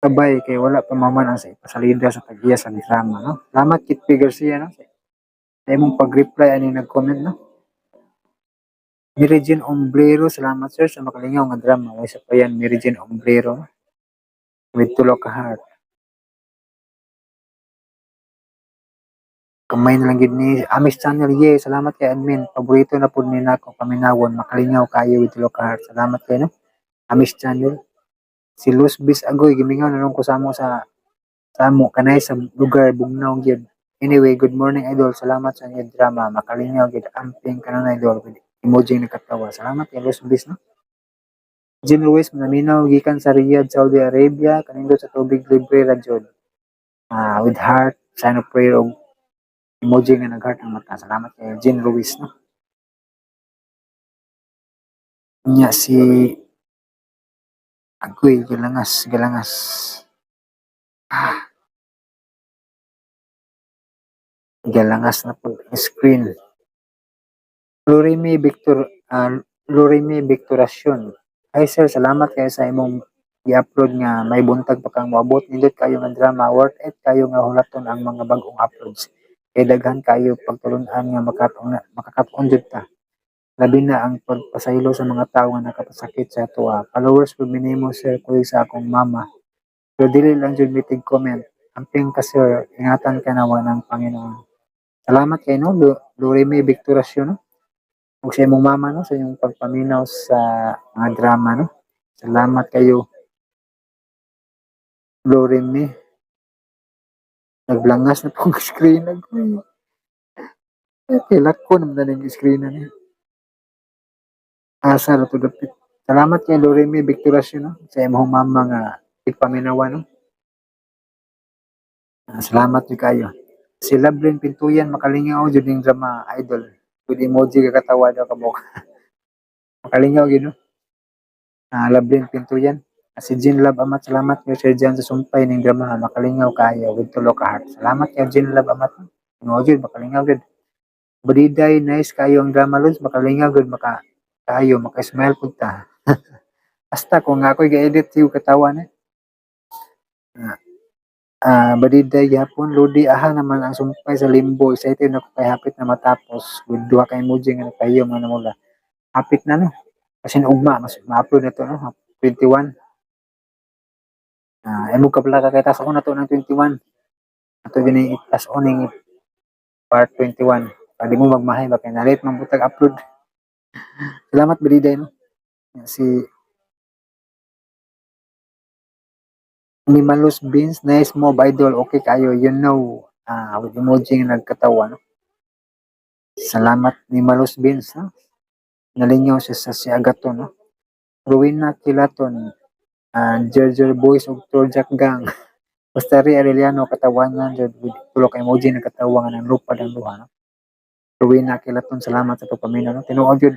kabay kay wala pa maman ang sa ipasalida sa tag-iya sa drama, no? Salamat, Kit P. Garcia, no? Sa imong pag-reply ani nag-comment, no? Mary Jane Ombrero, salamat sir sa makalingaw nga drama. Way sa pa yan, Mary Jane Ombrero, with tulo ka heart. Kamay na lang gid ni Amis Channel, ye. Salamat kay admin. Paborito na pud ni nako paminawon. Makalingaw kayo with tulo ka heart. Salamat kay no. Amis Channel. Si Luz Bis Agoy, gimingaw na ko sa amo sa amo kanay sa lugar bugnaw gyud. Anyway, good morning idol. Salamat sa inyo drama. Makalingaw gyud amping kanon idol with emoji nakatawa. Salamat kay Luz Bis, no. Jim Ruiz, manaminaw gikan sa Riyadh, Saudi Arabia, kanindot sa tubig libre ra jud. Ah, with heart, sign of prayer og emoji nga nag-heart ang mata. Salamat kay Jean Ruiz, no. Nya si Agoy, galangas, galangas. Ah. Galangas na po ang screen. Lorime Victor, Lorime Victoracion. Hi sir, salamat kayo sa imong gi-upload nga may buntag pa kang moabot. Nindot kayo nga drama, worth it kayo nga hulaton ang mga bag-ong uploads. Kay daghan kayo pagtulun-an nga makakatuon jud ta. Labi na ang pagpasaylo sa mga tawo nga nakapasakit sa atoa. Followers pud minimo sir kuy sa akong mama. Pero dili lang jud mitig comment. Amping ka sir, ingatan ka nawa ng Panginoon. Salamat kay no, Lorime Victoracion, no? Ug sa imong mama, no, sa inyong pagpaminaw sa mga drama, no. Salamat kayo. Loreme. Naglangas na pong screen nag. Eh, lako naman na yung screen na niya. Asa ra to dapit. Salamat kay Loreme Victorasio, no, sa imong mama nga tigpaminawa, no. Ah, salamat jud kayo. Si Lovelyn Pintuyan, makalingaw jud ning drama, idol. With emoji kakatawa daw kabok. Makalingaw gyud, no. Ah, Lovelyn Pintuyan. Ah, si Jean Love Amat, salamat kay Sir Jan sa sumpay ning drama, makalingaw kayo with tulo ka heart. Salamat kay Jean Love Amat. No jud, makalingaw gyud. Badiday, nice kayo ang drama, lods, makalingaw gyud, maka kayo maka-smile pud ta. Basta kung ako'y ga-edit siyo katawa na. Ah, ah, badiday gyapon Lodi, aha naman ang sumpay sa Limbo? Excited na ko kay hapit na matapos with duha ka emoji nga nagpahiyom nga namula. Hapit na, no, kasi ugma mas ma-upload na to, no, 21. Ah, emo ka pala kay tas na to ng 21 ato gini tas ning part 21. Pwede mo magmahay ba kay nalit man butag upload. Salamat, badiday, no. Si ni Malus Beans, nice mo, idol, okay kayo, ah, with emoji nga nagkatawa, no. Salamat ni Malus Beans, no. Nalingaw siya sa si Agaton, no. Rowena Kilaton, ah, Jerjer Boys ug Turjak Gang. Basta Ri Arellano, katawanan jud with tulo ka emoji nagkatawa nga nang lupad ang luha, no. Rowena Kilaton, salamat sa pagpaminaw, no. Tinuod jud,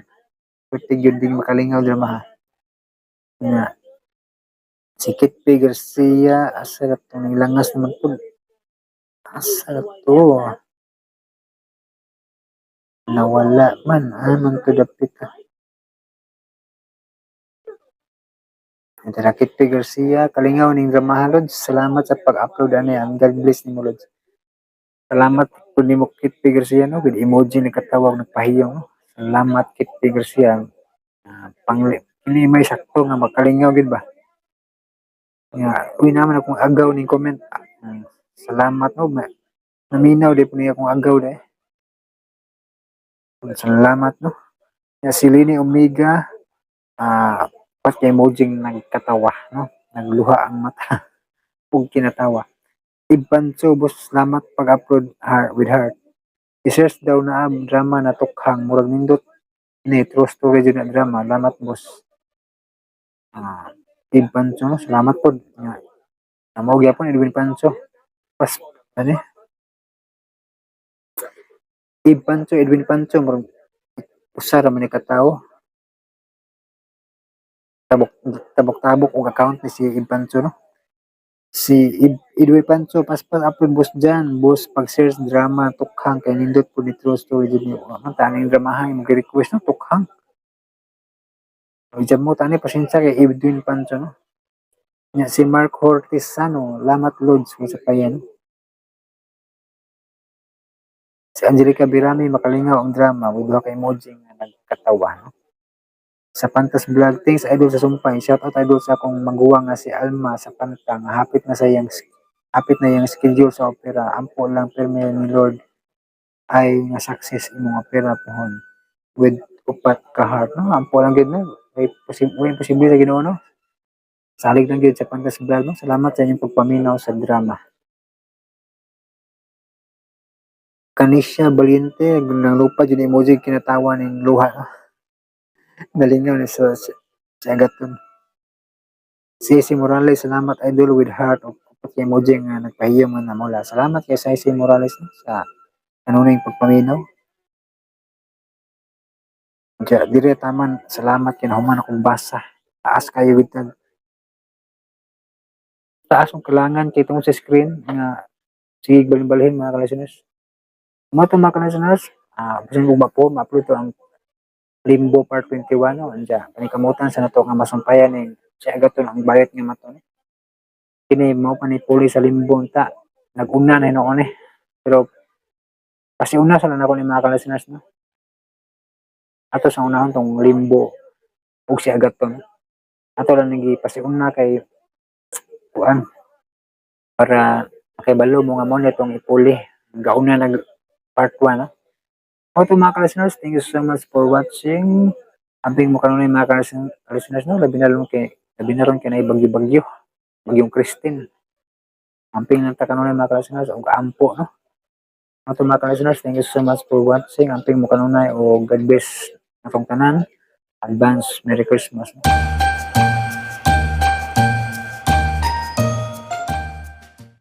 pertig jud ding makalingaw drama ha. Nga si Kit P. Garcia, asa ra to, nanglangas naman pud. Asa ra to? Nawala man, ah, man to dapit ah. Tara, Kit P. Garcia, kalingaw ning dramaha, lods. Salamat sa pag-upload ani. Ang God bless nimo, lods. Salamat pud nimo, Kit P. Garcia, no, with emoji nagkatawag nagpahiyong, no. Salamat, Kit P. Garcia. Ah, pangli kini may sakto nga makalingaw gid ba. Nga uy naman akong agaw ning comment. Ah, salamat, no. Naminaw di po niya akong agaw dai. Salamat, no. Ya, si Lini Omega, ah, pat kay emoji nagkatawa, no. Nagluha ang mata ug kinatawa. Ibanso boss, salamat pag-upload heart with heart. I-search daw na ang drama na Tukhang, murag nindot ni true story jud na drama. Salamat, boss. Ah, Ibanso, no, salamat pod. Nga amo gyapon Edwin Pancho. Pas ano? Ibanso, Edwin Pancho, murag usa ra man ni katawo. Tabok tabok-tabok og account ni si Ibanso, no. Si Edwin Pancho, paspas upload boss dyan. Boss, pag-search drama Tukhang kay nindot po ni true story jud ni. Man tani yung dramahan imong gi-request, no, Tukhang. O jam mo tani pasensya kay Edwin Pancho, no. Nya si Mark Hortisano, lamat lods sa payan. Si Angelica Birami, makalingaw ang drama with duha ka emoji nga nagkatawa, no. Sa Pantas Vlog, thanks idol sa sumpay. Shout out idol sa akong maguwang nga si Alma sa Panta nga hapit na iyang schedule sa opera. Ampo lang permi ni Lord ay nga success imong opera pohon with upat ka heart, no. Ampo lang gid, no. May posible, imposible sa Ginoo, no. Salig lang gid sa Pantas Vlog, no. Salamat sa inyong pagpaminaw sa drama. Kanisha Valiente, nang lupa jud emoji kinatawa ning luha, no. Nalingaw ni sa Agaton. Si si Morales, salamat idol with heart of upat ka emoji nga nagpahiyom nga namula. Salamat kay Sai Morales, no, sa kanunay pagpaminaw. Diya, dire taman, salamat kay nahuman akong basa. Taas kayo with tag. Taas ang kalangan kay tungod sa screen nga sige balhin-balhin, mga ka-listeners. Mga to, mga ka-listeners, ah, bisan kung po ma-upload to ang Limbo part 21, no. Anja, panikamutan sa nato nga masumpayan ning si Agaton ang bayot nga mato ni. Kini mao pa ni puli sa Limbo ta. Nag-una na hinuon eh. Pero kasi una sa lang ako ni mga ka-listeners, no. Ato sa unahon tong Limbo ug si Agaton. Ato lang nagi pasiuna kay kuan para makibalo mo nga mo nitong ipuli. Gauna nag part 1, no. O to, mga ka-listeners, thank you so much for watching. Amping mo kanunay, mga ka-listeners, no, labi na ron kay na bagyo-bagyo. Bagyong Christine. Amping lang ta kanunay, mga ka-listeners, og ampo, no? Ato, mga ka-listeners, thank you so much for watching. Amping mo kanunay o God bless atong tanan. Advance Merry Christmas. No?